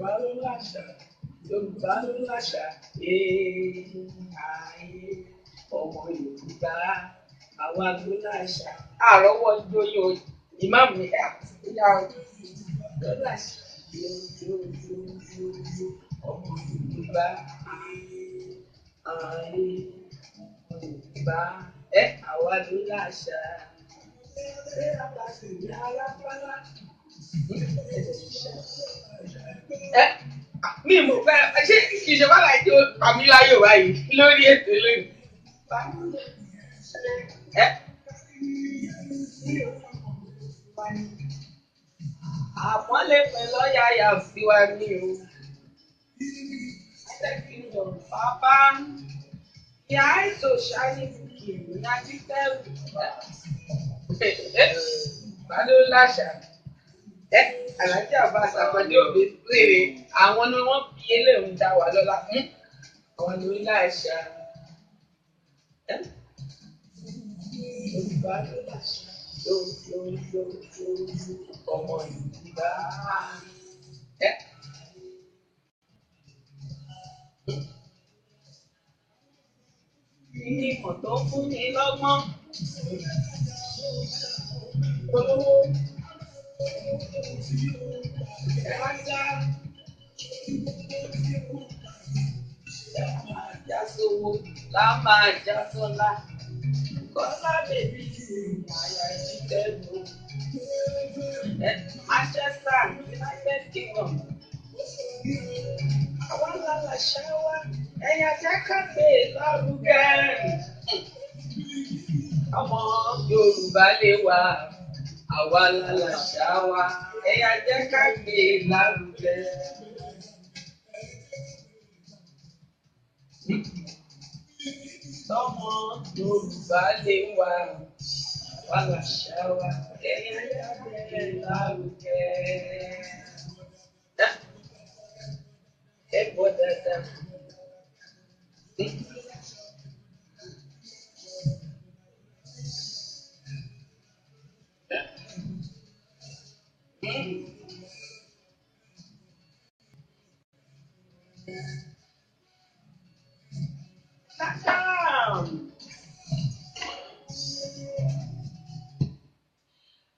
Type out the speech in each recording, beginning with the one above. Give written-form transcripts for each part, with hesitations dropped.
Yorùbá ló láṣà, Yorùbá ló láṣà, ee ayé ọmọ Yorùbá, àwa ló láṣà. Àrọ́wọ́ jóyè ìmáàmù ní ìyá ló láṣà, yóò ọmọ Yorùbá, ayé ọmọ Yorùbá, ẹ àwa ló láṣà. Ṣé abàṣì ní alápálá? Mi mo fẹ́ ṣé kì í ṣe bá láì tó pàmí láyò báyìí lórí ètò lónìí. Àpọ́nlé pẹ̀lú ọ̀yàyà sí wa ní o. Bàbá ìyá ètò ṣáyé kìkì ní Ajíkẹ́rù. Bàdó láṣà. Àlàájì Abbas Àkàndé Òbésèré, àwọn ni wọ́n fi eléyìí dá wa lọ́lá. Àwọn ló láṣà. Yorùbá ló láṣà. Ọmọ Yorùbá. Ìmọ̀ tó fún ni lọ́gbọ́n. Olówó. Ẹ máa já sówó, lá máa já sọ́lá. Kọ́lá bèbí àyà ìjẹ́bù. Manchester United Kingdom. Àwa lálàṣà wa, ẹ̀yà jẹ́ ká gbé lárugẹ. Ọmọ Yorùbá lè wà, àwa lálàṣà wa, ẹ̀yà jẹ́ ká gbé lárugẹ. Tọmọ Yorùbá lè wà, àwa làṣà wa, ẹ̀yà jẹ́ ká gbé lárugẹ. Ẹ gbọ́ dáadáa.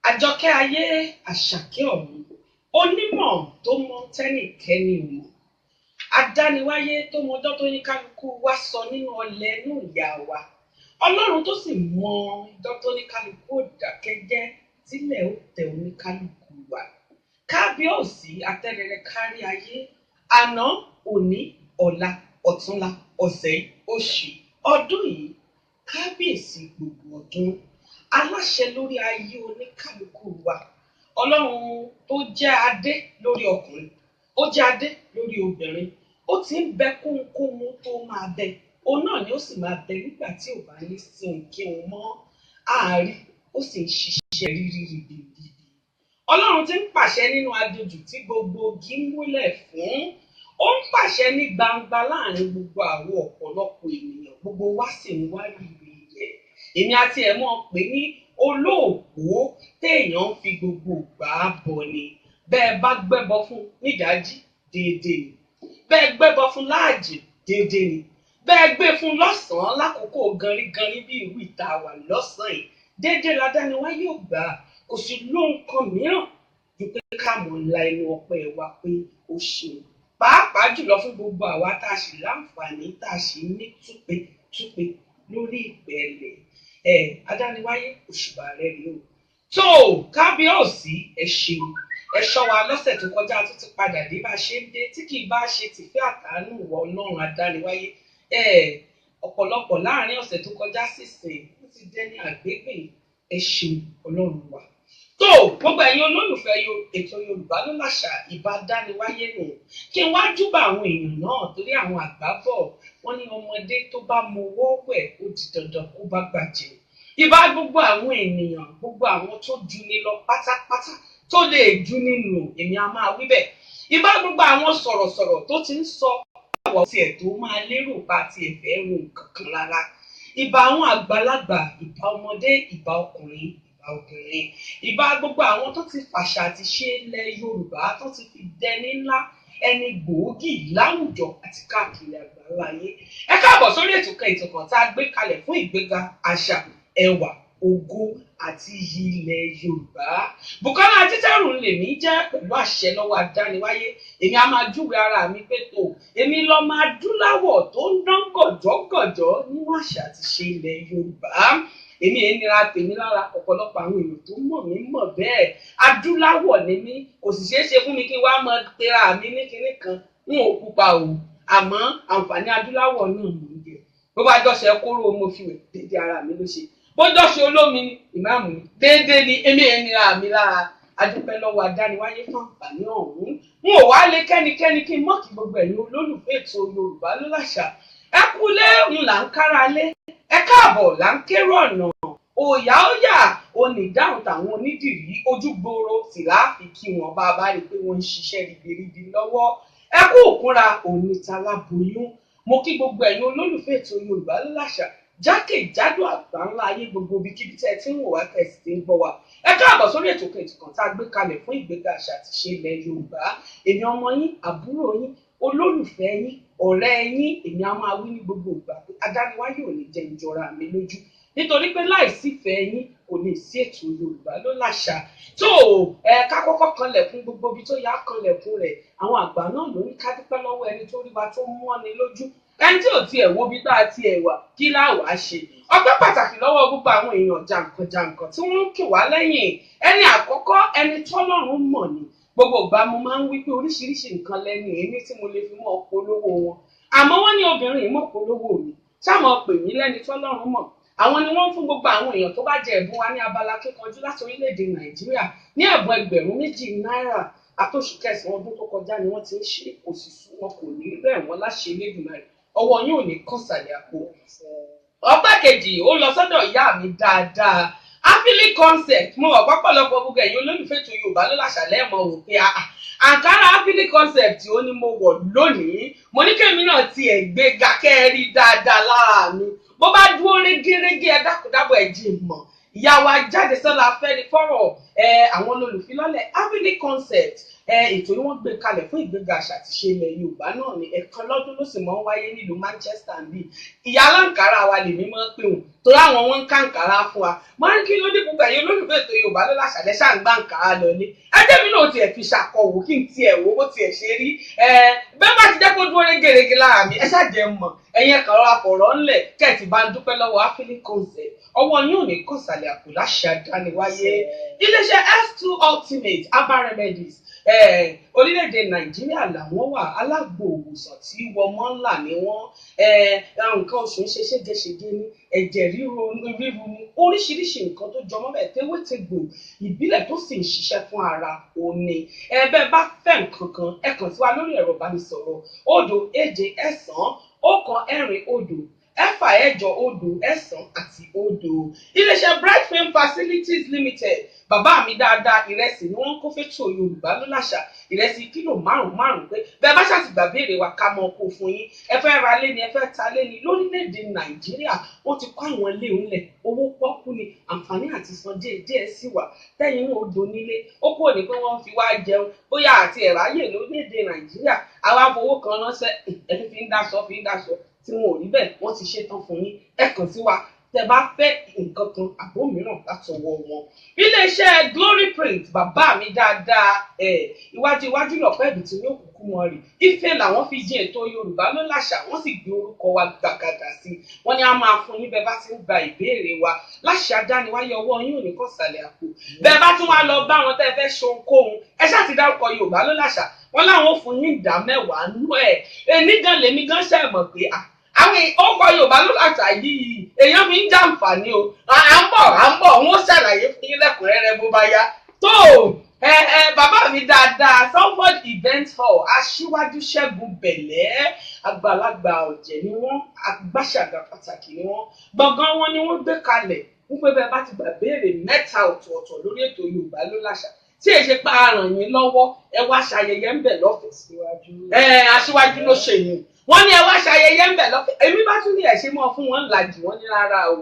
Àjọkẹ́ ayé, àṣàkẹ́ ọ̀run, onímọ̀ tó mọ tẹ́nìkẹ́ni ò mọ̀, adániwáyé tó mọjọ́ tó ní kálukú wá sọ nínú ọlẹ̀ inú ìyá wa, Ọlọ́run tó sì mọ ọjọ́ tó ní kálukú ò dákẹ́jẹ́ tílẹ̀ ó tẹ oníkálukú wa. Kábíyèsí atẹ́rẹrẹ kárí ayé, àná, òní, ọ̀la, ọ̀túnla, ọ̀sẹ̀, oṣù, ọdún yìí, kábíyèsí gbogbo ọdún, aláṣẹ lórí ayé oníkálukú wa. Ọlọ́run tó jẹ́ adé lórí ọkùnrin, ó jẹ́ adé lórí obìnrin, ó ti ń bẹ kóhunkóhun tó máa bẹ, òun náà ni ó sì máa bẹ nígbà tí ò bá ní sí ohunkóhun mọ́. Ààrí ó sì ń ṣiṣẹ́ rírí ribiribi. Ọlọ́run ti ń pàṣẹ nínú aginjù tí gbogbo igi ń wólẹ̀ fún. Ó ń pàṣẹ ní gbangba láàrin gbogbo àwọn ọ̀pọ̀lọpọ̀ ènìyàn, gbogbo wa sì ń wárìrì rẹ̀. Èmi àti ẹ̀ mọ̀ pé ní olóòpó téèyàn ń fi gbogbo ìgbà bọ̀ ni. Bẹ́ẹ̀ bá gbẹ́bọ fún nídàájí, déédéé ni. Bẹ́ẹ̀ gbẹ́bọ fún láàjì, déédéé ni. Bẹ́ẹ̀ gbé fún lọ́sàn-án lákòókò ganríganrí bí ìwú ìta wà lọ́sàn-án yìí, déédéé ladániwáyé ò gbà. Kò sí lóhun kan mìíràn ju pé ká mọ̀ la ẹnu ọpẹ́ wa pé ó ṣeun. Pàápàá jùlọ fún gbogbo àwa tá a sì láǹfààní tá a sì ní túpe túpe lórí ìpẹ̀lẹ̀. Adániwáyé òṣùbà rẹ̀ rèé o. Tó kábíyèsí, ẹ ṣeun. Ẹ ṣọ́ wa lọ́sẹ̀ tó kọjá tó ti padà dé bá a ṣe ń dé tí kì í bá ṣe tìfẹ́ àtàánú ìwọ Ọlọ́run adániwáyé. Ọ̀pọ̀lọpọ̀ láàrin ọ̀sẹ̀ tó kọjá sísìn ó ti dẹni àgbégbìn. Ẹ ṣeun Ọlọ́run wa. Tó gbogbo ẹ̀yin olólùfẹ́ ètò Yorùbá ló láṣà ìbá dániwáyé nù. Kí n wá júbà àwọn èèyàn náà torí àwọn àgbà bọ̀ wọ́n ní ọmọdé tó bá mọwọ́ wẹ̀ ó di dandan kó bá gbàjẹ́. Ìbá gbogbo àwọn ènìyàn, gbogbo àwọn tó ju ni lọ pátápátá tó lè ju nínú èmi a máa wí bẹ́ẹ̀. Ìbá gbogbo àwọn sọ̀rọ̀sọ̀rọ̀ tó ti ń sọ àwọ̀ tiẹ̀ tó máa lérò bá tiẹ̀ fẹ́ ro nǹkan kan rárá. Ìbá àwọn àgbàlagbà, ìbá ọmọdé, ìbá ọkùnrin, ìbá obìnrin, ìbá gbogbo àwọn tó ti fàṣà àti ṣe ilẹ̀ Yorùbá tó ti fi dẹni ńlá. Ẹni gbòógì láwùjọ àti káàkiri àgbáláyé. Ẹ káàbọ̀ sórí ètò kan, ètò kan tá a gbé kalẹ̀ fún ìgbéga àṣà, ẹwà, ògo àti iyì ilẹ̀ Yorùbá. Bùkọ́lá Ajítẹ́rù lèmi jẹ́ pẹ̀lú àṣẹ lọ́wọ́ adániwáyé. Èmi á máa júwe ara mi pé tó èmi lọ́mọ adúláwọ̀ tó ń dán gọ̀jọ́gọ̀jọ́ nínú àṣà àti ṣe ilẹ̀ Yorùbá. Èmi èé nira tèmi lára, ọ̀pọ̀lọpọ̀ àwọn èèyàn tó mọ̀ mí mọ̀ bẹ́ẹ̀. Adúláwọ̀ ni mí, kò sì ṣeé ṣe fún mi kí n wá mọ tera mi ní kinní kan. N ò pupa o, àmọ́ àǹfààní adúláwọ̀ náà mò ń jẹ. Bó bá jọ́sẹ̀ kóró mo fi wẹ̀, dédé ara mi ló ṣe. Bó jọ́sẹ̀ olómi ni ìmáàmù mi, dédé ni èmi èé nira mi lára. Adúpẹ́ lọ́wọ́ adániwáyé fún àǹfààní ọ̀hún. N ò wá lé kẹ́nikẹ́ni kí n mọ̀ kí gbogbo ẹ̀yin olólùfẹ́ ètò Yorùbá ló láṣà. Ẹ kúlé ń là ń kára lé, ẹ káàbọ̀ là ń kérò ọ̀nà. Òyà ó yà onídáhùn tàwọn onídìrí ojúgbòòrò sì láàfin kí wọn bá a bá rí i pé wọ́n ń ṣiṣẹ́ ribiribi lọ́wọ́. Ẹ kú òkúra onítàláboyún. Mo kí gbogbo ẹ̀yin olólùfẹ́ ètò Yorùbá ló láṣà jákèjádò àgbáńlá ayé, gbogbo ibikíbi tẹ́ ẹ ti ń wò wá, tẹ́ ẹ sì ti ń gbọ́ wá. Ẹ káàbọ̀ sórí ètò kan, ètò kan tá a gbé kalẹ̀ fún ìgbéga àṣà àti ìṣe ilẹ̀ Yorùbá. Èmi ọmọ yín, àbúrò yín, olólùfẹ́ yín, ọ̀rẹ́ yín, èmi á máa wí ní gbogbo ìgbà pé adániwáyé ò ní jẹ́ ìjọra mi lójú, nítorí pé láìsí ìfẹ́ yín kò lè sí ètò Yorùbá ló láṣà. Tó ẹ ká kọ́kọ́ kanlẹ̀kùn gbogbo ibi tó yá kanlẹ̀kùn rẹ̀. Àwọn àgbà náà ló ní ká dúpẹ́ lọ́wọ́ ẹni tó rí wa tó mọ́ni lójú, ẹni tí ò tiẹ̀ wo bí tá a tiẹ̀ wà kí láwàá ṣe. Ọpẹ́ pàtàkì lọ́wọ́ gbogbo àwọn èèyàn jàǹkànjàǹkàn tí wọ́n ń kì wá lẹ́yìn. Ẹni àkọ́kọ́, ẹni tọ́lọ́run mọ̀ ni. Gbogbo ìgbà mo máa ń wí pé oríṣiríṣi nǹkan lẹ́nu èmi tí mo lè fi mọ́ polówó wọn, àmọ́ wọ́n ní obìnrin mọ́ polówó mi, sáàmọ́ pè mí lẹ́ni tọ́lọ́run mọ̀. Àwọn ni wọ́n ń fún gbogbo àwọn èèyàn tó bá jẹ ẹ̀bùn wa ní abala kíkanjú láti orílẹ̀-èdè Nàìjíríà ní ẹ̀bùn 2000 náírà. Àtòṣù kẹsàn-án ọdún tó kọjá ni wọ́n ti ń ṣe, kò sì sú wọn, kò ní rẹ̀ wọ́n láṣẹ Elédùmarè. Ọwọ́ yín ò ní kọ̀sàlẹ̀ àpò. Ọpẹ́ kejì ó lọ sọ́dọ̀ ìyá mi dáadáa, Afili Concept. Mo wà pápálọpọ̀ gbogbo ẹ̀yin olólùfẹ́ ètò Yorùbá ló láṣà lẹ́ẹ̀mọ́ wò pé àǹkárá Afili Concept ó ní mo wọ̀ lónìí. Mo ní kémi náà tiẹ̀ gbé ga kẹ́ẹ̀rí dáadáa lára mi. Bó bá dúró régérégé, ẹ dákúdábọ̀ ẹ jí mọ̀. Ìyá wa jáde sọ́la fẹ́ni fọ́rọ̀ àwọn olùfilọ́lẹ̀ Afili Concept. Ètò yìí wọ́n gbé kalẹ̀ fún ìgbéga àṣà àti ìṣe ilẹ̀ Yorùbá náà ni. Ẹ̀kan lọ́dún ló sì máa ń wáyé nílùú Manchester níbí. Ìyá aláǹkárá wa lèmi máa ń pè wọ́n, torí àwọn wọn ń kàǹkárá fún wa. Máa ń kí ló dé gbogbo ẹ̀yin olólùfẹ́ ètò Yorùbá ló láṣà lẹ́ṣà ń gbà ǹkárá lọlé. Ẹjẹ́ mi náà tiẹ̀ fi ṣàkọwò kí n tiẹ̀ wo bó tiẹ̀ ṣe rí. Bẹ́ẹ̀ bá ti jẹ́ kó dúró régérégé lára mi, ẹ ṣáà jẹ́ mọ̀. Ẹ̀yin ẹ̀kan rọra fọ̀rọ̀ ńlẹ̀ kẹ́ẹ̀tì bá ń dúpẹ́ lọ́wọ́ Afili Concept. Ọwọ́ yín ò ní kọ̀sàlẹ̀ àpò láṣẹ àdániwáyé. Iléeṣẹ́ S2 Ultimate Herbal Remedies, orílẹ̀-èdè Nàìjíríà làwọn wà. Alágbo òwòsàn tí wọmọ́ ńlá ni wọ́n. Nǹkan oṣù ń ṣe ségesège ni, ẹ̀jẹ̀ ríru ni, oríṣiríṣi nǹkan tó jọmọ́ bẹ́ẹ̀, tewétegbò ìbílẹ̀ tó sì ń ṣiṣẹ́ fún ara òní. Bẹ́ẹ̀ bá fẹ́ nǹkan kan, ẹ kàn sí wa lórí ẹ̀rọ ìbánisọ̀rọ̀ 0 7 1 4 0 6 8 0 9 àti 0. Iléeṣẹ́ Bright Film Facilities Limited, bàbá mi dáadáa, ìrẹsì ni wọ́n ń kó fẹ́tò Yorùbá ló láṣà. Ìrẹsì kílò 5 5 pé bẹ́ẹ̀ bá ṣàtìgbà béèrè wa ká mọ kó fún yín. Ẹ fẹ́ ra lé ni, ẹ fẹ́ ta lé ni lórílẹ̀‐èdè Nàìjíríà, wọ́n ti kọ́ àwọn ilé ńlẹ̀, owó pọ́kú ni, àǹfààní àti san díẹ̀ díẹ̀ sì wà. Tẹ́yìn náà ó donílé, ó kúrò ní pé wọ́n fi wá jẹun bóyá àti ẹ̀ráyè lórílẹ̀‐èdè Nàìjíríà, àwa fowó kan ránṣẹ́, ẹni fi ń dáṣọ tí wọn ò rí bẹ́ẹ̀, wọ́n ti ṣetán fún yín. Ẹ kàn sí wa tẹ́ bá fẹ́ nǹkan kan àbó mìíràn látọwọ́ wọn. Iléeṣẹ́ Glory Print, bàbá mi dáadáa, iwájú iwájú lọ̀pẹ́ ìbí tí yóò kúkú wọn rì. Ife làwọn fi jin ètò Yorùbá ló láṣà, wọ́n sì gbé orúkọ wa gbàgàdà sí i. Wọ́n ní a máa fún yín bẹ́ẹ̀ bá ti ń gba ìbéèrè wa láṣà dániwáyé. Ọwọ́ yín ò ní kọ̀sàlẹ̀ àpò. Bẹ́ẹ̀ bá tún wá lọ bá wọn tẹ́ fẹ́ ṣohunkóhun, ẹ ṣáà ti dárúkọ Yorùbá ló láṣà, wọ́n láwọn ò fún yín ìdá 10 nú ẹ̀. Èmi gan lèmi gan ṣe mọ̀ pé àwọn ọkọ̀ Yorùbá ló láṣà yìí èèyàn fi ń jàǹfààní o. À ń bọ̀ wọ́n ṣàlàyé fún yín lẹ́kùnrẹ́rẹ́ bó bá yá. Tó bàbá mi dáadáa, Sanford Event Hall, aṣíwájú Ṣẹ́gun Bẹ̀lẹ́, àgbàlagbà ọ̀jẹ̀ ni wọ́n, agbáṣàgà pàtàkì ni wọ́n. Gbọ̀ngàn wọn ni wọ́n gbé kalẹ̀ wípé bẹ́ẹ̀ bá ti gbà béèrè 3 ọ̀tọ̀ọ̀tọ̀ lórí ètò Yorùbá ló láṣà, tí èyí ṣe pa aràn yín lọ́wọ́, ẹ wá ṣayẹyẹ ń bẹ̀ lọ́fẹ̀ẹ́. Aṣíwájú ló ṣe yín. Wọ́n ní ẹ wá ṣayẹyẹ ń bẹ̀ lọ́fẹ̀ẹ́. Èmi bá tún ní ẹ̀ ṣe mọ́ fún wọn ńlá jù wọ́n ní rárá o.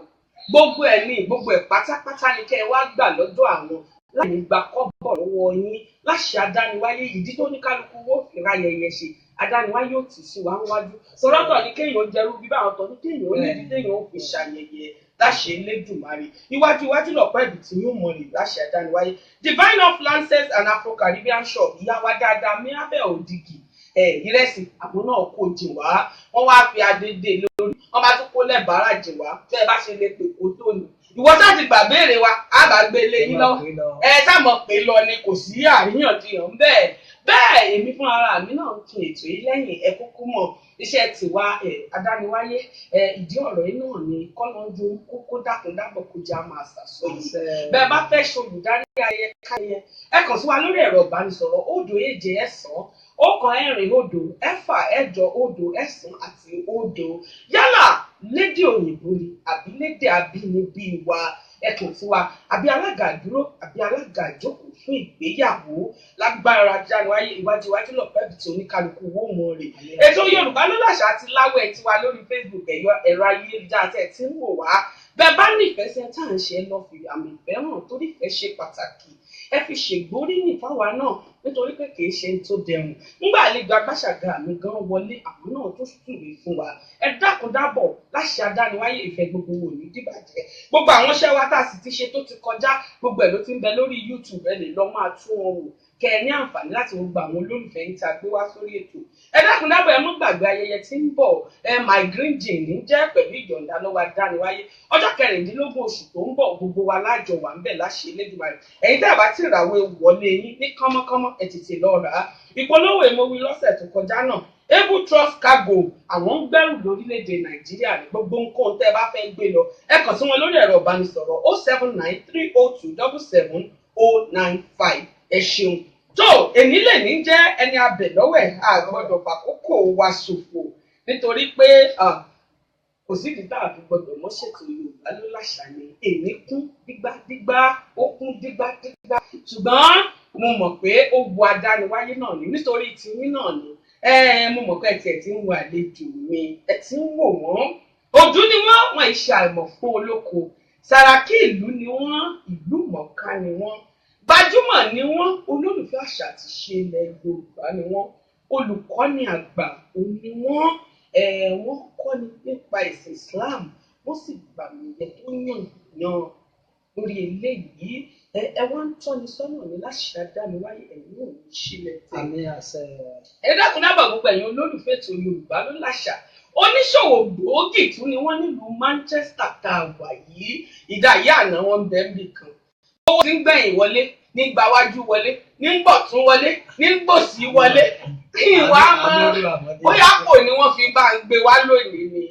Gbogbo ẹ̀ ní gbogbo ẹ̀ pátápátá ni kẹ́ ẹ wá gbà lọ́dọ̀ àwọn. Láì ní gba kọ́bọ̀ lọ́wọ́ yín láṣẹ adániwáyé, ìdí tó ní kálukú wó fi ráyẹyẹ ṣe adániwáyé ò tì sí wa níwájú. Sọlọ́tọ̀ ní kéèyàn jẹrú bí báwọn tọ́ ní kéèyàn ó nídìí téèyàn ó fi ṣàyẹyẹ láṣẹ Elédùmarè. Iwájú iwájú lọ̀pọ̀ ẹ̀bì tí yóò mọ̀ rè láṣẹ adániwáyé. Divine of Lancet and Afro-Caribbean Shop, ìyá wa dáadáa Mirabel Odigi, ìrẹsì àwọn náà kò jìn wá, wọ́n wá fi adédè lórí, wọ́n bá tún kó lẹ́bàárà jìn wá. Tẹ́ ẹ bá ṣe lè pè kó tó ní. Ìwọ sáà ti gbà béèrè wa, á bá gbé lé yín lọ́wọ́. Ẹ sáà mọ̀ pé lọ ni, kò sí àríyànjiyàn bẹ́ẹ̀. Bẹ́ẹ̀ èmi fún ara mi náà ń tún ètò yìí lẹ́yìn. Ẹ kúkú mọ̀ iṣẹ́ tiwa adániwáyé. Ìdí ọ̀rọ̀ yìí náà ni kọ́lọ́njú kókó dákúndábọ̀ kó já máa ṣàṣọyìn. Bẹ́ẹ̀ bá fẹ́ ṣolùdarí ayẹyẹ káyẹ, ẹ kàn sí wa lórí ẹ̀rọ ìbánisọ̀rọ̀ 0 7 1 4 0 6 8 0 9 àti 0. Yálà lédè òyìnbó ni àbí lédè abínibí wa, ẹ kàn sí wa, àbí alága ìdúró àbí alága ìjókòó fún ìgbéyàwó. Lágbára jáde iwájú iwájú lọ̀pẹ́ ibi tí oníkálukú wó mọ̀ rè. Ètò Yorùbá ló láṣà àti láwẹ̀ tiwa lórí Facebook, ẹ̀rọ ayélujára tẹ̀ tí ń wò wá. Bẹ́ẹ̀ bá nífẹ̀ẹ́ sí ẹ tá à ń ṣe, ẹ lọ fi àmì ìfẹ́ hàn torí ìfẹ́ ṣe pàtàkì. Ẹ fi ṣègbóríyìn fáwa náà nítorí pé kì í ṣe tó dẹrùn. Ńgbà àlejò agbáṣàga mi gan wọlé, àwọn náà tó súre fún wa. Ẹ dákun dábọ̀ láṣẹ adániwáyé, ìfẹ́ gbogbo wò ní dìbàjẹ́. Gbogbo àwọn iṣẹ́ wa tá a sì ti ṣe tó ti kọjá, gbogbo ẹ̀ ló ti ń bẹ lórí YouTube. Ẹ lè lọ máa tún wọn wò kẹ ẹ ní àǹfààní láti gbogbo àwọn olólùfẹ́ yín tá a gbé wá sórí ètò. Ẹ dákun dábọ̀, ẹ mú gbàgbé ayẹyẹ tí ń bọ̀, ẹ My Green Gin ní jẹ́ pẹ̀lú ìyọ̀ǹda lọ́wọ́ adániwáyé. Ọjọ́ 16 oṣù tó ń bọ̀, gbogbo wa lájọ wà ń bẹ̀ láṣẹ Elédùmarè. Ẹ̀yin tẹ́ ẹ bá ti ràwé wọlé yín ní kánmọ́kánmọ́, ẹ tètè lọ rà á. Ìpolówó èmowí lọ́sẹ̀ tó kọjá náà, Able Trust Cargo, àwọn ń gbẹ́rù lórílẹ̀‐èdè Nàìjíríà ní gbogbo nǹkan tẹ́ ẹ bá fẹ́ gbé lọ. Ẹ kàn sí wọn lórí ẹ̀rọ ìbánisọ̀rọ̀ 079 302 77 095. Ẹ ṣeun. Tó èní lè ní jẹ́ ẹni abẹ̀ lọ́wẹ̀, a gbọ́dọ̀ fàkókò wa ṣòfò nítorí pé kò sídìí tá a fi gbọ́dọ̀ mọ́ ṣètò Yorùbá ló láṣà ni. Èní kún dígbádígbá, ó kún dígbádígbá, ṣùgbọ́n mo mọ̀ pé ó bu adániwáyé náà ni nítorí tiyín náà ni. Mo mọ̀ pé ẹ tiẹ̀ ti ń wo àlejò mi, ẹ ti ń wò wọ́n. Ojú ni wọ́n, wọ́n ìṣe àìmọ̀ fún olóko. Sàràkí ìlú ni wọ́n, ìlú mọ̀ọ́ká ni wọ́n, gbajúmọ̀ ni wọ́n, olólùfẹ́ àṣà àti ìṣe ilẹ̀ Yorùbá ni wọ́n, olùkọ́ni àgbà òun ni wọ́n. Wọ́n kọ́ni nípa ẹ̀sìn Islam, wọ́n sì gbàmì ẹ̀yẹ tó yàn yan lórí eléyìí. Ẹ wá ń tọ́ni sọ́nà ní láṣẹ adániwáyé, ẹ̀yìn ò ní sílẹ̀ tẹ̀. Àmín àṣẹ. Ẹ dákun dábàá gbogbo ẹ̀yin olólùfẹ́ ètò Yorùbá ló láṣà. Oníṣòwò gbòógì tún ni wọ́n nílùú Manchester tá a wà yìí. Ìdá ìyá àná wọn ń bẹ níbì kan. Owó tí ń gbẹ̀yìn wọlé, ní gbàwájú wọlé, ní gbọ̀tún wọlé, ní gbòsí wọlé. Ìwà mọ́ bóyá kò ní wọ́n fi bá ń gbé wá lónìí ni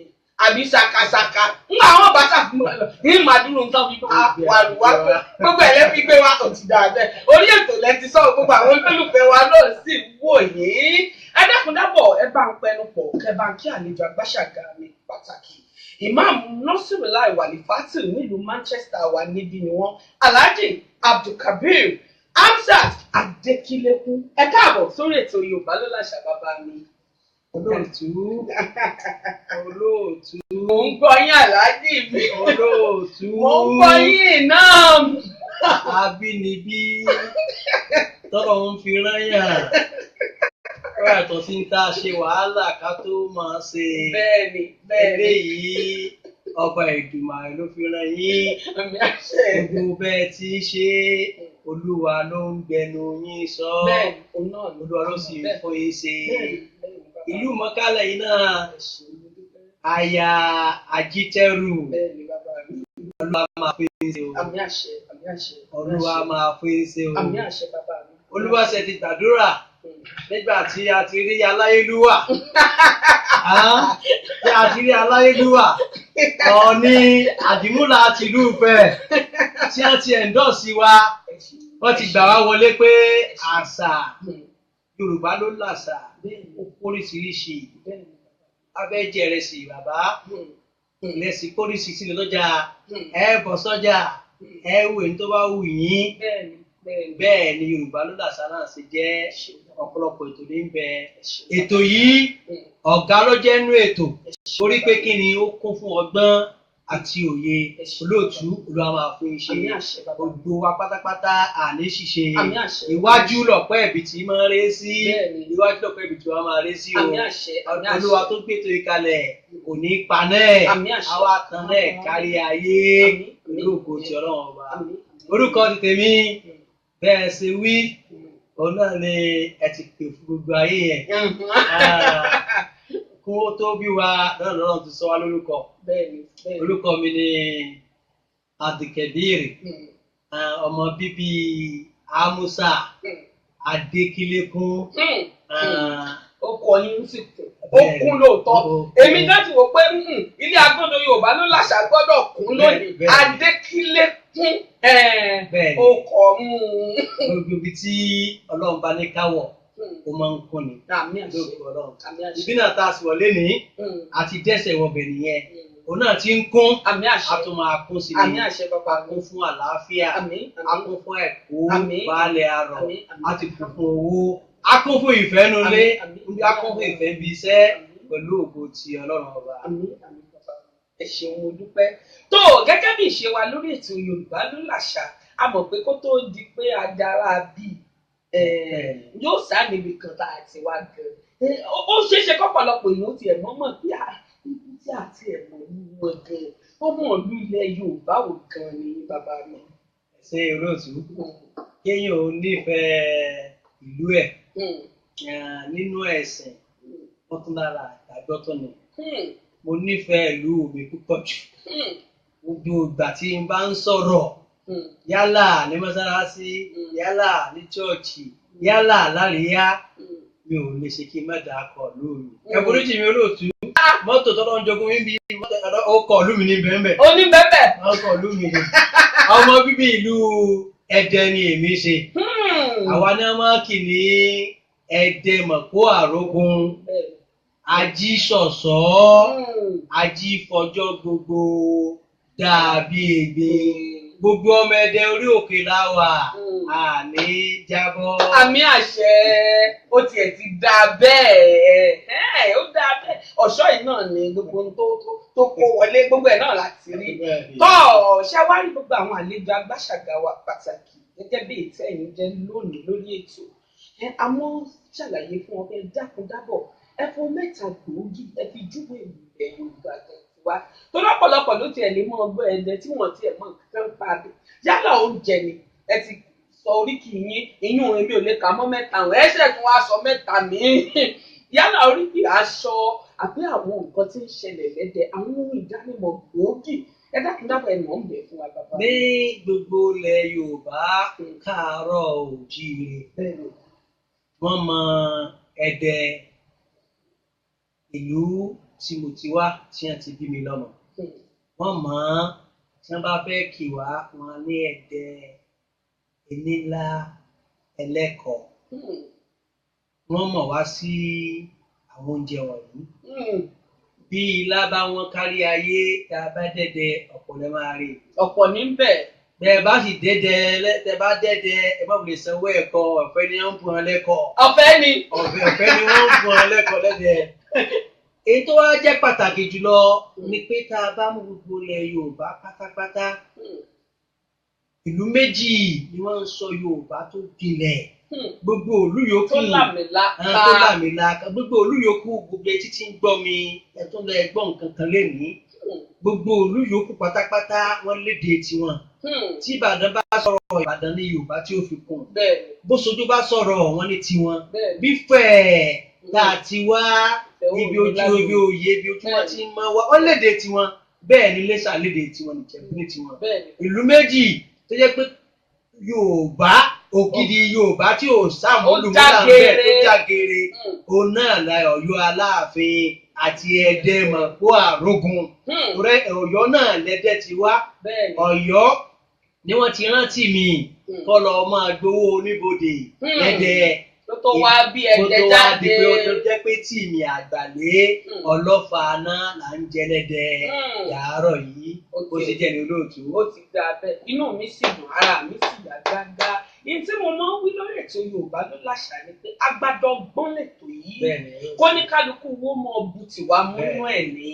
àbí ṣakaṣaka ńgbà àwọn bá ṣàfihàn lọ ní màdúró nǹkan fi bá wàlúwà gbogbo ẹ̀ lẹ́fi gbé wa kò ti dà bẹ́ẹ̀. Orí ètò lẹ ti sọ, gbogbo àwọn olólùfẹ́ wa náà sì wò yín. Ẹ dákun dábọ̀, ẹ bá ń pẹnu pọ̀ kẹ bá ń kí àlejò agbáṣàga mi pàtàkì, Imam Nasirullahi Walifatil nílùú Manchester wa níbí ni wọ́n, Alhaji Abdulkabir Hamzat Adékílékún. Ẹ káàbọ̀ sórí ètò Yorùbá ló láṣà, bàbá mi. Olóòtú, olóòtú. Mò ń gbọ́ yín, Aláàjì mi. Olóòtú. Mò ń gbọ́ yín náà. Abínibí tọ́lọ̀ ń fi rányàn. Ó yàtọ̀ sí ń tá a ṣe wàhálà ká tó máa ṣe. Bẹ́ẹ̀ni, bẹ́ẹ̀ni. Eléyìí ọba Èdùmàrè ló fi rán yín. Àmì àṣẹ. Gbogbo bẹ́ẹ̀ tí í ṣe, Olúwa ló ń gbẹnu yín sọ. Bẹ́ẹ̀ni, òun náà ló Olúwa ló sì fún yín ṣe. Bẹ́ẹ̀ni, bẹ́ẹ̀ni, bàbá. Ìlú mọ́kálẹ̀ yìí náà, Ẹ ṣeun, mo dúpẹ́. aya Ajítẹ́rù. Bẹ́ẹ̀ni, bàbá mi. Olúwa máa fún yín ṣe o. Àmì àṣẹ, àmì àṣẹ. Olúwa máa fún yín ṣe o. Àmì àṣẹ, bàbá mi. Olúwa ṣe ti gbàdúrà nígbà tí a ti rí aláyélúwà. Tí a ti rí aláyélúwà, Ọọ̀ni Àdìmúlà tìlú Ifẹ̀ tí a ti ẹ̀ńdọ́ọ̀sì wa, wọ́n ti gbà wá wọlé pé àṣà Yorùbá ló làṣà, ó póríṣiríṣi. Abẹ́ jẹ ìrẹsì bàbá, ìrẹsì póríṣiríṣi lọ́jà, ẹ bọ̀ sọ́jà, ẹ wù ní tó bá wù yín. Bẹ́ẹ̀ni, bẹ́ẹ̀ni. Bẹ́ẹ̀ ni Yorùbá ló làṣà náà ṣe jẹ́. Ọ̀pọ̀lọpọ̀ ètò ní bẹ. Ètò yìí ọ̀gá ló jẹ́ nú ètò, torí pé kí ni, ó kún fún ọgbọ́n àti òye. Olóòtú, Olúwa máa fún iṣẹ́ gbogbo wa pátápátá, àní ṣíṣe. Iwájú lọ̀pẹ́ ẹ̀bì tí máa ré sí, iwájú lọ̀pẹ́ ẹ̀bì tí wọ́n máa ré sí o. Olúwa tó gbé ètò ìkalẹ̀ kò ní paná ẹ̀, àwa kan náà kárí ayé pẹ̀lú ògo ti Ọlọ́run ọba. Orúkọ ti tèmi bẹ́ẹ̀ ṣe wí, òun náà ni ẹ ti pè fún gbogbo ayé yẹn. Kó tó bí wa náà lọ́rọ̀ ti sọ wá lórúkọ. Orúkọ mi ni Abdulkabir, ọmọ bíbí Amusa Adékílékún. Ó kọ yín sí kún, ó kún lóòótọ́. Èmi náà ti wò pé ilé agbọ́dọ̀ Yorùbá ló láṣà gbọ́dọ̀ kún lónìí. Adékílékún ó kọ. Gbogbo ibi tí Ọlọ́run bá ní káwọ̀, ó máa ń kún ni lóògùn Ọlọ́run. Ibi náà tá a sì wọlé ní àti dẹ́sẹ̀ wọbẹ̀ nìyẹn, òun náà ti ń kún, a tún máa kún sí ni. A kún fún àlàáfíà, a kún fún ẹ̀kọ́ baálẹ̀ arọ̀, a ti kún fún owó, a kún fún ìfẹ́ nulẹ̀, a kún fún ìfẹ́ bí iṣẹ́ pẹ̀lú ògo ti Ọlọ́run ọba. Ẹ ṣeun, mo dúpẹ́. Tó gẹ́gẹ́ bí ìṣe wa lórí ètò Yorùbá ló làṣà, a mọ̀ pé kó tó di pé a dára bíi yóò sá níbi kan tá a ti wá gan. Ó ṣeé ṣe kọ́pọ̀lọpọ̀ èèyàn tiẹ̀ mọ́mọ́ pé ibi tí a ti ẹ̀ mọ̀ ní wọn gan, ọmọ ìlú ilẹ̀ Yorùbá wò gan ni bàbá mi. Ṣé olóòtú, kéèyàn ò nífẹ̀ẹ́ ìlú ẹ̀ nínú ẹ̀sìn, wọ́n tún lára ìgbàgbọ́ tó ní. Mo nífẹ̀ẹ́ ìlú mi púpọ̀ jù. Gbogbo ìgbà tí n bá ń sọ̀rọ̀, yálà ní mọ́sálásí, yálà ní chọ́ọ̀chì, yálà láríyá, mi ò lè ṣe kí n má dà kọ ìlú mi. Ẹ̀bùrú jì mí olóòtú, mọ́tò tọ́lọ́ ń jogún mi bí ó kọ ìlú mi ní bẹ́ẹ̀nbẹ́ẹ̀. Ó ní bẹ́ẹ̀nbẹ́ẹ̀. Ó kọ ìlú mi ní. Ọmọ bíbí ìlú Ẹdẹ ni èmi ṣe. Àwa ni wọ́n máa kì ní Ẹdẹ mọ̀kó àrógún, ajíṣọ̀ṣọ́, ajífọjọ́ gbogbo dàbí ègbè. Gbogbo ọmọ Ẹdẹ orí òkè láwà, àní jábọ́. Àmì àṣẹ, ó tiẹ̀ ti dá bẹ́ẹ̀, ó dá bẹ́ẹ̀. Ọ̀ṣọ́ yìí náà ni gbogbo ohun tó kó wọlé, gbogbo ẹ̀ náà láti rí. Tọ́ ṣé wá rí gbogbo àwọn àlejò agbáṣàgà wa pàtàkì gẹ́gẹ́ bí ìtẹ́yìn jẹ́ lónìí lórí ètò. Àmọ́ ṣàlàyé fún wọn pé dákun dábọ̀, ẹ fún mẹ́ta gbòógì, ẹ fi júwe ilẹ̀ Yorùbá wa. Tó lọ́pọ̀lọpọ̀ ló tiẹ̀ lè mọ ọgbọ́n Ẹdẹ tí wọ́n tiẹ̀ mọ nǹkan pa abẹ. Yálà oúnjẹ ni ẹ ti sọ oríkì yín, ìyún èmi ò lè kà mọ́ mẹ́ta, ẹ ṣẹ̀ tún wá sọ mẹ́ta míì. Yálà oríkì aṣọ àbí àwọn nǹkan tí ń ṣẹlẹ̀ lẹ́dẹ̀, àwọn ohun ìdánimọ̀ gbòógì, ẹ dákun dábọ̀ ẹ mọ̀ ń bẹ̀ fún wa bàbá. Ní gbogbo ilẹ̀ Yorùbá káàárọ̀ òjíire, wọ́n mọ Ẹdẹ ìlú tí mo ti wá, tí wọ́n ti bí mi lọ́mọ. Wọ́n mọ̀ ọ́n tí wọ́n bá fẹ́ kì wá, wọ́n ní Ẹdẹ enílá ẹlẹ́kọ̀ọ́. Wọ́n mọ̀ wá sí àwọn oúnjẹ wọ̀nyí. Bí ilá bá wọn kárí ayé, tá a bá dẹ́dẹ ọ̀pọ̀ lẹ máa rí. Ọ̀pọ̀ níbẹ̀. Bẹ́ẹ̀ bá sì dẹ́dẹ, tẹ bá dẹ́dẹ, ẹ bá lè sanwó ẹ̀kọ́, ọ̀fẹ́ ni wọ́n ń fún ọ lẹ́kọ̀ọ́. Ọ̀fẹ́ ni. Ọ̀fẹ́ ni wọ́n ń fún ọ lẹ́kọ̀ọ́ lẹ́dẹ. Èyí tó wá jẹ́ pàtàkì jùlọ ni pé tá a bá mú gbogbo ilẹ̀ Yorùbá pátápátá, ìlú méjì ni wọ́n ń sọ Yorùbá tó gbilẹ̀. Gbogbo ìlú yòókù tó làmìlaka, gbogbo ìlú yòókù, gbogbo etí tí ń gbọ́ mi, ẹ tó lọ ẹgbọ́n nǹkan kan lénìí. Gbogbo ìlú yòókù pátápátá wọ́n lédè tiwọn. Tí Ìbàdàn bá sọ̀rọ̀, Ìbàdàn ní Yorùbá tí ó fi kún. Bó Ṣojú bá sọ̀rọ̀, wọ́n ní tiwọn. Bífẹ̀ tá a ti wá, ibi ojú ibi òye ibi ojú wọn ti mọ wá, wọ́n lédè tiwọn. Bẹ́ẹ̀ ni Iléṣà lédè tiwọn, Ìjẹ̀bú ní tiwọn. Ìlú méjì tó jẹ́ pé Yorùbá ògidì Yorùbá tí ò sàmúlùmọ́lá ń bẹ̀ tó jágere, òun náà la Ọ̀yọ́ Aláàfin àti Ẹdẹ mọ̀kó àrógun. Rẹ Ọ̀yọ́ náà lẹ́dẹ́ ti wá. Ọ̀yọ́ ni wọ́n ti rántí mi kọ́ lọ máa gbowó oníbodè lẹ́dẹ̀. Tó wá bí Ẹdẹ jáde. Tó wá di pé ó jẹ́ pé tí mi àgbàlé ọlọ́fà náà là ń jẹ lẹ́dẹ̀ yàárọ̀ yìí. Ó ti jẹ́ ní olóòtú. Ó ti gbà bẹ́ẹ̀, inú mi sì dùn, ara mi sì yá gágá. Ní tí mo máa ń wí lórí ètò Yorùbá ló láṣà ni pé agbádọ́gbọ́n lètò yìí. Bẹ́ẹ̀ni. Kó ní kálukú wo mọ bu tiwa múnú ẹ̀ ní.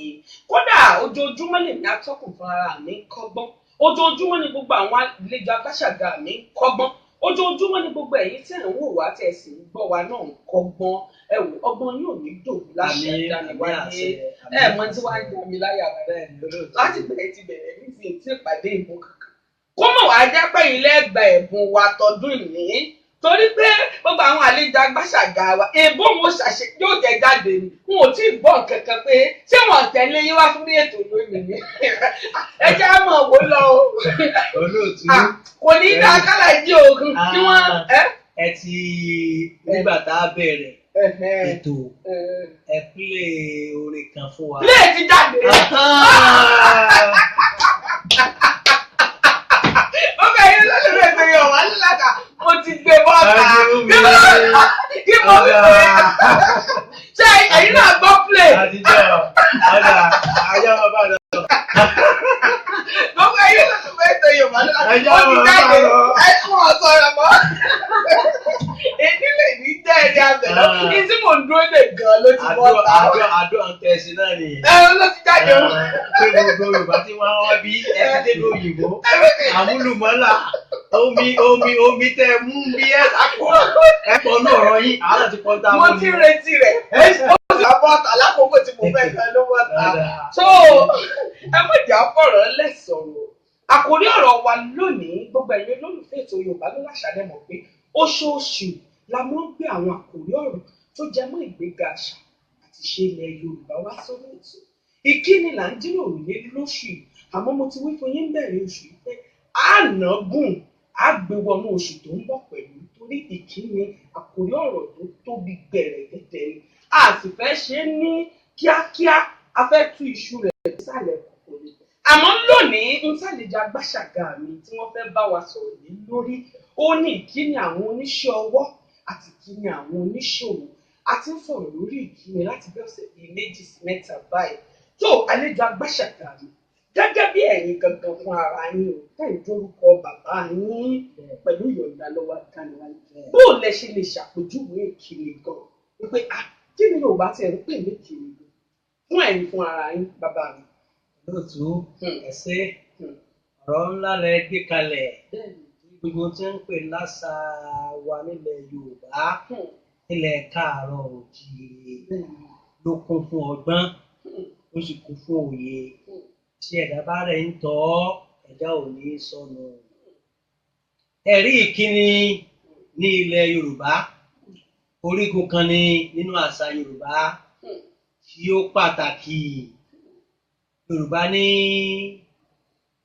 Kódà ojoojúmọ́ lèmi atọ́kùn fún ara mi ń kọ́gbọ́n. Ojoojúmọ́ ni gbogbo àwọn àlejò agbáṣàga mi ń kọ́gbọ́n. Ojoojúmọ́ ni gbogbo ẹ̀yin tí ẹ̀ ń wò wá tẹ̀ sì ń gbọ́ wa náà ń kọ́gbọ́n. Ẹ wò, ọgbọ́n yóò ní dòwú láṣẹ ìdániwáyé. Ẹ mọ tí wàá ń dá mi láyà rẹ̀ láti bẹ̀rẹ̀ ti bẹ̀rẹ̀ nísìnyí tí ìpàdé ìbò kankan. Kó mọ̀ wá jẹ́ pé ilé ẹgbà ẹ̀bùn wa tọdún yìí torí pé gbogbo àwọn àlejò agbáṣàga wa èbó wọn ṣàṣe yóò jẹ jáde ni. N ò tí ì gbọ́ nǹkan kan pé ṣé wọn tẹ̀lé yín wá fún ètò lónìí ni. Ẹ jẹ́ á mọ̀ wò lọ o. Olóòtú. Kò ní í dá kálá ìdí ogun kí wọ́n. Ẹ ti nígbà tá a bẹ̀rẹ̀ ètò ẹ pílè orin kan fún wa. Pílè ti jáde. Ó bẹ̀ yín lọ́dún rẹ̀ pé yọ̀ wá nílàkà mo ti gbé bọ́ọ̀tà. Kí mo wí pé ṣé ẹ̀yin náà gbọ́ pílè? Àtijọ́ ọ̀dà ajá máa bá lọ. Gbogbo ẹ̀yin lọ́dún rẹ̀ pé yọ̀ wá nílàkà mo ti jáde. Ẹ fún ọ sọ̀rọ̀ mọ́. Èmi lè ní jẹ́ ẹni abẹ̀lọ́. Kí tí mò ń dúró dè gan-an ló ti bọ́ta. Àdó àǹtẹ̀sí náà ni. Ẹ ló ti jáde o. Pé gbogbo Yorùbá tí wọ́n wá bí ẹ ti dé lóyìnbó. Àmúlùmọ́là omi omi omi tẹ mú bí ẹ sàpọ̀. Ẹ pọ̀ ní ọ̀rọ̀ yín, àárọ̀ ti pọ̀ tá a mú. Mo ti retí rẹ̀. Ó sì wá bọ́ta lákòókò tí mo fẹ́ gan ló bọ́ta. So ẹ má jà fọ̀rọ̀ lẹ̀ sọ̀rọ̀. Àkòrí ọ̀rọ̀ wa lónìí, gbogbo ẹ̀yin olólùfẹ́ ètò Yorùbá ló láṣà lẹ́ mọ̀ pé oṣooṣù la máa ń gbé àwọn àkòrí ọ̀rọ̀ tó jẹ mọ́ ìgbéga àṣà àti ìṣe ilẹ̀ Yorùbá wá sórí ètò. Ìkíni là ń jíròrò lé lóṣù yìí, àmọ́ mo ti wí fún yín bẹ̀rẹ̀ oṣù yìí pé a nà gùn, a gbé wọnú oṣù tó ń bọ̀ pẹ̀lú torí ìkíni àkòrí ọ̀rọ̀ tó tóbi gbẹ̀rẹ̀gẹ̀dẹ̀ ni. A sì fẹ́ ṣe é ní kíákíá, a fẹ́ tú iṣu rẹ̀ sísàlẹ̀ kòkò ni. Àmọ́ lónìí, ń sàlejò agbáṣàga mi tí wọ́n fẹ́ bá wa sọ̀rọ̀ lé lórí, ó ní ìkíni àwọn oníṣẹ́ ọwọ́ àti ìkíni àwọn oníṣòwò. A ti ń sọ̀rọ̀ lórí ìkíni láti bí ọ̀sẹ̀ bíi 2 sí 3 báyìí. Tó àlejò agbáṣàga mi, gẹ́gẹ́ bí ẹ̀yin gangan fún ara yín o, tẹ́ ẹ̀ dórúkọ bàbá yín pẹ̀lú ìyọ̀ǹda lọ́wọ́ Adániwáyé. Bó o lẹ ṣe lè ṣàpèjúwe ìkíni gan? Wípé kí ni Yorùbá ti ẹ̀ ń pè ní ìkíni gan? Fún ẹ̀yin fún ara yín, bàbá mi. Olóòtú, ẹ ṣé, ọ̀rọ̀ ńlá lẹ gbé kalẹ̀. Gbogbo tí ń pè láṣà wa nílẹ̀ Yorùbá, nílẹ̀ káàárọ̀ oòjíire ló kún fún ọgbọ́n, ó sì kún fún òye. Tí ẹ̀dá bá rẹ̀ ń tọ́, ẹ̀dá ò ní sọnù. Ẹ̀rí ìkíni ní ilẹ̀ Yorùbá, orígun kan ni nínú àṣà Yorùbá tí ó pàtàkì. Yorùbá ní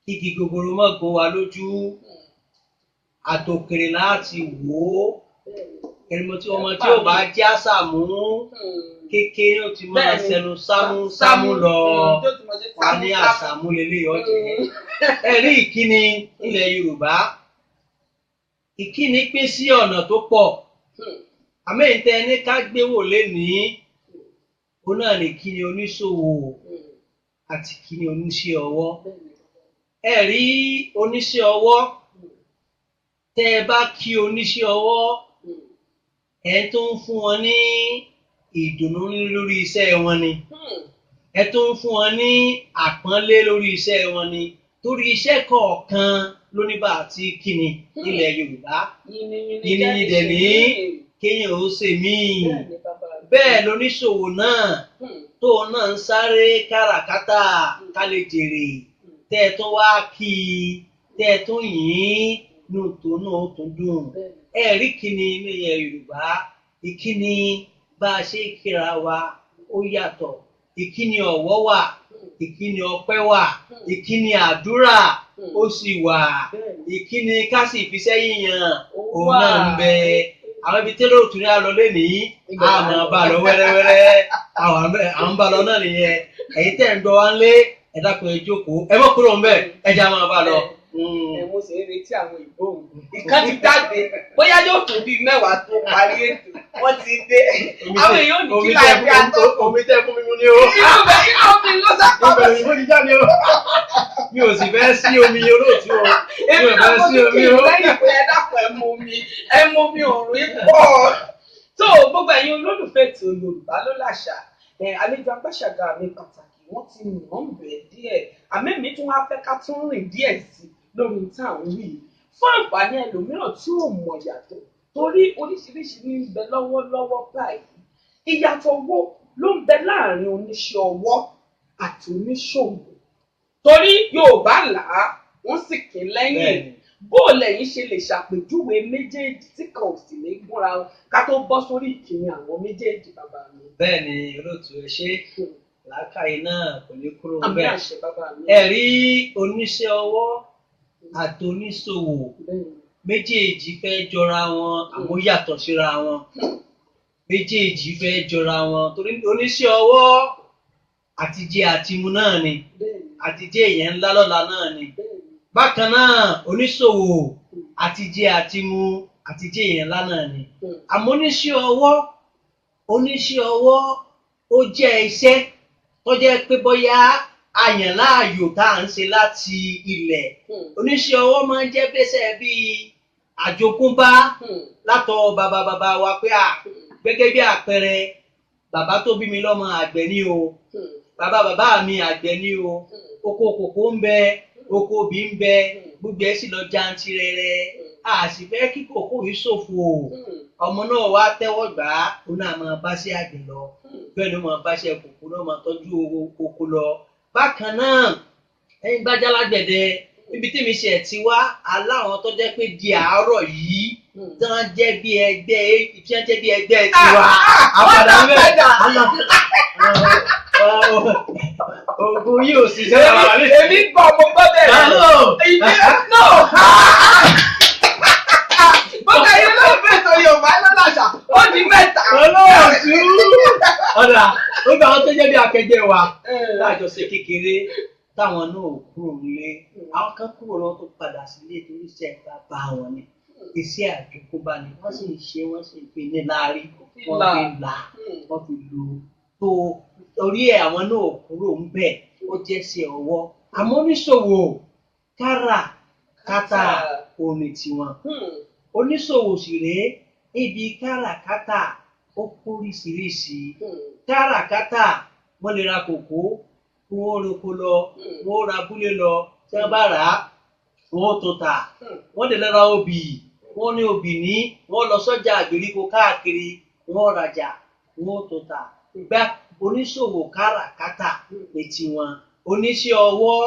kígi gogoro mọ́ gún wa lójú, àtòkèrè láti wò ó. Ẹni tí ọmọ tí ò bá jẹ́ àṣà mú kékeré ó ti máa ṣẹnu sámú sámú lọ, wà ní àṣà mú lélẹ̀ ọ̀jẹ̀. Ẹ̀rí ìkíni ilẹ̀ Yorùbá, ìkíni pín sí ọ̀nà tó pọ̀. Àmọ́ èyí tẹ́ ní ká gbé wò lénìí, òun náà ní ìkíni oníṣòwò àti ìkíni oníṣẹ́ ọwọ́. Ẹ̀rí oníṣẹ́ ọwọ́, tẹ́ ẹ bá kí oníṣẹ́ ọwọ́, ẹ tó ń fún wọn ní ìdùnnú lórí iṣẹ́ wọn ni. Ẹ tó ń fún wọn ní àpọ́nlé lórí iṣẹ́ wọn ni. Torí iṣẹ́ kọ̀ọ̀kan ló ní bá àti kíni nílẹ̀ Yorùbá. Yìnyín dẹ̀ ní kéèyàn ó ṣe míì. Bẹ́ẹ̀ lóníṣòwò náà tó náà ń sáré káràkátà ká lè jèrè. Tẹ́ ẹ tó wá kí i, tẹ́ ẹ tó yìn ín, inú tòun náà ó tún dùn. Ẹ̀rí kíni nílẹ̀ Yorùbá, ìkíni bá a ṣe kíra wa ó yàtọ̀. Ìkíni ọ̀wọ̀ wà, ìkíni ọpẹ́ wà, ìkíni àdúrà ó sì wà, ìkíni ká sì fi sẹ́yìn yàn òun náà ń bẹ. Àwọn ibi tẹ́lẹ̀ òtún ní a lọ lénìí, a máa bá a lọ wẹ́rẹ́wẹ́rẹ́, à ń bá a lọ náà nìyẹn. Ẹ̀yin tẹ́ ń gbọ́ wá ń lé, ẹ dákun ẹ jókòó, ẹ mọ́ kúrò ń bẹ̀, ẹ já máa bá a lọ. Ẹ mo sì ń retí àwọn ìgbóhùn. Ìkan ti jáde, bóyá yóò tó bíi 10 tó parí ètò. Wọ́n ti dé. Àwọn èèyàn ò ní kí láì fi àtọ́. Omi tẹ́ fún mi mu ni o. Inú bẹ̀ inú mi ló sápá. Ibẹ̀ ni mo ti jáde o. Mi ò sì fẹ́ sí omi olóòtú o. Mi Èmi ò náà fẹ́ mo sí tún omi kì í o. lẹ́yìn pé ẹ dákun ẹ mú mi, ẹ mú mi òrùn pọ̀. Tó gbogbo ẹ̀yin olólùfẹ́ ètò Yorùbá ló làṣà, àlejò agbáṣàgà mi pàtàkì wọ́n ti nà ń bẹ̀ díẹ̀. Àmẹ́mi tún wá fẹ́ ká tún rìn díẹ̀ sí lórí tá à ń wí yìí. Fún àǹfààní ẹlòmíràn tí ò mọ̀ yàtọ̀ torí oríṣiríṣi ní ń bẹ lọ́wọ́lọ́wọ́ báyìí. Ìyàtọ̀ wo ló ń bẹ láàrin oníṣẹ́ ọwọ́ àti oníṣòwò? Torí Yorùbá là á, wọ́n sì kín lẹ́yìn. Bẹ́ẹ̀ni. Bó o lẹ̀yin ṣe lè ṣàpèjúwe méjèèjì tí kan ò sì ní gúnra wọn ká tó bọ́ sórí ìkíni àwọn méjèèjì bàbá mi. Bẹ́ẹ̀ni olóòtú, ẹ ṣé, làákàyè náà kò ní kúrò Àmì bẹ́ẹ̀. àṣẹ bàbá mi. Ẹ rí oníṣẹ́ ọwọ́ àti oníṣòwò Bẹ́ẹ̀ni. méjèèjì fẹ́ jọra wọn àmọ́ yàtọ̀ síra wọn. Méjèèjì fẹ́ jọra wọn torí oníṣẹ́ ọwọ́ àtijẹ àtimu náà ni, Bẹ́ẹ̀ni. àtijẹ èèyàn ńlá lọ́la náà ni. Bẹ́ẹ̀ni. Bákan náà oníṣòwò àtijẹ àtimu àtijẹ èèyàn ńlá náà ni. Àmọ́ oníṣẹ́ ọwọ́ ó jẹ́ iṣẹ́ tó jẹ́ pé bóyá àyàn láàyò tá à ń ṣe láti ilẹ̀. Oníṣẹ́ ọwọ́ máa ń jẹ́ bẹ́sẹ̀ bíi àjogúnbá látọ̀ bàbá bàbá wa pé à gẹ́gẹ́ bí àpẹẹrẹ bàbá tó bí mi lọ́mọ àgbẹ̀ ni o, bàbá bàbá mi àgbẹ̀ ni o, oko kòkó ń bẹ, oko obì ń bẹ, gbogbo ẹ̀ sì lọ jantirẹrẹ, a sì fẹ́ kí kòkó yìí ṣòfò. Ọmọ náà wá tẹ́wọ́ gbà á, òun náà máa bá sí àgbẹ̀ lọ, bẹ́ẹ̀ ló máa bá ṣe kòkó náà máa tọ́jú owó kòkó lọ. Bákan náà ẹ̀yin gbájálágbẹ̀dẹ níbi tí mi ṣe ẹ̀ ti wá aláwọn tó jẹ́ pé di àárọ̀ yìí tí wọ́n jẹ́ bí ẹgbẹ́ tí wọ́n jẹ́ bí ẹgbẹ́ tiwa. Wọ́n dá padà. Oògùn yìí ò sì ṣe Èmi gbọ́ mo gbọ́ bẹ̀rẹ̀. Ìdí náà. Gbogbo ẹ̀yin olólùfẹ́ ètò Yorùbá ló làṣà ó di mẹ́ta. Olóòtú ọ̀dà ó gba àwọn tó jẹ́ bí akẹgbẹ́ wa láàjọ ṣe kékeré táwọn náà ò kúrò nílé, àwọn kan kúrò lọ́wọ́ tó padà sílé torí iṣẹ́ bàbá wọn ni, iṣẹ́ àjogúnbá ni wọ́n sì ń ṣe, wọ́n sì ń fi ní láárí, wọ́n fi là wọ́n fi lò tó torí ẹ̀ àwọn náà ò kúrò ń bẹ̀, ó jẹ́ ṣe ọwọ́. Àmọ́ oníṣòwò káràkátà òní tiwọn. Oníṣòwò sì rèé níbi káràkátà ó kóríṣiríṣi. Káràkátà wọ́n lè ra kòkó, kí wọ́n roko lọ, wọ́n ra abúlé lọ, tí wọ́n bá rà á wọ́n ó tún tà. Wọ́n lè lọ ra obì, wọ́n ní obì ní, wọ́n lọ sọ́jà àgbèríko káàkiri, wọ́n rajà, wọ́n ó tún tà. Gbá oníṣòwò káràkátà ní tiwọn. Oníṣẹ́ ọwọ́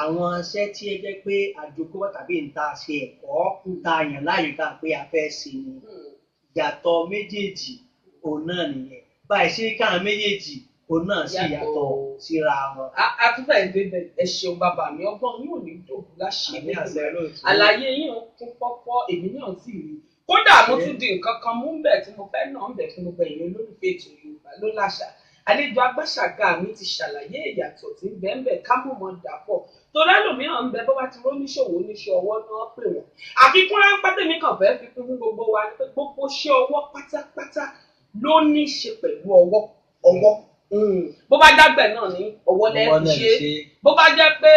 àwọn iṣẹ́ tí ẹ jẹ́ pé àjogúnbá tàbí níta ṣe ẹ̀kọ́ tá a yàn láàyò tá a pé a fẹ́ ṣe ni. Ìyàtọ̀ méjèèjì òun náà nìyẹn. Báyìí ṣe káwọn méjèèjì òun náà sì yàtọ̀ síra wọn. Àtúfẹ̀ ìdébẹ̀ ẹ ṣeun bàbá mi, ọgbọ́n yóò ní dòbù láṣẹ Àmì àṣẹ olóòtú. Àlàyé yín ń kún fọ́fọ́, èmi náà sì rí. Kódà mo tún di nǹkan kan mú bẹ̀ tí mo fẹ́ náà ń bẹ̀ fún gbogbo ẹ̀yin olólùfẹ́ ètò Yorùbá ló láṣà. Àlejò agbáṣàgà mi ti ṣàlàyé ìyàtọ̀ tí ń bẹ ń bẹ ká mọ̀ mọ́ dàpọ̀. Torí ẹlòmíràn ń bẹ bó bá ti róníṣòwò oníṣẹ́ ọwọ́ náà pè wọ́n. Àfikún ráńpẹ́ tèmi kàn fẹ́ fi kún fún gbogbo wa ni pé gbogbo iṣẹ́ ọwọ́ pátápátá ló ní í ṣe pẹ̀lú ọwọ́ ọwọ́. Bó bá jágbẹ̀ náà ní ọwọ́ lẹ́ẹ̀ fi ṣe. Bó bá jẹ́ pé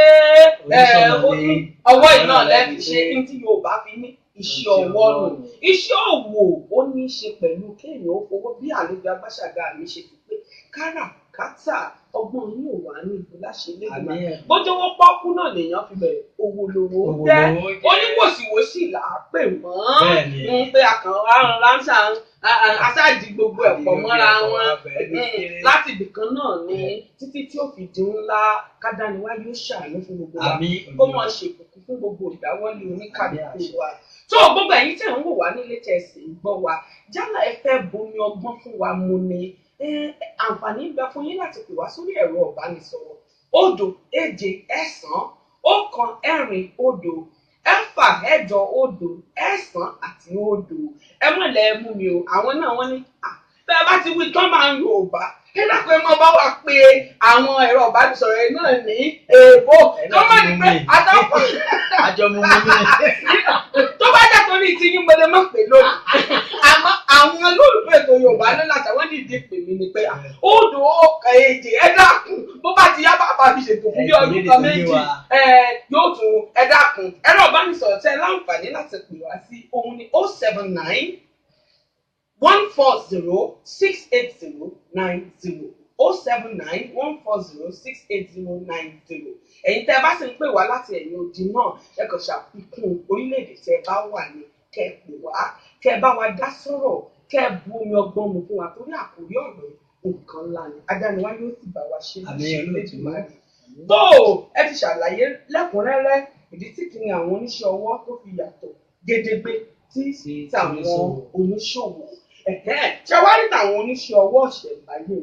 ọwọ́ iná lẹ́ẹ̀ fi ṣe, ní tí Yorùbá fi ní iṣẹ́ ọwọ́ nù. Iṣẹ́ òwò ó ní í ṣe pẹ̀lú kéèyàn ó fowó bí àlejò agbáṣàgà mi ṣe fi pé káràkátà ọgbọ́n yín ò wá ní ibi láṣẹ lẹ́gbẹ̀ẹ́. Bójú owó pọ́kú náà lèèyàn fi bẹ̀rẹ̀ owó lówó jẹ́ oníwòsíwòsí là á pè wọ́n ń pé akàn ránṣà aṣáàjì gbogbo ẹ̀ pọ̀ mọ́ra wọn láti ibìkan náà ni títí tí ó fi di ńlá kádániwá yóò ṣàánú fún gbogbo wa kó mọ̀ ṣèkùkù fún gbogbo ìdáwọ́lé oníkàlùkù wa. Tó gbogbo ẹ̀yin tẹ̀ ń wò wá nílé tẹ̀ sì ń gbọ́ wa, jálá ẹ fẹ́ bomi ọgbọ́n fún wa mu ni, àǹfààní ń bẹ fún yín láti pè wá sórí ẹ̀rọ ìbánisọ̀rọ̀ 0 7 9 1 4 0 6 8 0 àti 0. Ẹ mọ̀ lẹ́ mú mi o, àwọn náà wọ́n ní bẹ́ẹ̀ bá ti wí tán máa ń Yorùbá ẹ dákun ẹ mọ bá wà pé àwọn ẹ̀rọ ìbánisọ̀rọ̀ ẹ náà ní èèbó tó má ní pé àtàkùn àjọ mú mi ní. Tó bá jẹ́ torí tí yín mo lè má pè lónìí, àmọ́ àwọn olólùfẹ́ ètò nǹkan méjì yóò tún. Ẹ dákun, ẹ̀rọ ìbánisọ̀rọ̀ tẹ́ láǹfààní láti pè wá sí òun ni 079 140 68090, 079 140 68090. Ẹ̀yin tẹ́ ẹ bá sì ń pè wá láti ẹ̀yìn odi náà, ẹ kàn ṣàfikún orílẹ̀-èdè tẹ́ ẹ bá wà ní kẹ́ ẹ pè wá, kẹ́ ẹ bá wa dá sọ̀rọ̀, kẹ́ ẹ bu omi ọgbọ́n mu fún wa, torí àkórí ọ̀rọ̀ nǹkan ńlá ni. Adániwá yóò sì bá wa ṣe. Àmín. Tó ẹ ti ṣàlàyé lẹ́kùnrẹ́rẹ́ ìdí tí kìíní àwọn oníṣẹ́ ọwọ́ tó fi yàtọ̀ gédégbé tí tàwọn oníṣòwò. Ṣé wá rí tàwọn oníṣẹ́ ọwọ́ ìṣẹ̀ǹbáyé o,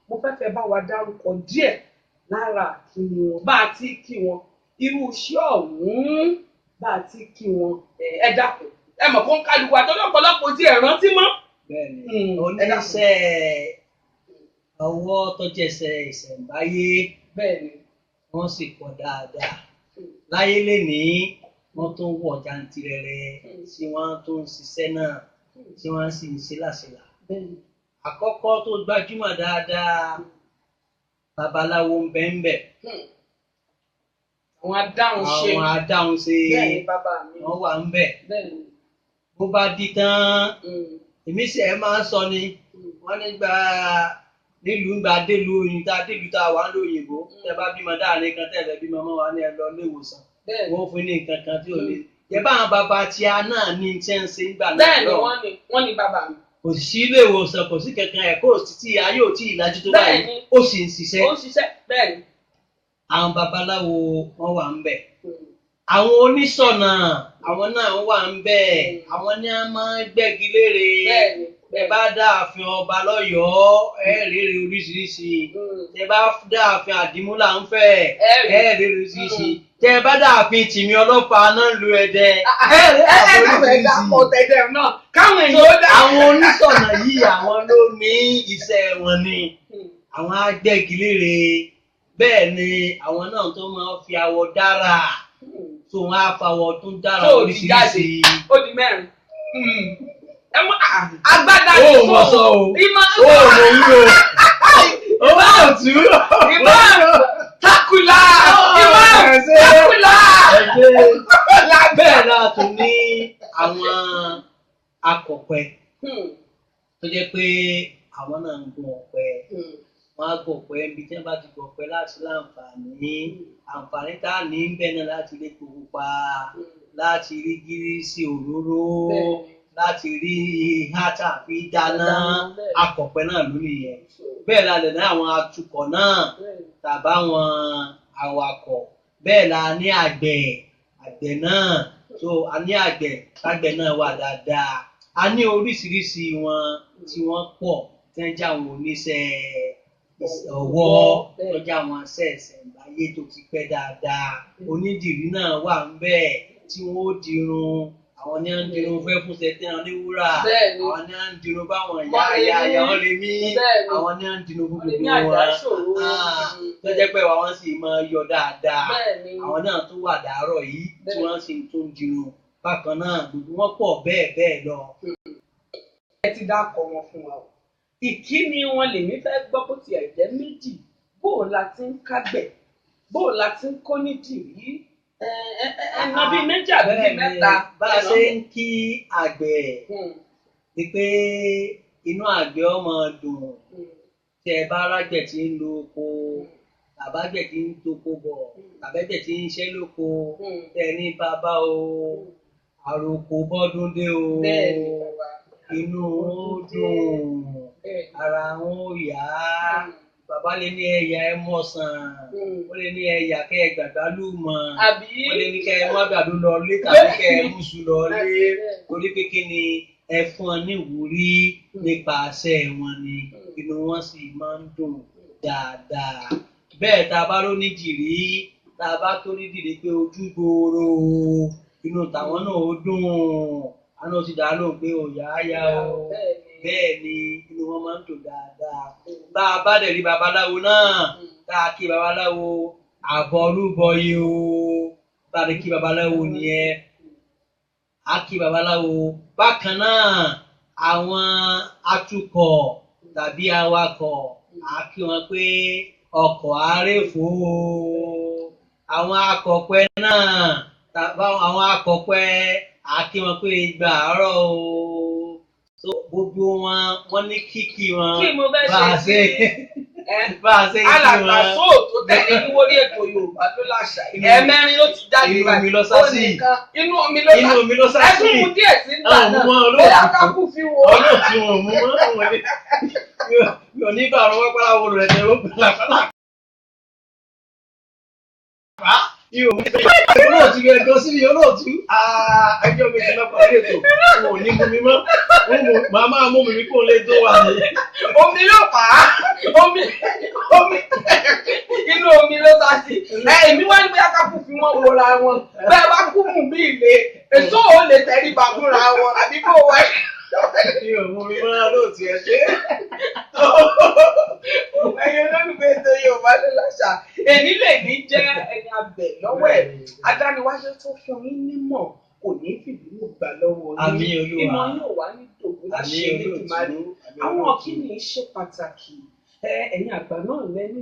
mo fẹ́ fẹ́ bá wa dárúkọ díẹ̀ lára kíni wọn, bá a ti kí wọn, irú iṣẹ́ ọ̀hún bá a ti kí wọn. Ẹ dákun, ẹ mọ̀ kó ń kálukú àtọ́jú ọ̀pọ̀lọpọ̀ tí ẹ rántí mọ́. Bẹ́ẹ̀ni, oníṣẹ́ ọwọ́ tó jẹ́ṣẹ́ ìṣẹ̀ǹbáyé wọ́n sì pọ̀ dáadáa láyé lénìí, wọ́n tó ń wọ̀ jantirẹrẹ tí wọ́n tó ń ṣiṣẹ́ náà tí wọ́n sì ń ṣe láṣìlá. Àkọ́kọ́ tó gbajúmọ̀ dáadáa, babaláwo ń bẹ ń bẹ. Àwọn adáhùn ṣe. Àwọn adáhùn ṣe wọ́n wà ń bẹ. Bó bá di tán, èmi sì ẹ máa ń sọ ni, wọ́n nígbà nílùú ńgbà délùú oyin tá a délùú tá a wà ń lo òyìnbó, tẹ bá bímọ dáàrin kan tẹ fẹ́ bímọ mọ́ wa ní ẹ lọ ilé ìwòsàn, wọ́n fún ní nǹkan kan tí ò ní. Yẹ bá àwọn bàbá tí a náà ní tí ń ṣe ńgbà náà. Bẹ́ẹ̀ni, wọ́n ní bàbá mi. Kò sí ilé ìwòsàn, kò sí kankan, ẹ̀kọ́ títí ayé ò tí ì lajú tó báyìí, ó sì ń ṣiṣẹ́. Ó ń ṣiṣẹ́, bẹ́ẹ̀ni. Àwọn babaláwo wọ́n wà ń bẹ̀. Àwọn oníṣọ̀nà àwọn náà wà ń bẹ̀. Àwọn ní a máa ń gbẹ́gi lére. Ẹ bá dá ààfin ọba lọ́yọ̀ọ́, ẹ rèrè oríṣiríṣi. Ẹ bá dá ààfin Àdìmúlà ń fẹ́, ẹ rèrè oríṣiríṣi. Tẹ bá dá ààfin Tìmí Ọlọ́pàá náà lu Ẹdẹ, ẹ rèrè oríṣiríṣi. Àwọn oníṣọ̀nà yìí àwọn ló ní iṣẹ́ wọn ni. Àwọn agbẹ́gilére, bẹ́ẹ̀ ni àwọn náà tó máa ń fi awọ dára, tó wọn á fawọ tó ń dára oríṣiríṣi. Ó di mẹ́rin. Agbada ni fún o. Ìmọ̀ ó mọ̀ wúro. Ó bá òtú. Ìmọ̀ takula. Ìmọ̀ takula. Bẹ́ẹ̀ náà tún ní àwọn akọ̀pẹ tó jẹ́ pé àwọn náà ń gun ọ̀pẹ. Wọ́n á gun ọ̀pẹ ibi tí wọ́n bá ti gun ọ̀pẹ láti láǹfààní. Àǹfààní tá a ní ń bẹ̀ náà láti lè kó pupa, láti rí gírísì òróró, láti rí ihá tàbí dáná. Akọ̀pẹ náà ló nìyẹn. Bẹ́ẹ̀ la lè ní àwọn atukọ̀ náà tàbá wọn awakọ̀. Bẹ́ẹ̀ la ní àgbẹ̀, àgbẹ̀ náà tó a ní àgbẹ̀, tágbẹ̀ náà wà dáadáa. A ní oríṣiríṣi wọn tí wọ́n pọ̀ tí wọ́n jẹ́ àwọn oníṣẹ́ ọwọ́ tó jẹ́ àwọn iṣẹ́ ìṣẹ̀ǹbáyé tó ti pẹ́ dáadáa. Onídìrí náà wà ń bẹ̀ tí wọ́n ó dirun. Àwọn ní à ń dirun fẹ́ fún sẹ́tẹ́ àwọn ní wúrà, àwọn ní à ń dirun báwọn ìyá ìyá ìyá wọn lè mí, àwọn ní à ń dirun fún gbogbo wọn tó jẹ́ pé àwọn sì máa yọ dáadáa. Àwọn náà tó wà dàárọ̀ yìí tí wọ́n sì tún dirun bákan náà, gbogbo wọn pọ̀ bẹ́ẹ̀ bẹ́ẹ̀ lọ. Ẹ ti dákọ̀ wọn fún wa o. Ìkíni wọn lèmi fẹ́ gbọ́ bó tiẹ̀ jẹ́ méjì. Bó o la ti ń kágbẹ̀, bó o la ti ń kó nídìrí, ẹnà bíi méjì àbí bíi mẹ́ta. Bá a ṣe ń kí àgbẹ̀ ni pé inú àgbẹ̀ ọmọ dùn. Tẹ bá rágbẹ̀ tí ń lo oko, tàbágbẹ̀ tí ń toko bọ̀, tàbẹ́gbẹ̀ tí ń ṣẹ́ lóko, tẹ ní bàbá o, àròkò bọ́dún dé o, inú ó dùn, ara wọn ó yá. Bàbá lè ní ẹ̀yà ẹ mọ̀sán, ó lè ní ẹ̀yà kẹ́ ẹ gbàgbálù mọ̀, ó lè ní kẹ́ ẹ má gbàdú lọ lé tàbí kẹ́ ẹ mùsù lọ lé, torí pé kí ni ẹ fún ọ ní ìwúrí nípa àṣẹ wọn ni, inú wọn sì máa ń dùn dáadáa. Bẹ́ẹ̀ tá a bá ló ní jìrí, tá a bá tó ní dìde pé ojú gbòòrò, inú tàwọn náà ó dùn, àná ó ti dá lóhùn pé òyà á yá o. Bẹ́ẹ̀ ni inú wọn máa ń dùn dáadáa. Bá a bá dẹ̀ rí babaláwo náà, tá a kí babaláwo àbọrúbọyè o, bá a lè kí babaláwo nìyẹn, a kí babaláwo. Bákan náà, àwọn atukọ̀ tàbí awakọ̀, a kí wọn pé ọkọ̀ àárẹ̀fò o, Àwọn akọ̀pẹ náà, àwọn akọ̀pẹ a kí wọn pé igba àárọ̀ o. So gbogbo wọn, wọ́n ní kíkí wọn. Kí mo fẹ́ Bá a ṣe ṣe sí bá a ṣe kí alàgbà wọn. sóò tó tẹ̀lé ní wórí ètò Yorùbá ló láṣà yìí. Ẹ̀ẹ̀mẹrin ló ti jáde Inú báyìí. omi ló sá Ó sí. nìkan, inú omi ló sá Inú omi ló sá sí. Ẹkún mu díẹ̀ sí nígbà Àwọn náà. ọmọ olóòtú. Bóyá kákú fi wò ó. Olóòtú wọn ò mú wọn wọlé. Mi ò ní bá àwọn pápá wo rẹ̀ tẹ̀ ó pàlàpàlà. Olóòtú yẹn gan sí mi olóòtú. Ẹjọ́ mi ti lọ parí ètò. N ò ní mú mi mọ́. Màá máa mú mi kó lè tó wà ní. Omi ló fà á. Omi omi inú omi ló sá sí. Ẹ èmi wá ní bóyá kákú fi wọ́n wọra wọn. Bẹ́ẹ̀ bá kú mú bí ilé. Èso ò lè tẹríba fúnra wọn àbí kó wá. Mi ò mú mi mọ́ olóòtú ẹ ṣé. Ẹ̀yin olólùfẹ́ ètò Yorùbá ló láṣà. Èmi lè ní jẹ́ ẹni abẹ lọ́wọ́ ẹ̀. Adániwájú tó fún yín nímọ̀ kò ní fìbínú gbà lọ́wọ́ yín. Àmín Olúwa. Ìmọ̀ yóò wá ní tòkó Àmín láṣẹ Elédùmarè. olóòtú. Àmín Àwọn olóòtú. kíni ṣe pàtàkì. Ẹ̀yin àgbà náà lẹ́ni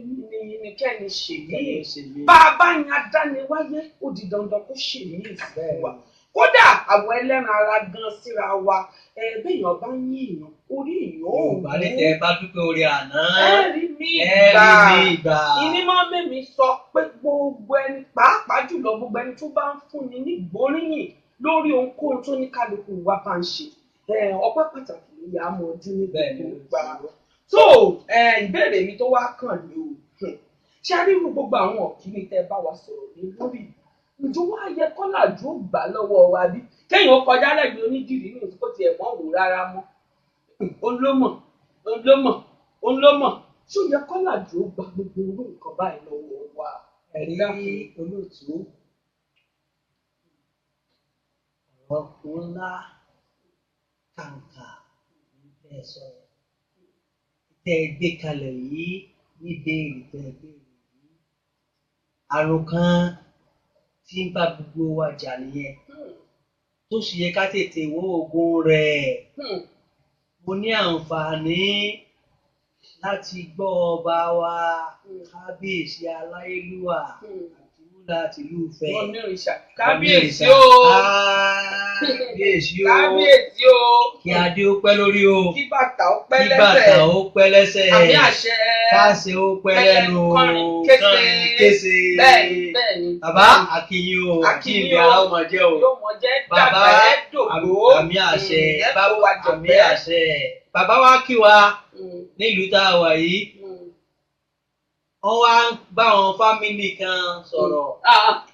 ní kẹ́ni ṣèlú. Bá a bá yan adániwáyé, ó di dandan kó ṣèlú fún wa. Kódà àwọn ẹlẹ́ran ara gan síra wa, béèyàn bá yín èèyàn, orí èèyàn ò Yorùbá ní tẹ bá dúpẹ́ orí àná. Ẹ rí mi Ẹ gbà. rí mi gbà. Ìní máa ń mẹ́mi sọ pé gbogbo ẹni, pàápàá jùlọ gbogbo ẹni tó bá ń fúnni ní gbóríyìn lórí ohunkóhun tó ní kálukú wa bá ń ṣe. Ọpẹ́ pàtàkì ló yà á mọ ojú ní Bẹ́ẹ̀ni. gbogbo ìgbà. So ìbéèrè mi tó wá kàn ní o. Ṣé a rí irú gbogbo àwọn ọ̀kíní tẹ́ bá wa sọ̀rọ̀ ní lórí? Ǹjọ́ wá yẹ kọ́làjú ó gbà lọ́wọ́ wa bí? Kéèyàn ó kọjá lẹ́gbẹ̀ẹ́ onídìrí ní ìsìnkú tiẹ̀ mọ́ wò rárá mọ́. Òun ló mọ̀, òun ló mọ̀, òun ló mọ̀. Ṣó yẹ kọ́làjú ó gba gbogbo irú nǹkan báyìí lọ́wọ́ wa? Ẹ̀rí olóòtú. Ọ̀rọ̀ ńlá kàǹkà ní tẹ́ ẹ sọ yẹn. Tẹ́ ẹ gbé kalẹ̀ yìí ní ìbéèrè tẹ́ ẹ béèrè yìí. Àrùn kan tí ń bá gbogbo wa jà nìyẹn. Tó sì yẹ ká tètè wó oògùn rẹ̀. Mo ní àǹfààní láti gbọ́ ọba wa Kábíyèsí Aláyélúwà Àdìmúlà tìlú Ifẹ̀. Wọ́n ní òrìṣà. Kábíyèsí o. Kábíyèsí o. Kábíyèsí o. Kí adé ó pẹ́ lórí o. Kí bàtà ó pẹ́ Kí bàtà lẹ́sẹ̀. ó pẹ́ lẹ́sẹ̀. Àmì àṣẹ. Káṣe ó pẹ́ lẹ́nu. Kọrin kése. Kọrin kése. Bẹ́ẹ̀ni bẹ́ẹ̀ni. Bàbá àkìyìn o. A kí yín Àkìyìn o. ara ó máa jẹ́ o. Yóò mọ jẹ́ Bàbá dàgbà ẹ́ dògbò. àmì àṣẹ. Ẹ kó wa Àmì jọ̀pẹ́. àṣẹ. Bàbá wa kí wa nílùú tá a wà yìí. Wọ́n wá ń bá àwọn fámìlì kan sọ̀rọ̀.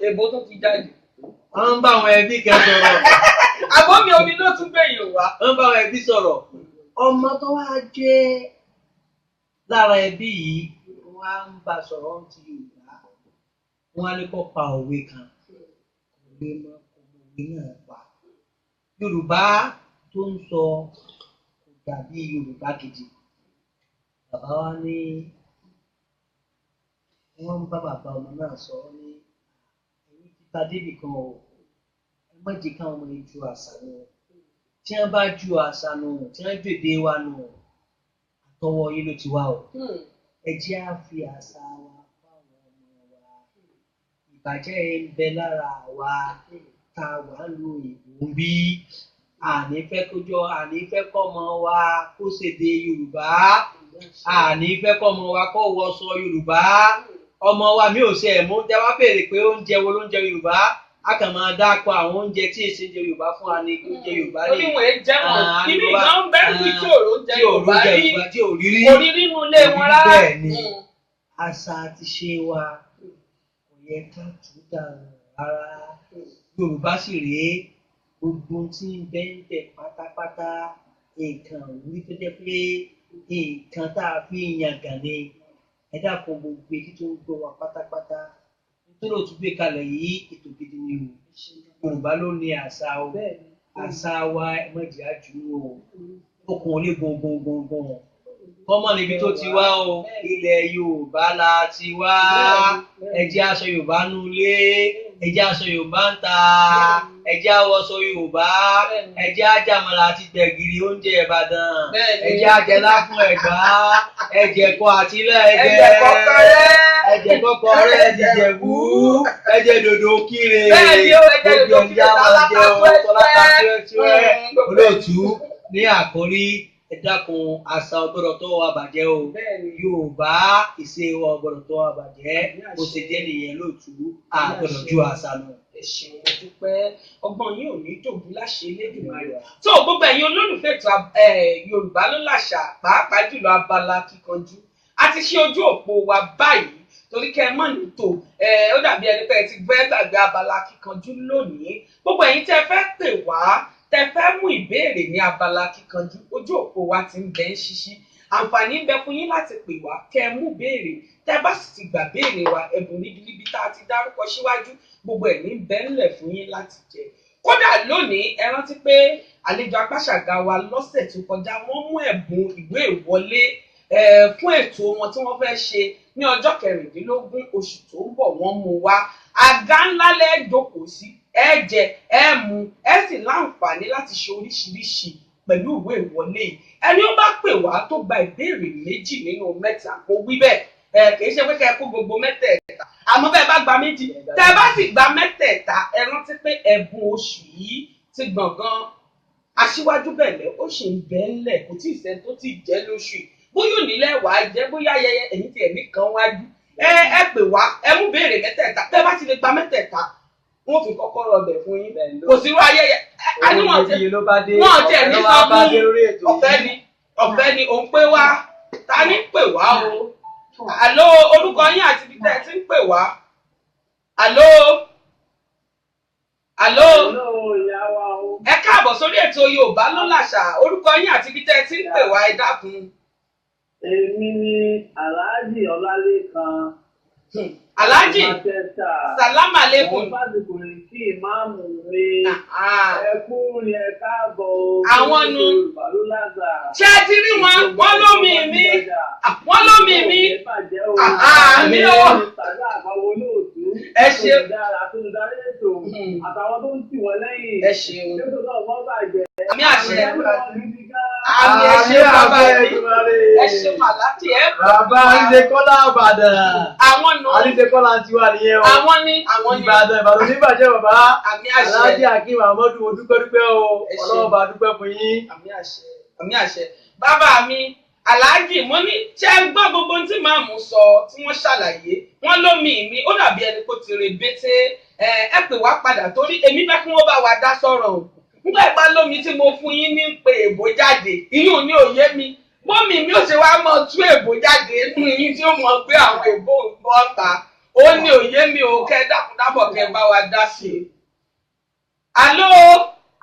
Èbó tó ti jáde. Wọ́n ń bá àwọn ẹbí kan sọ̀rọ̀. Àbọ̀mí omi ló tún gbẹ̀yìn wá. Wọ́n ń bá àwọn ẹbí sọ̀rọ̀. Ọmọ tó wá jẹ́ lára ẹbí yìí, wọ́n á ń bá sọ̀rọ̀ ti Yorùbá. Wọ́n á ní kó pa òwe kan. Òwe mọ́ ọmọ òwe náà pa. Yorùbá tó ń sọ kò dàbí Yorùbá gidi. Bàbá wa ní wọ́n ń bá bàbá ọmọ náà sọ ọ́ ní ẹ̀yin ti ta débì kan o, ẹ má jẹ́ káwọn ọmọ yìí ju àṣà nù. Tí wọ́n bá ju àṣà nù, tí wọ́n ju èdè wa nù, àtọwọ́ yín ló ti wá o. Ẹ jẹ́ á fi àṣà wa fáwọn ọmọ wa. Ìbàjẹ́ ń bẹ lára wa tá a wà ń lu òyìnbó ń bí. Àní fẹ́ kójọ, àní fẹ́ kọ́mọ wa kó ṣèdè Yorùbá. Àní fẹ́ kọ́mọ wa kó wọṣọ Yorùbá. Ọmọ wa mi ò ṣe ẹ̀ mú oúnjẹ wá béèrè pé oúnjẹ wo ló ń jẹ Yorùbá. A kàn máa dáko àwọn oúnjẹ tí èsì ń jẹ Yorùbá fún wa ní oúnjẹ Yorùbá ní. Oníwọ̀n ẹ jẹ́ wọn. Ah, Ibi Yorùbá. ìgbà ń bẹ́ẹ̀ wí tí òró jẹ Tí òró Yorùbá jẹ rí. Yorùbá tí ò rí rí. Kò rí nínú ilé wọn rárá. Bẹ́ẹ̀ ni. Àṣà àti ṣe wa kò yẹ ká tú dànù rárá. Yorùbá sì rèé, gbogbo tí ń bẹ ń bẹ pátápátá nǹkan òwúrí tó jẹ́ pé nǹkan tá a fi ń yangàn ni. Ẹ dákun gbogbo etí tó ń gbọ́ wa pátápátá. Nítorí òtún gbé kalẹ̀ yìí, ètò gidi ni o. Yorùbá ló ní àṣà o. Àṣà wa ẹ má jẹ́ á jù ú o. Okùn ò lè gun gun gun gun. Kọ́mọ níbi tó ti wá o. Ilẹ̀ Yorùbá la ti wá. Ẹ jẹ́ aṣọ Yorùbá nulẹ̀. Ẹ jẹ́ aṣọ Yorùbá ń ta. Ẹ jẹ́ awọṣọ Yorùbá. Ẹ jẹ́ àjàmọ̀là àti gbẹ̀gìrì oúnjẹ Ìbàdàn. Ẹ jẹ́ àjẹlá fún Ẹ̀gbá. Ẹ jẹ̀kọ àti ilẹ̀ ẹ̀jẹ̀. Ẹ̀jẹ̀ kọ̀kọ̀rẹ́. Ẹ̀jẹ̀ kọ́kọ́ rẹ̀ ti jẹ̀bú, ẹ̀jẹ̀ dòdò kíre. Bẹ́ẹ̀ ni ó, ẹ̀jẹ̀ dòdò kíre, tọ́láta tuẹ́tuẹ́. Olóòtú ní àkórí, ẹ dákun, àṣà ọgbọ́dọ̀ tó wa bàjẹ́ o. Bẹ́ẹ̀ ni. Yorùbá ìṣe wa ọgbọ́dọ̀ tó wa bàjẹ́. Bó ṣe jẹ́ nìyẹn lóòtú, a gbọ́dọ̀ ju àṣà lọ. Ẹ ṣeun, mo dúpẹ́. Ọgbọ́n yín ò ní dògún láṣẹ Elédùmarè. Tó gbogbo ẹ̀yin olólùfẹ́ ètò Yorùbá ló làṣà, pàápàá jùlọ abala kíkanjú, a ti ṣe ojú òpó wa báyìí torí kẹ́ ẹ mọ̀ ní tò ó dàbí ẹni pé ẹ ti fẹ́ gbàgbé abala kíkanjú lónìí. Gbogbo ẹ̀yin tẹ́ fẹ́ pè wá, tẹ́ fẹ́ mú ìbéèrè ní abala kíkanjú, ojú òpó wa ti ń bẹ ń ṣíṣí. Àǹfààní ń bẹ fún yín láti pè wá kẹ́ ẹ mú béèrè. Tẹ́ bá sì ti gbà béèrè wa, ẹ̀bùn ribiribi tá a ti dárúkọ síwájú, gbogbo ẹ̀ ní bẹ ńlẹ̀ fún yín láti jẹ. Kódà lónìí, ẹ rántí pé àlejò apáṣàgà wa lọ́sẹ̀ tó kọjá, wọ́n mú ẹ̀bùn ìwé ìwọlé fún ètò wọn tí wọ́n fẹ́ ṣe ní ọjọ́ 16 oṣù tó ń bọ̀, wọ́n mú wá. Àga ńlá lẹ́ jókòó sí, ẹ jẹ, ẹ mu, ẹ sì láǹfààní láti ṣe oríṣiríṣi pẹ̀lú ìwé ìwọlé yìí. Ẹni ó bá pè wá tó gba ìbéèrè 2 nínú 3, kó wí bẹ́ẹ̀, kì í ṣe pé kẹ́ ẹ kó gbogbo mẹ́tẹ̀ẹ̀ta, àmọ́ bẹ́ẹ̀ bá gba 2, tẹ́ ẹ bá sì gba mẹ́tẹ̀ẹ̀ta, ẹ rántí pé ẹ̀bùn oṣù yìí ti gbọ̀ngàn aṣíwájú bẹ̀lẹ̀ ó sì ń bẹ ńlẹ̀, kò tí ì sẹ́ni tó ti jẹ́ lóṣù yìí. Bóyá onílẹ̀ wàá jẹ́, bóyá ayẹyẹ ẹ̀yìn tí ẹ̀mí kan wájú, ẹ pè wá, ẹ mú béèrè mẹ́tẹ̀ẹ̀ta. Bẹ́ẹ̀ bá ti lè gba mẹ́tẹ̀ẹ̀ta, wọ́n fi kọ́kọ́rọ́ ọbẹ̀ fún yín. Kò sí irú ayẹyẹ àníwọ̀n tẹ wọ́n tẹ̀ ní sọ fún ọ̀fẹ́ ni, ọ̀fẹ́ ni òun pé wá. Ta ni pè wá o? Àló, orúkọ yín àti ibi tẹ́ ẹ ti ń pè wá. Àló, àló, ẹ káàbọ̀ sórí ètò Yorùbá ló làṣà. Orúkọ yín àti ibi tẹ́ ẹ ti ń pè wá, ẹ dákun. Èmi ni Alhaji Ọlálékan. Alhaji, sàlámà lẹ́kùn. Mo fásitì kí ìmáàmù mi. Ẹ kú ni, ẹ káàbọ̀. Àwọn nu. Ṣé ẹ ti rí wọn? Wọ́n lómi mi. Wọ́n lómi mi. Àmì o. Ẹ ṣeun. Àtàwọn tó ń tì wọ́n lẹ́yìn. Ẹ ṣeun. Àmì àṣẹ. Àmì ẹ ṣeun bàbá mi. Ẹ ṣeun Alhaji ẹ. Bàbá Àríṣekọ́lá Ìbàdàn. Àwọn nù. Àríṣekọ́lá ti wà nìyẹn o. Àwọn ni, àwọn ni. Ìbàdàn, Ìbàdàn oníbàjẹ́ bàbá. Àmì àṣẹ. Alhaji Akeem Ahmadu, mo dúpẹ́ dúpẹ́ o. Ọlọ́run bá dúpẹ́ fún yín. Àmì àṣẹ. Àmì àṣẹ. Bàbá mi, Alhaji, mo ní ṣé ẹ gbọ́ gbogbo tí màmú sọ tí wọ́n ṣàlàyé. Wọ́n lómi mi, ó dàbí ẹni kó ti rè bété. Ẹ pè wá padà torí èmi fẹ́ kí wọ́n bá wa dá sọ̀rọ̀ o. Nígbà ìbá lómi tí mo fún yín ní pé èbó jáde, ìyún ní òye mi. Bómi mi ò ṣe wá mọ tú èbó jáde nínú yín tí ó mọ pé àwọn èbó ń bọ́ ta. Ó ní òye mi ò, kẹ́ dákúndábọ̀ kẹ́ bá wa dá sí i. Àló,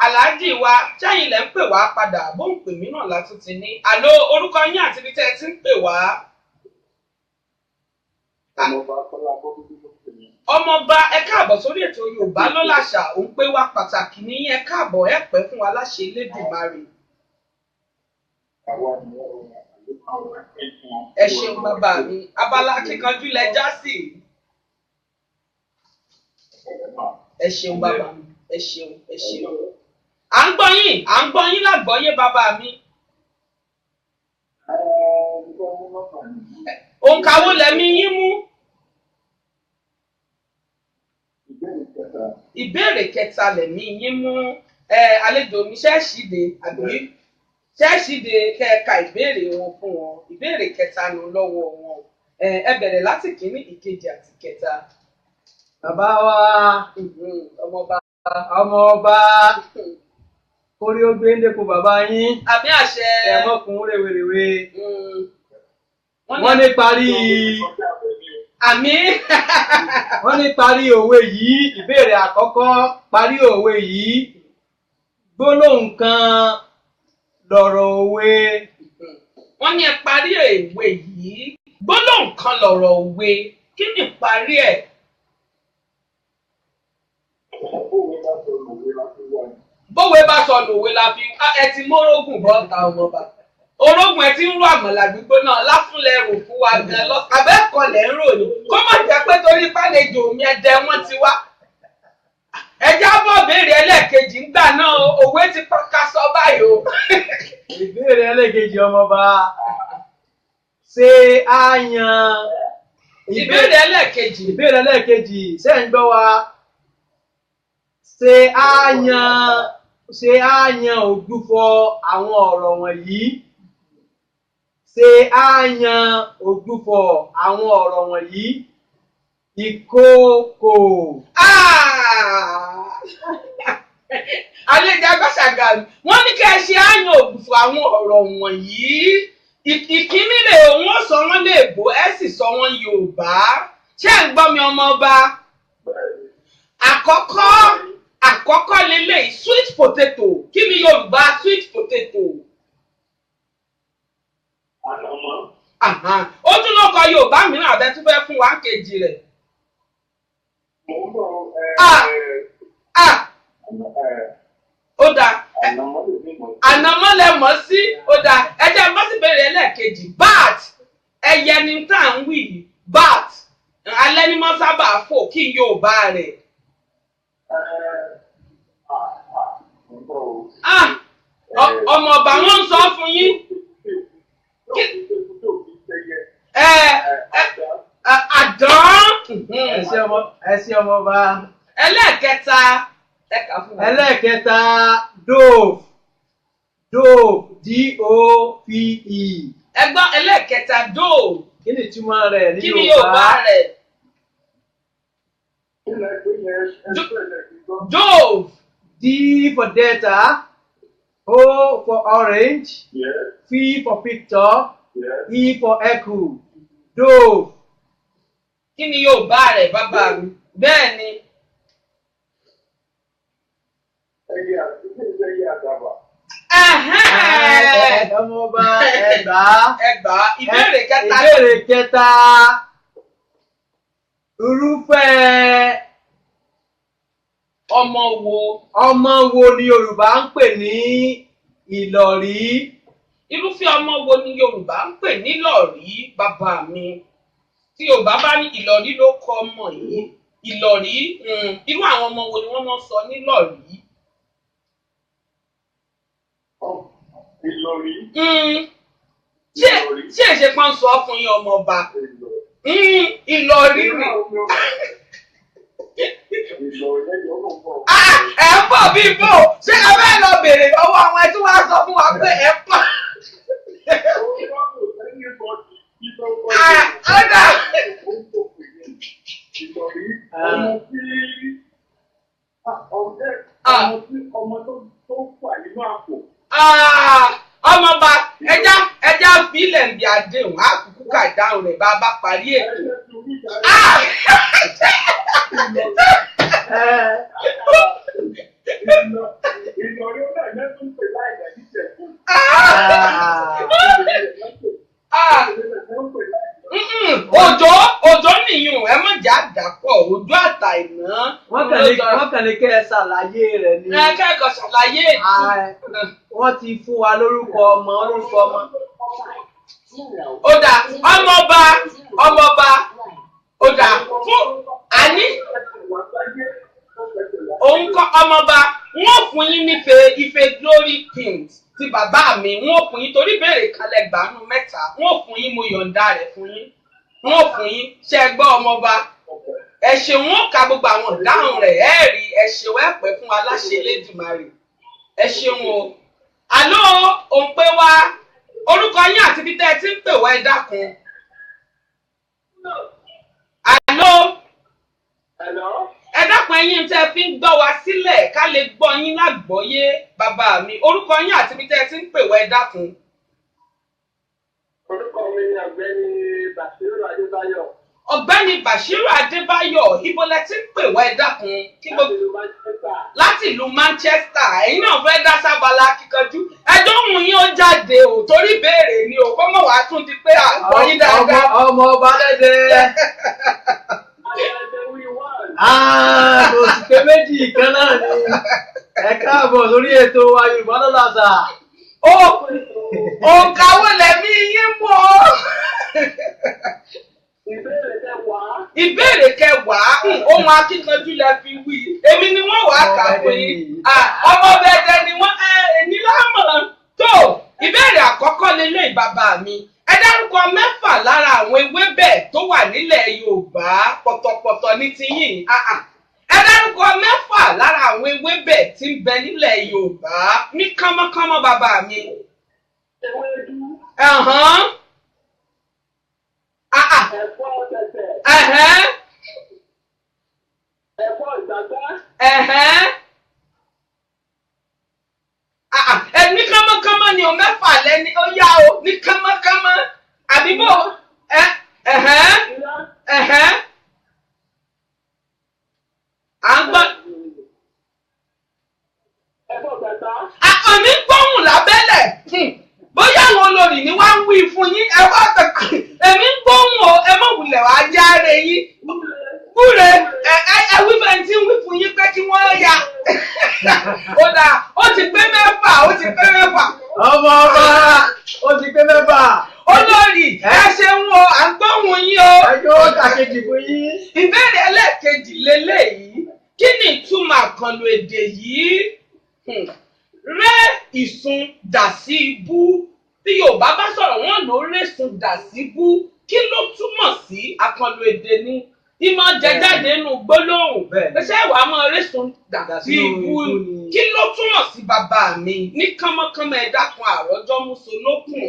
Alhaji wa, ṣẹ́yìn lẹ́ ń pè wá padà, bó ń pè mí náà látún ti ní. Àló, orúkọ yín àti ibi tẹ́ ẹ ti ń pè wá. Ọmọọba, ẹ káàbọ̀ sórí ètò Yorùbá ló làṣà. Òun pé wá pàtàkì ní, ẹ káàbọ̀, ẹ pẹ́ fún wa láṣẹ Elédùmarè. Ẹ ṣeun bàbá mi, abala kíkanjú lẹ já sí. Ẹ ṣeun bàbá mi, ẹ ṣeun, ẹ ṣeun. À ń gbọ́ yín, à ń gbọ́ yín lágbọ́yé bàbá mi. Òǹkà wo lẹ̀mí yín mú? Ìbéèrè kẹta lẹ̀mí yín mú. Àlejò mi, ṣẹ́ẹ̀ṣìdè àbí ṣẹ́ẹ̀ṣìdè kẹ́ẹ̀ka ìbéèrè wọn fún wọn. Ìbéèrè kẹta nù lọ́wọ́ wọn. Ẹ bẹ̀rẹ̀ láti kìíní, ìkejì àti kẹta. Bàbá wa, ọmọọba, ọmọọba, orí ó gbé ń dẹ́kun bàbá yín. Àmì àṣẹ. Ẹ̀mọ́kùn rèwerèwe. Wọ́n ní parí. Àmì. Wọ́n ní parí òwe yìí, ìbéèrè àkọ́kọ́, parí òwe yìí. Gbólóhùn kan lọ̀rọ̀ òwe. Wọ́n ní ẹ parí òwe yìí. Gbólóhùn kan lọ̀rọ̀ òwe. Kí ni parí ẹ̀? Bówe bá sọnù òwe la fi ẹ ti mórógùn bọ́ta ọmọọba. Orógùn ẹ ti ń rú àmàlà gbígbóná láfúnlẹ̀ rò fún wa gan lọ. Abẹ́ẹ̀kọ́ lẹ̀ ń rò ní. Kó má jẹ́ pé torí pálejò mi ẹdẹ wọ́n ti wá. Ẹjẹ́ á bọ̀ béèrè ẹlẹ́ẹ̀kejì ńgbà náà, òwe ti pàkà sọ báyìí o. Ìbéèrè ẹlẹ́ẹ̀kejì ọmọọba, ṣé á yan Ìbéèrè ẹlẹ́ẹ̀kejì. Ìbéèrè ẹlẹ́ẹ̀kejì, ṣé ń gbọ́ wa? Ṣe á yan ògbufọ̀ àwọn ọ̀rọ̀ wọ̀nyí? Ṣe á yan ògbufọ̀ àwọn ọ̀rọ̀ wọ̀nyí? Ìkookò. Ah! Àlejò agbáṣàgà, wọ́n ní kí ẹ ṣe àyàn ògbufọ̀ àwọn ọ̀rọ̀ wọ̀nyí. Ìkíní rè, wọ́n sọ wọ́n léèbó, ẹ sì sọ wọ́n Yorùbá. Ṣé ẹ̀ ń gbọ́ mi, ọmọ ọba? Àkọ́kọ́ lélẹ́yìí, sweet potato. Kí ni Yorùbá sweet potato? Ànàmọ́. Àhán. Ó tún ló kọ Yorùbá mìíràn àbẹ tún fẹ́ fún wa kejì rẹ̀. Mò ń bọ̀. Ah. Ah, ó dáa. Ànàmọ́ lè ní mọ̀. Ànàmọ́ lẹ mọ̀ sí. Ó dáa, ẹ jẹ́ bá sì bẹ̀rẹ̀ ẹlẹ́ẹ̀kejì. Bat, ẹyẹ ni tá à ń wí yìí. Bat, alẹ́ ni wọ́n sábà fò. Kí n Yorùbá rẹ̀? Mò ń bọ̀ o. Ah, ọmọ ọba, wọn ń sọ fún yín. Ẹ ẹ àdán. Ẹ ṣé, ọmọ ọba. Ẹlẹ́ẹ̀kẹta, ẹ kà fún wa. Ẹlẹ́ẹ̀kẹta, dove. Dove, dove. Ẹ gbọ́, ẹlẹ́ẹ̀kẹta, dove. Kí ni ìtumọ̀ rẹ̀ ní Kí ni Yorùbá rẹ̀? Dove. D for Delta, O for orange, V for Victor, E for Echo. Dove. Kí ni Yorùbá rẹ̀, bàbá mi? Bẹ́ẹ̀ ni. Ẹ̀hẹ́n. Ọmọ ọba, ẹgbàá. Ẹgbàá. Ìbéèrè kẹta. Ìbéèrè kẹta. Irúfẹ́ ọmọ wo? Ọmọ wo ni Yorùbá ń pè ní ìlọ̀rí? Irúfẹ́ ọmọ wo ni Yorùbá ń pè ní ìlọ̀rí, bàbá mi? Tí Yorùbá bá ní ìlọ̀rí ló kọ ọmọ yìí, ìlọ̀rí, irú àwọn ọmọ wo ni wọ́n máa ń sọ nílọ̀rí? Ìlọ̀rí. Ṣé èṣe kan sọ fún yín, ọmọ ọba? Ìlọ̀rí ni. Ah, ẹ ń bọ̀ bí bò? Ṣé ẹ fẹ́ lọ béèrè lọ́wọ́ àwọn ẹ tí wọ́n á sọ fún wa pé ẹ ń bọ̀? Ah, ọ̀dà. Ìlọ̀rí. Ọmọ tó wà nínú àpò. Ah, ọmọọba, ẹja fílẹ̀ ń bí àdéhùn àkùkù kà dáhùn rẹ̀ bá a bá parí ètò. Ah! Ẹ Ìlọ̀rí ó náà lẹ́tún pè láì níjẹ̀bú. Ah. Ah! Òjò, òjò nìyún, ẹ má jà dàpọ̀ òjò àtà ìná. Wọ́n kàn lè kẹ́ ẹ ṣàlàyé rẹ̀ ni. Ẹ kẹ́kọ̀ọ́ ṣàlàyé ètò. Ah, wọ́n ti fún wa lórúkọ ọmọ, lórúkọ ọmọ. Ó dà, ọmọọba, ọmọọba, ó dà fún àní òun kọ́. Ọmọọba, wọ́n fún yín nífe ife Glory Paint ti bàbá mi. Wọ́n fún yín torí béèrè kalẹ̀ gbàánú mẹ́ta. Wọ́n fún yín, mo yọ̀ǹda rẹ̀ fún yín, wọ́n fún yín. Ṣe é gbọ́, ọmọọba? Ẹ ṣeun. Wọn ka gbogbo àwọn ìdáhùn rẹ̀, ẹ rí. Ẹ ṣeun, ẹ pẹ́ fún aláṣẹ Elédùmarè. Ẹ ṣeun o. Àló, òun pé wá, orúkọ yín àti ibi tẹ́ ẹ ti ń pè wá, ẹ dákun. Àló. Ẹ dákun, ẹ̀yin tẹ́ ẹ fi ń gbọ́ wa sílẹ̀ ká lè gbọ́ yín lágbọ́yé. Bàbá mi, orúkọ yín àti ibi tẹ́ ẹ ti ń pè wá, ẹ dákun. Orúkọ mi ni Ọ̀gbẹ́ni Bàṣírù Adébáyọ̀. Ọ̀gbẹ́ni Bashiru Adébáyọ̀, ibo lẹ ti ń pè wá, ẹ dákun, kí gbogbo Láti ìlú Manchester. Láti ìlú Manchester. Ẹ̀yin náà fẹ́ dá sábàlá kíkanjú. Ẹjọ́ òun yín ó jáde o, torí béèrè ni o, kó mọ̀ wá tún di pé àgbọ̀ yín dáadáa. Ọmọ ọba lẹ́dẹ̀. Ayọ̀dẹ̀ wí wọ́n. Ah, kò sì pé méjì, kan náà ni. Ẹ káàbọ̀ sórí ètò wa, Yorùbá ló làṣà. Ó òǹkà wo lẹ̀mí yín mú o? Ìbéèrè kẹwàá. Ìbéèrè kẹwàá. Ohun akíkanjú lẹ fi wí. Èmi ni wọ́n wàá kà fún yín. Ah, ọmọ bẹ̀rẹ̀ ni wọ́n ẹ èmi lámọ̀ tó. Ìbéèrè àkọ́kọ́ lélẹ̀, bàbá mi, ẹ dárúkọ mẹ́fà lára àwọn ewébẹ̀ tó wà nílẹ̀ Yorùbá. Ọ̀tọ̀ọ̀tọ̀ ní tiyín. Ah, ah. Ẹ dárúkọ mẹ́fà lára àwọn ewébẹ̀ tí ń bẹ nílẹ̀ Yorùbá ní kánmọ́kánmọ́ bàbá mi. Ewédú, Ẹ̀hán. Ah, ah. ẹ̀fọ́ tẹ̀tẹ̀, Ẹ̀hẹ́n. ẹ̀fọ́ ìgbàgbá, Ẹ̀hẹ́n. Ah, ah. Ẹ ní kánmọ́kánmọ́ ni o, mẹ́fà lẹ́ni ó yá o ní kánmọ́kánmọ́ àbí bò ẹ ẹ̀hẹ́n ilá, ẹ̀hẹ́n. À ń gbọ́. ẹ̀fọ́ gbàgbá, Àkànní gbóhùn lábẹ́lẹ̀. Bóyá àwọn olórí ni wá ń wí fún yín, ẹ wá èmi ń gbóhùn o, ẹ má wulẹ̀ wá járe yín. Búre ẹ ẹ ẹ wí fẹ́ tí ń wí fún yín pé kí wọ́n ya. Ó dáa, ó ti pé mẹ́fà, ó ti pé mẹ́fà. Ọmọ ọba, ó ti pé mẹ́fà. Olórí, ẹ ṣeun o, à ń gbóhùn yín o. Ẹjọ́ kàkejì fún yín. Ìbéèrè ẹlẹ́ẹ̀kejì leléyìí, kí ni ìtumọ̀ àkànlò èdè yìí? Rẹ́ ìsun dà sí ibú. Bí Yorùbá bá sọ̀rọ̀, wọ́n ló rẹ́sùn dà sí ibú. Kí ló túmọ̀ sí? Àkànlò èdè ni. Ìmọ̀ jẹjáde nínú gbólóhùn. Bẹ́ẹ̀ni. Ṣé wàá mọ rẹ́sùn dà sí ibú? Ni. Kí ló túmọ̀ sí bàbá mi? Ní kánmọ́kánmọ́, ẹ dákun, àròjọ́ músolókùn.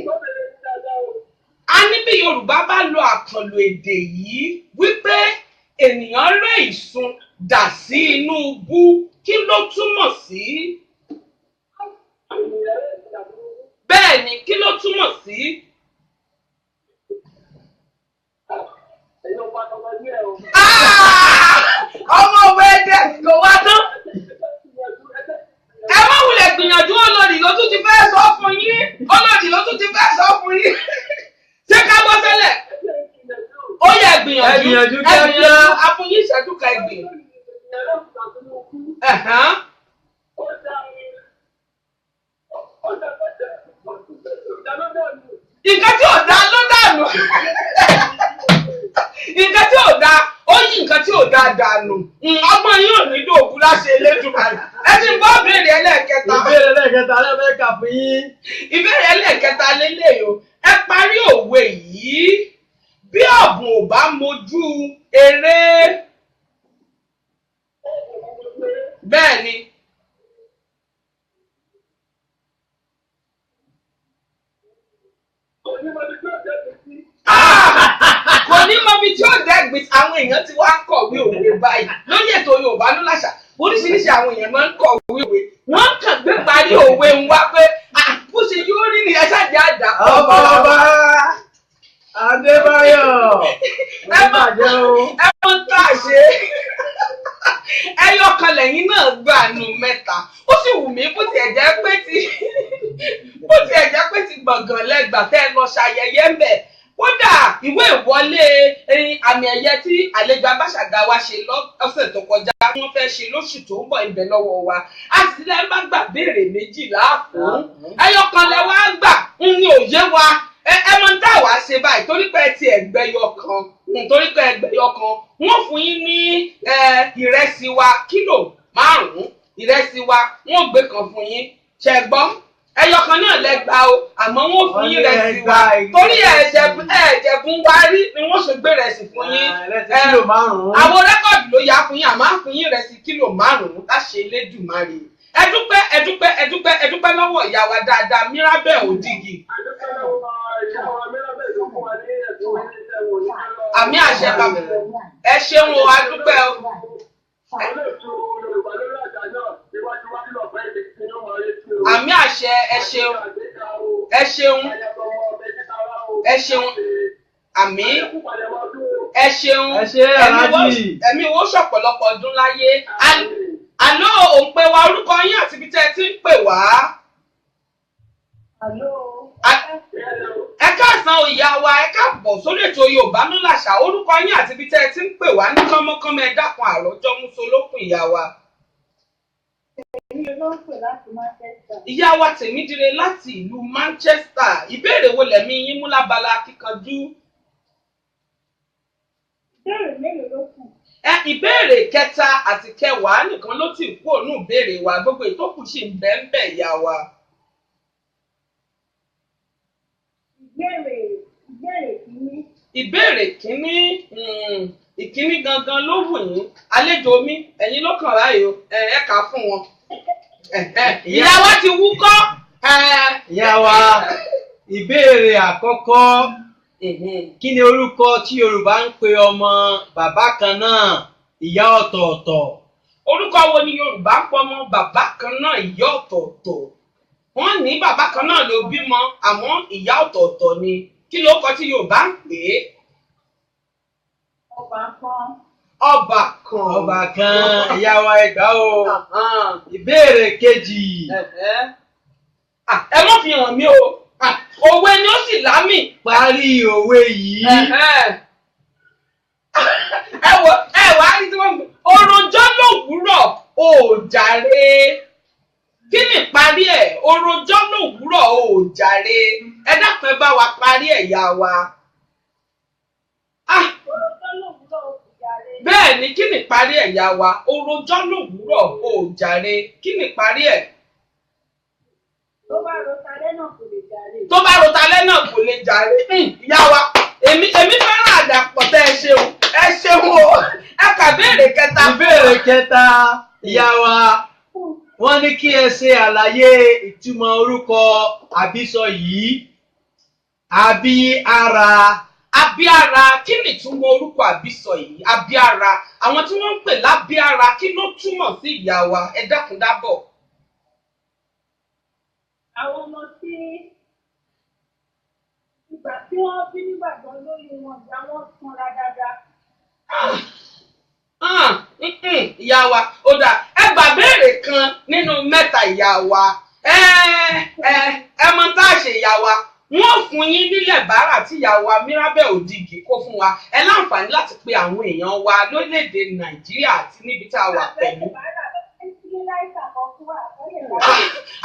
A ní bí Yorùbá bá lo àkànlò èdè yìí wípé ènìyàn rẹ́ ìsun dà sí inú ibú, kí ló túmọ̀ sí? Bẹ́ẹ̀ ni, kí ló túmọ̀ sí? Ah! Ọmọ òwe ẹdẹ kò wá tán. Ẹ má wulẹ̀ gbìyànjú, olórí ló tún ti fẹ́ sọ fún yín. Olórí ló tún ti fẹ́ sọ fún yín. Ṣé ká bọ́ sẹ́lẹ̀? Ó yẹ gbìyànjú. Ẹ gbìyànjú Ẹ kíákíá. gbìyànjú, a fún yín ìṣẹ́jú kan, ẹ gbìyànjú. Ẹ̀hán. Nǹkan tí ò dáa ló dànù. Nǹkan tí ò dáa ó yí nǹkan tí ò dáa dànù. Ọgbọ́n yóò ní dòògùn láṣẹ Elédùmarè. Ẹ ti gbọ́ ìbéèrè ẹlẹ́ẹ̀kẹta. Ìbéèrè ẹlẹ́ẹ̀kẹta lẹ́ẹ̀kà fún yín. Ìbéèrè ẹlẹ́ẹ̀kẹta lélẹ́yìí o, ẹ parí òwe yìí: bí ọ̀bùn ò bá mojú eré. Bẹ́ẹ̀ ni. Ah! Kò ní mọ ibi tí ó dẹ́gbìn. Àwọn èèyàn ti wá ń kọ̀wé òwe báyìí lórí ètò Yorùbá ló láṣà. Oríṣiríṣi àwọn èèyàn máa ń kọ̀wé òwe, wọ́n kàn gbé parí òwe ń wá pé ah, bó ṣe yóò rí ni ẹ ṣáàjì àdá. Ọmọ ọba Adébáyọ̀. Ẹ má bàjẹ́ o. Ẹ mọ tá a ṣe, ẹyọ kan lẹ́yìn náà gbà nù mẹ́ta. Ó sì wù mí, bó tiẹ̀ jẹ́ pé ti gbọ̀ngàn lẹ́gbà tẹ́ ẹ lọ ṣayẹyẹ ń bẹ̀. Kódà ìwé ìwọlé ẹyin àmì ẹ̀yẹ tí àlejò abáṣàgà wa ṣe lọ́sẹ̀ tó kọjá, wọ́n fẹ́ ṣe lóṣù tó ń bọ̀, ibẹ̀ lọ́wọ́ wa. A sì lẹ́ má gbà béèrè méjì láàfún, ẹyọ kan lẹ wá gbà ń ní òye wa. Ẹ mọ tá a wàá ṣe báyìí, torí pé ẹ ti ẹgbẹyọ kan, torí pé ẹgbẹyọ kan, wọ́n fún yín ní ìrẹsì wa kílò 5. Ìrẹsì wa wọ́n gbé kan fún yín. Ṣẹ gbọ́? Ẹyọ kan náà lẹ gbà o, àmọ́ wọ́n fún yín ìrẹsì wa torí ẹ̀jẹ̀bùn wa rí ni wọ́n ṣe gbé ìrẹsì fún yín. Ìrẹsì kílò 5. Àwọn record ló yá fún yín, àmọ́ á fún yín ìrẹsì kílò 5 láṣẹ Elédùmarè. Ẹ dúpẹ́, ẹ dúpẹ́, ẹ dúpẹ́, ẹ dúpẹ́ lọ́wọ́ ìyá wa dáadáa, Mirabel Odigi. Àmì àṣẹ bàbá, ẹ ṣeun o, a dúpẹ́ o. Àmì àṣẹ, ẹ ṣeun, ẹ ṣeun, ẹ ṣeun, àmì, ẹ ṣeun. Ẹ ṣé, Alhaji. Ẹ̀mí wo ṣọ̀pọ̀lọpọ̀ ọdún láyé. Àlọ́ òun pé wa, orúkọ yín àti ibi tẹ́ ẹ ti ń pè wá. Ẹ káàsán o, ìyá wa, ẹ káàbọ̀ sórí ètò Yorùbá ló làṣà. Orúkọ yín àti ibi tẹ́ ẹ ti ń pè wá ní kánmọ́kánmọ́, ẹ dákun, àròjọ músolókun, ìyá wa. Èmi ló ń pè láti Manchester. Ìyá wa Tèmídire láti ìlú Manchester, ìbéèrè wo lẹ̀mí yín mú lábala kíkanjú? Ìbéèrè mélòó ló kù? Ẹ ìbéèrè kẹta àti kẹwàá nìkan ló ti kú ònú ìbéèrè wa, gbogbo ìtókù sì ń bẹ ń bẹ, ìyá wa. Ìbéèrè kìíní. Ìbéèrè kínní, Ìkíní gangan ló wù yín. Àlejò mi, ẹ̀yin ló kàn báyìí o, ẹ kà á fún wọn. Ìyá wa ti wúkọ́. Ìyá wa, ìbéèrè àkọ́kọ́, kí ni orúkọ tí Yorùbá ń pe ọmọ bàbá kan náà ìyá ọ̀tọ̀ọ̀tọ̀? Orúkọ wo ni Yorùbá ń pọmọ bàbá kan náà ìyá ọ̀tọ̀ọ̀tọ̀? Wọ́n ní bàbá kan náà ló bímọ, àmọ́ ìyá ọ̀tọ̀ọ̀tọ̀ ni. Kí ló kọ tí Yorùbá ń pè é? Ọba kan. Ọba kan. Ọba kan, ìyá wa, ẹgbàá o. Ìbéèrè kejì. Ẹ má fi hàn mí o. Òwe ni ó sì lámì. Parí òwe yìí. Ẹ wò, ẹ wá rí tí wọ́n ń gbé. Orojọ́ lòwúrọ̀ òòjàre. Kí ni ìparí ẹ̀? Orojọ́ lòwúrọ̀ òòjàre. Ẹ dákun, ẹ bá wa parí ẹ̀, yá wa. Ah, Orojọ́ lòwúrọ̀ òòjàre. Bẹ́ẹ̀ ni, kí ni ìparí ẹ̀, yá wa? Orojọ́ lòwúrọ̀ òòjàre. Kí ni ìparí ẹ̀? Tó bá ro talẹ́ náà kò lè jàre. Tó bá ro talẹ́ náà kò lè jàre. Ìyá wa, èmi fẹ́ràn àdàpọ̀ tẹ́ ẹ ṣeun. Ẹ ṣeun o. Ẹ kà béèrè kẹta. Ìbéèrè kẹta, ìyá wa, wọ́n ní kí ẹ ṣe àlàyé ìtumọ̀ orúkọ àbísọ yìí: Abíára. Abíára, kí ni ìtumọ̀ orúkọ àbísọ yìí? Abíára, àwọn tí wọ́n ń pè lábíára, kí ló túmọ̀ sí, ìyá wa? Ẹ dákun dábọ̀. Àwọn ọmọ tí ìgbà tí wọ́n bí nígbà tó lóyún wọn, ìyá wọn sanra dáadáa. Ah, ìyá wa, ó dáa, ẹ gbà béèrè kan nínú mẹ́ta, ìyá wa. Ẹ mọ tá a ṣe, ìyá wa, wọ́n fún yín nílẹ̀ bàárà tí ìyá wa Mirabel Odigi kó fún wa. Ẹ láǹfààní láti pe àwọn èèyàn wa lórílẹ̀‐èdè Nàìjíríà àti níbi tá a wà pẹ̀lú.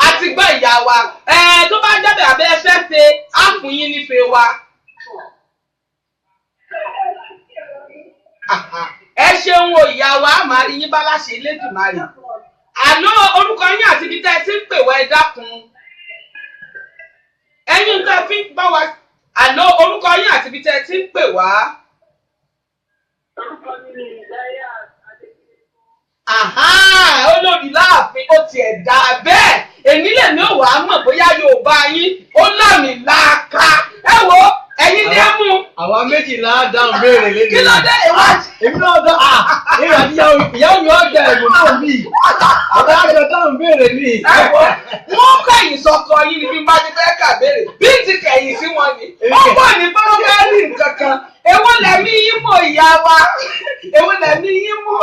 A ti gbọ́, ìyá wa. Ẹ tó bá jábẹ̀ abẹ́ ẹ fẹ́ ṣe á fún yín nífe wa. Ẹ ṣeun o, ìyá wa, á máa rí yín bá láṣẹ Elédùmarè. Àlọ́, orúkọ yín àti ibi tẹ́ ẹ ti ń pè wá, ẹ dákun. Ẹ̀yin tẹ́ ẹ fi ń bá wa, àlọ́, orúkọ yín àti ibi tẹ́ ẹ ti ń pè wá. Orúkọ mi ni Ìdáyà Adékúnlé. Àhá, olórí láàfin, ó tiẹ̀ dá bẹ́ẹ̀. Èmi lèmi ò wá mọ̀ bóyá Yorùbá yín ó lámì láàka. Ẹ wo, ẹ̀yin ni ẹ mú. Àwa méjìlá dáhùn béèrè lẹ́nu. Kí ló dé ìwádìí? Èmi náà dá à èmi àti ìyàwó mi ọjà ẹ̀bùn náà mi. Àwa àjọ dáhùn béèrè ni. Ẹ wo, wọ́n kẹ̀yìn sọkọ yín ni bí n bá ti fẹ́ kà béèrè. Bí n ti kẹ̀yìn sí wọn ni. Ó pọ̀ ní bọ́lá fẹ́ rí nǹkan kan. Èwo lẹ̀mí yín mú, ìyá wa? Èwo lẹ̀mí yín mú?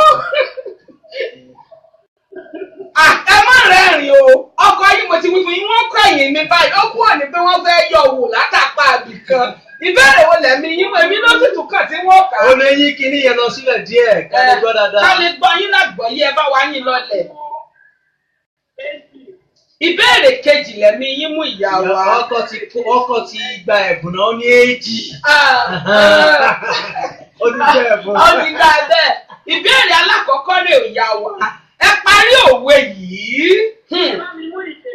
Ah, ẹ má rẹ́rìn o. Ọkọ yín, mo ti wí fún yín, wọ́n kẹ̀yìn mi báyìí. Ó kúrò ní pé wọ́n fẹ́ yọ wò látàpá àbì kan. Ìbéèrè wo lẹ̀mí yín mú? Èmi ló sì tún kàn tí wọ́n kà á. Ó lè yí kíní yẹn lọ sílẹ̀ díẹ̀ ká lè gbọ́ dáadáa. Ká lè gbọ́ yín lágbọ̀ọ́yé, ẹ bá wa yín lọlẹ̀. Ìbéèrè kejì lẹ̀mí yín mú, ìyá wa. Ọkọ ti gba ẹ̀bùn náà, ó ní èjì. Ah, Ó ti jẹ́ ẹ̀bùn. Ó ti dá bẹ́ẹ̀. Ìbéèrè alákọ̀ọ́kọ́ rè, ìyá wa. Ẹ parí òwe yìí. Bá mi mú ìkejì.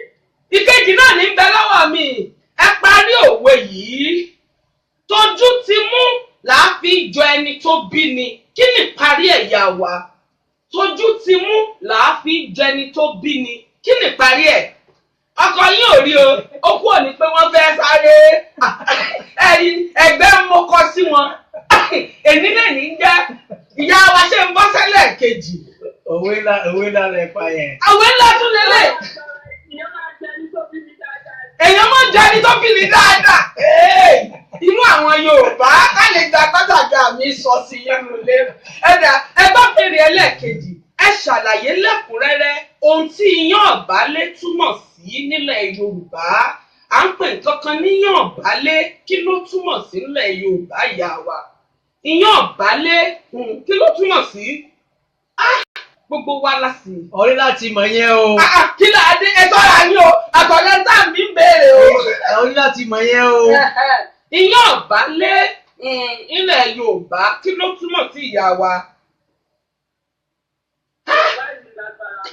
Ìkejì náà ní bẹ lọ́wọ́ mi. Ẹ parí òwe yìí. Tójú ti mú làá fi jọ ẹni tó bí ni. Kí ni parí ẹ̀, ìyá wa? Tójú ti mú làá fi jọ ẹni tó bí ni. Kí ni parí ẹ̀? Ọkọ yín ò rí o, ó kúrò ní pé wọ́n fẹ́ sáré. Ẹ̀yin ẹgbẹ́ mo kọ sí wọn. Èmi náà ní jẹ́ ìyá wa ṣe ń bọ́ sẹ́lẹ̀ kejì. Òwe ńlá rẹ̀ pa yẹn. Àwẹ̀ ńlá tún lélẹ̀. Ìyẹn máa jẹ ní tó bí mi dáadáa. Èèyàn máa jẹ ẹni tó bí ni dáadáa. Inú àwọn Yorùbá ká lè gba gbàgbà mi sọ sí inú ilé. Ẹ̀dà, ẹ bá bèrè ẹlẹ́ẹ̀kejì. Ẹ ṣàlàyé lẹ́kùnrẹ́rẹ́ ohun tí iyán ọ̀bálé túmọ̀ sí nílẹ̀ Yorùbá. À ń pè nǹkan kan níyàn ọ̀bálé, kí ló túmọ̀ sí nílẹ̀ Yorùbá, ìyá wa? Iyán ọ̀bálé, kí ló túmọ̀ sí? Ah, gbogbo wa la sì. Ọ̀rẹ́ láti mọ̀ yẹn o. Ah, ah, kí là á dé? Ẹ sọ́ra yín o, àtọ̀lẹ́ tá mi ń béèrè o. Ọ̀rẹ́ láti mọ̀ yẹn o. Iyán ọ̀bálé, ilẹ̀ Yorùbá, kí ló túmọ̀ sí, ìyá wa?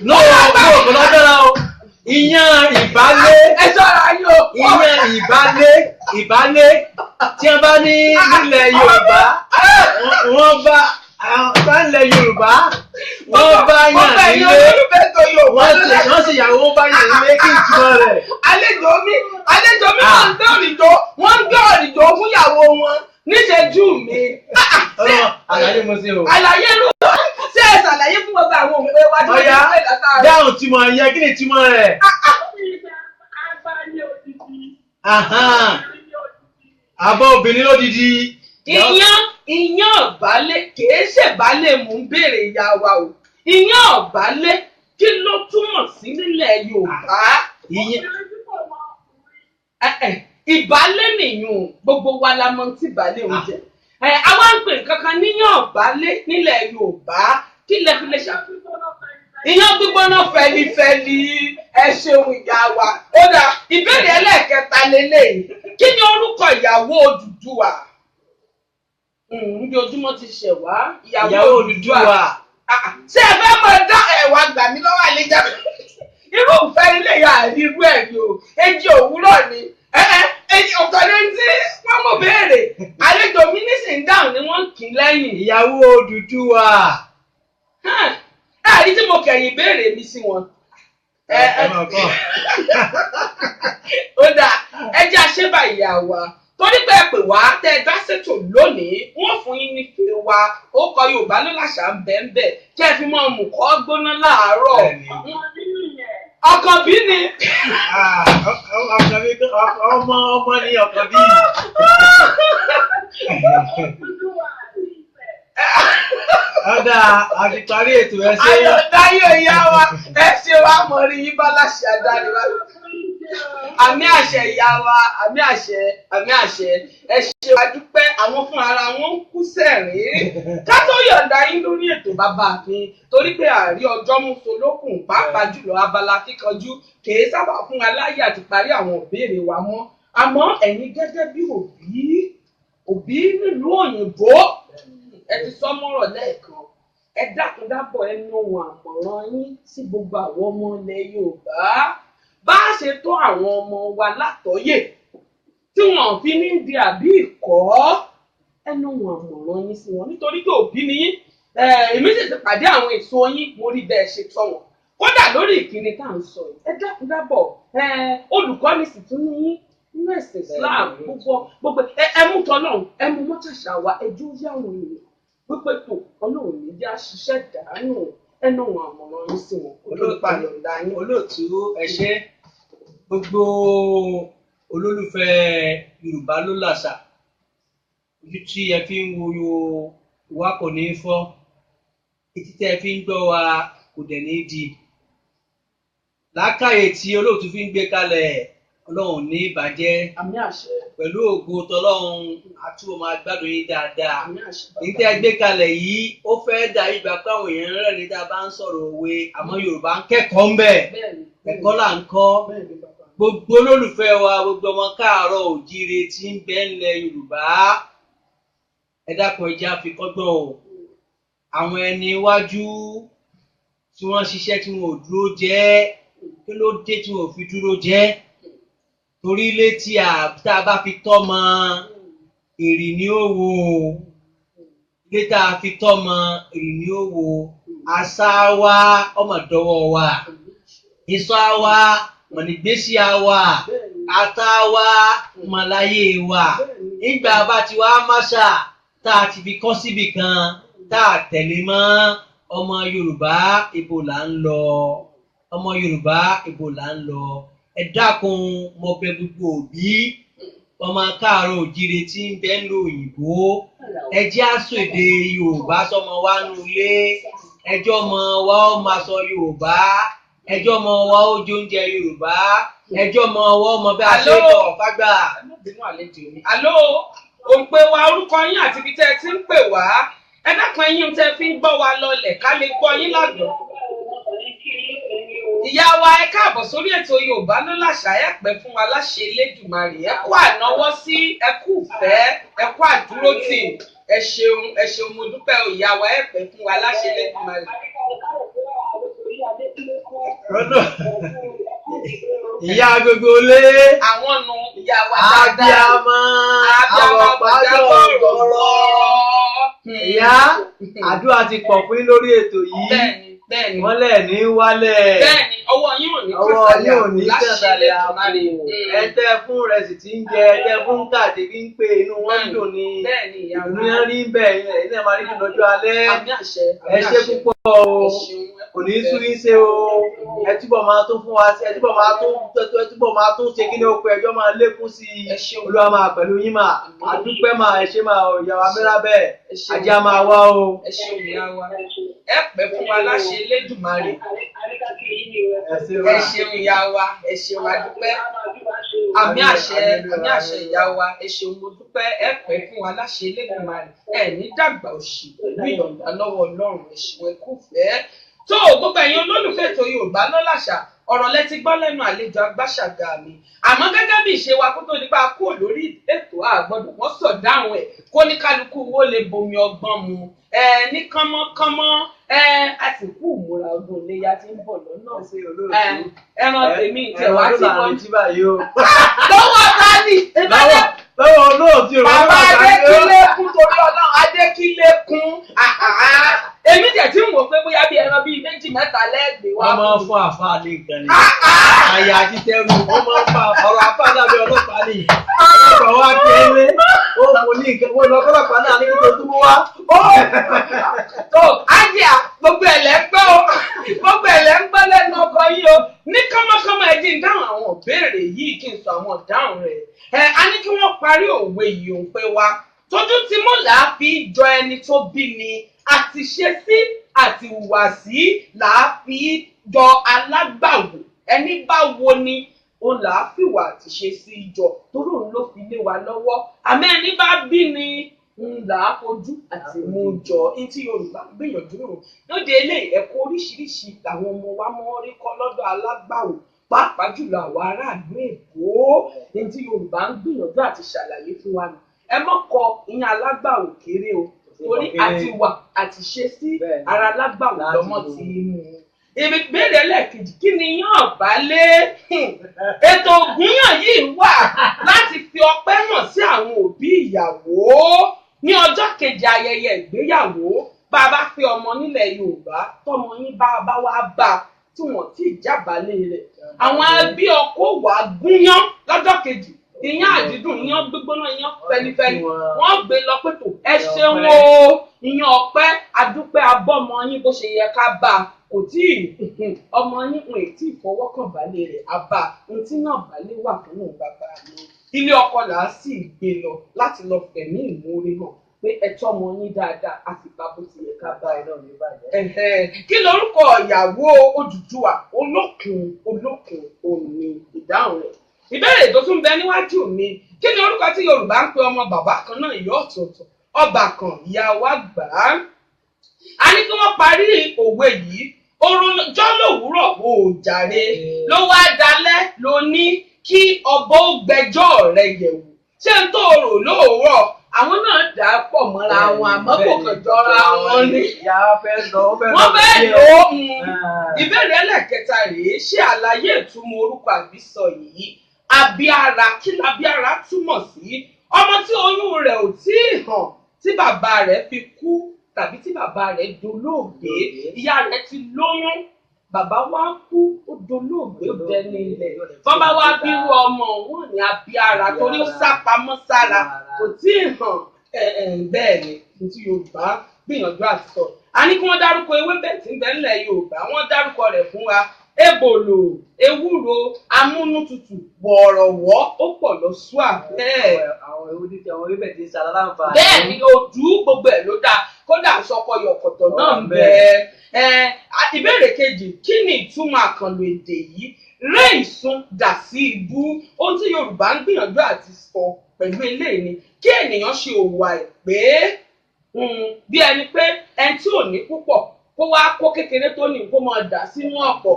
Lọ́wọ́ kò lágbára o. Iyán ìbálé. Ẹ sọ́ra yín o. Iyán ìbálé, ìbálé tí wọ́n bá ní nílẹ̀ Yorùbá, wọ́n bá Báńlẹ̀ Yorùbá wọ́n bá yàn nílé, wọ́n sì yàwó bá yàn nílé, kí n túmọ̀ rẹ̀. Àlejò mi wọ́n ń gbé òrìjó, wọ́n ń gbé òrìjó fún ìyàwó wọn níṣẹ́jú mi. Àlàyé mo ṣe o. Àlàyé ló ṣe é ṣàlàyé fún gbogbo àwọn òǹgbẹ wa tí wọ́n ti pè látàárọ̀. Dáhùn túmọ̀ yẹn, kí ni túmọ̀ rẹ̀? Àbọ̀ obìnrin lódìdí. Iyán ọ̀bálẹ̀ kìí ṣèbálẹ̀ mò ń béèrè ìyá wa o. Iyán ọ̀bálẹ̀ kí ló túmọ̀ sí nílẹ̀ Yorùbá? Ìbálẹ̀ nìyún, gbogbo wa la mọ̀ tí ìbálẹ̀ ń jẹ. Àwa ń pè kankan níyàn ọ̀bálẹ̀ nílẹ̀ Yorùbá, kí lẹ fi lè ṣàfihàn? Iyán gbígbóná fẹlifẹli. Ẹ ṣeun ìyá wa. Ó dà, ìbéèrè ẹlẹ́ẹ̀kẹta lélẹ́yìí. Kí ni orúkọ ìyàwó Odùduwà? Ojoojúmọ́ ti ṣẹ̀ wá. Ìyàwó Odùduwà. Ṣé ẹ fẹ́ mọ dá ẹ̀wà gbà mí lọ́wọ́ àlejò? Irúfẹ́ ilé ìyá irú ẹ̀ ni o. Èjì òwúrọ̀ ni. Ọ̀tọ̀ ni tí wọ́n mọ̀ béèrè. Àlejò mi nísìnyí dáhùn ni wọ́n ń kì í lẹ́yìn. Ìyàwó Odùduwà. Ẹ̀rí tí mo kẹ̀yìn béèrè mi sí wọn. Ó dáa, ẹ jẹ́ àṣebà ìyá wa. Torí pé ẹ pè wá tẹ́ ẹ dá ṣètò lónìí, wọ́n fún yín ní fèrè wa. Ó kọ Yorùbá ló láṣà ń bẹ̀ ń bẹ̀ kí ẹ fi mọ́ mùkọ́ gbóná láàárọ̀. Ọkàn bí ni. Ọmọ ọmọ ni ọkàn bí. Ọ̀dà àti parí ètò ẹ ṣe. Ayọ̀dáyọ̀ ìyá wa, ẹ ṣe wá mọ̀ rí yín bá láṣẹ àdáni wa. Àmì àṣẹ ìyá wa, àmì àṣẹ, àmì àṣẹ. Ẹ ṣe wá dúpẹ́, àwọn fún ara wọn ń kú sẹ̀rín. Ká tó yọ̀ǹda yín lórí ètò bàbá mi, torí pé àrí ọjọ́ mú so lókun, pàápàá jùlọ abala kíkanjú kìí sábà fún wa láyè àti parí àwọn ìbéèrè wa mọ́. Àmọ́ ẹ̀yin gẹ́gẹ́ bí òbí nílùú òyìnbó, ẹ ti sọ mọ́rọ̀ lẹ́ẹ̀kan. Ẹ dákun dábọ̀ ẹnu ohun àmọ̀ràn yín sí gbogbo àwọn ọmọ ilẹ̀ Yorùbá. Bá a ṣe tó àwọn ọmọ wa látọ̀yè tí wọn fi ní di àbí ìkọ́, ẹnu ohun àmọ̀ràn yín sí wọn, nítorí pé òbí ni yín. Èmi sì ti pàdé àwọn èso yín, mo rí bẹ́ẹ̀ ṣe tọ́ wọn. Kódà lórí ìkíni tá à ń sọ yìí, ẹ dákun dábọ̀, olùkọ́ni sì tún ní yín nínú ẹ̀sìn Islam. Gbogbo ẹ mú tọ́lọ́run, ẹ mú mọ́tàṣà wa, ẹjú yáwọn èèyàn wípé tó Ọlọ́run ní já ṣiṣẹ́ dànù. Ẹnu àwọn àmọ̀ràn yín sí wọn. Olóòtú ẹ ṣé, gbogbo olólùfẹ́ Yorùbá ló làṣà, ojú tí ẹ fi ń wo wa kò ní fọ́, etí tí ẹ fi ń gbọ́ wa kò dẹ̀ ní di. Làákàyè tí olóòtú fi ń gbé kalẹ̀, Ọlọ́run ní ìbàjẹ́. Àmín àṣẹ. Pẹ̀lú ògo tọlọ́run àtúbọ̀ máa gbádùn yín dáadáa. Àmín àṣẹ. Ní tẹ́ ẹ gbé kalẹ̀ yìí, ó fẹ́ dà ìgbà pé àwọn èèyàn rẹ̀ ní tá a bá ń sọ̀rọ̀ òwe, àmọ́ Yorùbá ń kẹ́kọ̀ọ́ ń bẹ̀. Ẹ̀kọ́ là ń kọ́. Gbogbo olólùfẹ́ wa, gbogbo ọmọ káàárọ̀ òjíire tí ń bẹ ńlẹ̀ Yorùbá, ẹ dákun, ẹ jẹ́ á fi kọ́gbọ́n o. Àwọn ẹni iwájú tí wọ́n ṣiṣẹ́ tí wọn ò dúró jẹ́, kí ló dé tí wọn ò fi dúró jẹ́? Torí ilé tí a bá fi tọ́mọ, èrì ni ó wò. Ilé tá a fi tọ́mọ, èrì ni ó wò. Àṣà wa ọmọ dọ́wọ́ wa, ìṣọ́ wa mọ̀nìgbésí wa, ata wa mọ̀láyé wa. Nígbà bá ti wá máṣà tá a ti fi kọ́ síbì kan tá a tẹ̀lé mọ́, ọmọ Yorùbá ibo là ń lọ? Ọmọ Yorùbá ibo là ń lọ? Ẹ dákun, mo bẹ̀ gbogbo òbí ọmọ káàárọ̀ òjíire tí ń bẹ ń lo òyìnbó, ẹ jẹ́ á sọ èdè Yorùbá sọmọ wa nulé, ẹjọ́ ọmọ wa ó máa sọ Yorùbá, ẹjọ́ ọmọ wa ó jẹ oúnjẹ Yorùbá, ẹjọ́ ọmọ wa ó mọ bí a ṣe ń bọ̀ fágbà. Àló, òǹpẹ̀ wa, orúkọ yín àti ibi tẹ́ ẹ ti ń pè wá. Ẹ dákun, ẹ̀yin tẹ́ fi ń gbọ́ wa lọlẹ̀ ká lè gbọ́ yín lágbọ̀ọ́. Ìyá wa, ẹ káàbọ̀ sórí ètò Yorùbá ló láṣà. Ẹ pẹ́ fún wa láṣẹ Elédùmarè. Ẹ kú ànáwọ́ sí, ẹ kú ìfẹ́, ẹ kú àdúrótì. Ẹ ṣeun, ẹ ṣeun, mo dúpẹ́ o ìyá wa, ẹ pẹ́ fún wa láṣẹ Elédùmarè. Ìyá gbogbo lé. Àwọn nu ìyá wa dáadáa. Abiyamọ, àwọn pàjọ gbọrọ. Ìyá, àdúrà ti pọ̀ fún yín lórí ètò yìí. Bẹ́ẹ̀ni, bẹ́ẹ̀ni. Wọ́n lẹ̀ ní wálẹ̀. Bẹ́ẹ̀ni, ọwọ́ yín ò ní Ọwọ́ kàsálẹ̀ yín ò ní láṣẹ kàsálẹ̀ àpò. Elédùmarè. Ẹ tẹ́ fún rẹ̀ sì ti ń jẹ, ẹ tẹ́ fún kàdé bí ń pè inú wọn ń dùn ni. Bẹ́ẹ̀ni ìyá wa. Ìdùnnú yẹn rí bẹ́ẹ̀ yẹn, ẹ̀yin náà máa rí dùn lọ́jọ́ alẹ́. Àmì àṣẹ. Ẹ ṣé púpọ̀ o. Ẹ ṣeun. Kò ní sú yín ṣe o. Ẹ túbọ̀ máa tún fún wa sí, ẹ túbọ̀ máa tún ẹ túbọ̀ máa tún ṣe kí ni oko ẹjọ́ máa lékún sí i. Ẹ ṣeun. Olúwa máa pẹ̀lú yín mà. Àdúpẹ́ mà, ẹ ṣé mà o, ìyá wa Mírabẹ̀. Ẹ ṣeun. Ajé á máa wá o. Ẹ ṣeun ìyá wa. Ẹ pẹ́ fún wa láṣẹ Elédùmarè. Ẹ ṣé mà. Ẹ ṣeun ìyá wa. Ẹ ṣeun àdúpẹ́. Àmì àṣẹ, àmì àṣẹ ìyá wa. Ẹ ṣeun mo dúpẹ́. Ẹ pẹ́ fún wa láṣẹ Elédùmarè. Ẹ ní dàgbà òṣì pẹ̀lú ìyọ̀ǹda lọ́wọ́ Ọlọ́run. Ẹ ṣeun, ẹ kú fẹ́. Tó o gbogbo ẹ̀yin olólùfẹ́ ètò Yorùbá lọ́làṣà, ọ̀rọ̀ lẹ ti gbọ́ lẹ́nu àlejò agbáṣàgà mi. Àmọ́ gẹ́gẹ́ bí ìṣe wa kó tó nípa kúrò lórí ètò àgbọ̀dọ̀ wọ́n sọ̀ dáhùn ẹ̀ kó ní kálukú wo lè bomi ọgbọ́n mu. Ẹ ní kánmọ́kánmọ́, ẹ àsìkò ìmúra ọdún iléyá ti ń bọ̀ lọ́nà. Ẹ ṣé olóòtú. Ẹ ẹran tèmi Ẹran ìtẹ̀wá ọdún tí là ń wọ́n. retí báyìí o. Lọ́wọ́ ta ni? Lọ́wọ́ lọ́wọ́ olóòtú Yorùbá Bàbá lọ́làṣà ni ó. Adékílékún torí Ọlọ́run Adékílékún. Èmi tẹ̀ tí ń wò pé bóyá bí ẹran bíi méjì mẹ́ta lẹ́gbẹ̀ẹ́ wá. Wọ́n máa ń fún àfáà ní nǹkan ni. Àyà àti tẹrù, wọ́n máa ń fa ọ̀rọ̀ àfáà dàbí ọlọ́pàá ni. Ọlọ́pàá wá kí ẹ lé, ó mú ní nǹkan, wọ́n lọ ọlọ́pàá náà ní kí tó mú wá. Tó ájíà gbogbo ẹ̀ lẹ́ ń gbọ́ o, gbogbo ẹ̀ lẹ́ ń gbọ́ lẹ́nu ọkọ yín o. Ní kánmọ́kánmọ́ ẹ jí ń dáhùn àwọn ìbéèrè yìí kí n sọ àwọn ìdáhùn rẹ̀. Ẹ a ní kí wọ́n parí òwe yìí òun pé wa. Tójú ti mú làá fi jọ ẹni tó bí ni, àti ṣe sí àti hùwàsí làá fi jọ alágbàwò. Ẹni bá wo ni òun làá fìwà àti ṣe sí jọ torí òun ló fi lé wa lọ́wọ́. Àmọ́ ẹni bá bí ni ń là á fojú àti mú jọ ní tí Yorùbá ń gbìyànjú rò lóde eléyìí. Ẹ̀kọ́ oríṣiríṣi làwọn ọmọ wa mọ́ rí kọ́ lọ́dọ̀ alágbàwò, pàápàá jùlọ àwọn aráàlú Èkó. Ní tí Yorùbá ń gbìyànjú àti ṣàlàyé fún wa nù, ẹ mọ́ kọ ìyẹn alágbàwò kéré o, torí àti wà àti ṣe sí ara alágbàwò lọ́mọ ti mú un. Ìbéèrè ẹlẹ́ẹ̀kejì, kí ni yán àbálé? Ètò ògúnyàn yìí wà láti fi ọpẹ́ hàn sí àwọn òbí ìyàwó ní ọjọ́ kejì ayẹyẹ ìgbéyàwó. Bá a bá fi ọmọ nílẹ̀ Yorùbá, tọmọ yín bá a bá wá bá a tí wọ́n ti jábàálẹ̀ rẹ̀, àwọn ẹbí ọkọ wà á gúnyán lọ́jọ́ kejì, iyán àdídùn, iyán gbígbóná, iyán fẹlifẹli, wọ́n gbé lọ pé tó ẹ ṣeun o, iyán ọpẹ́ adúpẹ́ abọ́mọ yín bó ṣe yẹ ká bá a, kò tí ì ọmọ yín ń tí ì fọwọ́kàn balẹ̀ rẹ̀ àbá ohun tí náà balẹ̀ wà fún òun bàbá mi. Ilé ọkọ là á sì gbé lọ láti lọ fẹ̀mí ìmoore hàn pé ẹ tọ́ ọmọ yín dáadáa, a sì bá bó ti yẹ ká bá ẹ. Kí lorúkọ ìyàwó Odùduwà? Olókun, Olókun òní ìdáhùn rẹ̀. Ìbéèrè tó tún bẹ níwájú mi, kí ni orúkọ tí Yorùbá ń pe ọmọ bàbá kan náà ìyá ọ̀tọ̀ọ̀tọ̀, ọba kan ìyá wa gbà á? A ní kí wọ́n parí òwe yìí: oorun jọ́ lòwúrọ̀ ò jàre, ló wá dalẹ́ ló ní kí ọbọ̀ ó gbẹ́jọ́ rẹ̀ yẹ̀wò. Ṣé n tó rò lóòrọ̀ àwọn náà dà á pọ̀ mọ́ra wọn, àmọ́ kò kàn jọra wọn ni. Ìyá fẹ́ lọ, ó fẹ́ lọ. Wọ́n fẹ́ lò ó. Ìbéèrè ẹlẹ́kẹta rèé, ṣé àlàyé ìtumọ̀ orúkọ àbísọ yìí? Abíára, kí labíára túmọ̀ sí? Ọmọ tí oyún rẹ̀ ò tí ì hàn tí bàbá rẹ̀ fi kú tàbí tí bàbá rẹ̀ dolóògbé. Ìyá rẹ̀ ti lóyún, bàbá wa kú, ó dolóògbé, ó dẹni ilẹ̀. Wọ́n bá wá bírú ọmọ wọn ní abíára torí ó sá pamọ́ sára, kò tí ì hàn. Bẹ́ẹ̀ ni ní tí Yorùbá gbìyànjú àti sọ. A ní kí wọ́n dárúkọ ewébẹ̀ tí ń bẹ ńlẹ̀ Yorùbá, wọ́n dárúkọ rẹ̀ fún wa: ebòlò, ewúro, amúnútutù, wọ̀rọ̀wọ́, ó pọ̀ lọ ṣúà bẹ́ẹ̀. Àwọn ewébẹ̀ tí ń ṣara láǹfààní. Bẹ́ẹ̀ ni, ojú gbogbo ẹ̀ ló dáa, kódà sọkọ yọ̀kọ̀tọ̀ náà ń bẹ. Ìbéèrè kejì, kí ni ìtumọ̀ àkànlò èdè yìí? Ré ìsun dà sí ibú. Ohun tí Yorùbá ń gbìyànjú àti sọ pẹ̀lú eléyìí ni kí ènìyàn ṣe òwò àìpé, bí ẹni pé ẹni tí ò ní púpọ̀ kó wá kó kékeré tó ní kó máa dà sínú ọ̀pọ̀.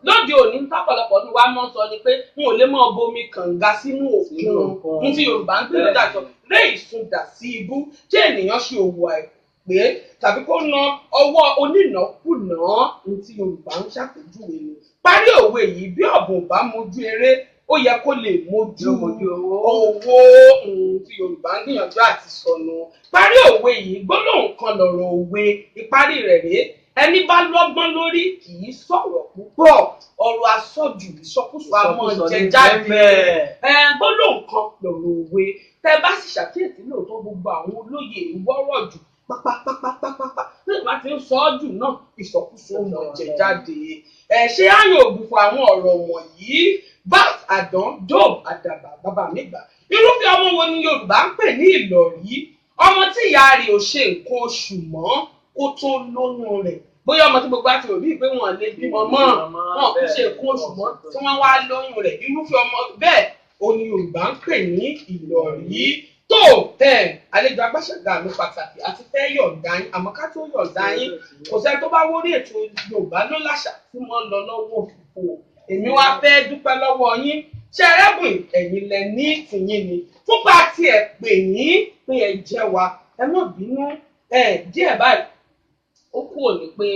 Lóde òní tọ́pọ̀lọpọ̀ ní wàá mọ́ sọ ni pé n ò lè máa bomi kànga sínú òkun. Ohun tí Yorùbá ń gbìyànjú àti sọ, ré ìsun dà sí ibú, kí ènìyàn ṣe òwò àìpé tàbí kó na ọwọ́ onínàkúnà. Ohun tí Yorùbá ń ṣàpèjúwe ni. Parí òwe yìí: bí ọ̀bùn bá mojú eré ó yẹ kó lè mójú owó tí Yorùbá ń gbìyànjú àti sọnù. Parí òwe yìí, gbólóhùn kan lọ̀rọ̀ òwe, ìparí rẹ̀ rèé: ẹni bá lọ́gbọ́n lórí kì í sọ̀rọ̀ púpọ̀, ọ̀rọ̀ àsọjù ìsọkúsọ àmọ́ jẹ jáde. Gbólóhùn kan lọ̀rọ̀ òwe. Tẹ́ bá sì ṣàkíyèsí lóòótọ́, gbogbo àwọn olóyè wọ́rọ̀ jù pápápápápápá, nígbà tí ń sọ ọ́ jù náà ìsọkúsọ mọ̀ jẹ jáde. Ṣé àyàn ògùnfọ̀ àwọn ọ̀rọ̀ wọ̀nyí? Bat, àdán, job, àdàbà, bàbá mi gbà. Irúfẹ́ ọmọ wo ni Yorùbá ń pè ní ìlọ̀rí? Ọmọ tí ìyá rẹ̀ ò ṣe nǹkan oṣù mọ́ kó tó lóyún rẹ̀. Bóyá ọmọ tí gbogbo àti òbí pé wọn lè bímọ mọ́, wọn kò ṣe nǹkan oṣù mọ́ tí wọ́n wá lóyún rẹ̀. Irúfẹ́ ọmọ bẹ́ẹ̀ o ni Yorùbá ń pè ní ìlọ̀rí. Tó àlejò agbáṣẹ̀gà mi pàtàkì àti fẹ́ yọ̀ǹda yín, àmọ́ ká tó yọ̀ǹda yín, kò sẹ́ni tó bá wórí ètò Yorùbá ló láṣà tí wọ́n lọ lọ́wọ́ òfìfo. Èmi wá fẹ́ dúpẹ́ lọ́wọ́ yín. Ṣé ẹrẹ́bùn ẹ̀yin lẹ ní tìyín ni fúnpa tí ẹ pè yín pé ẹ jẹ́ wa, ẹ má bínú díẹ̀ báyìí ó kú òní pé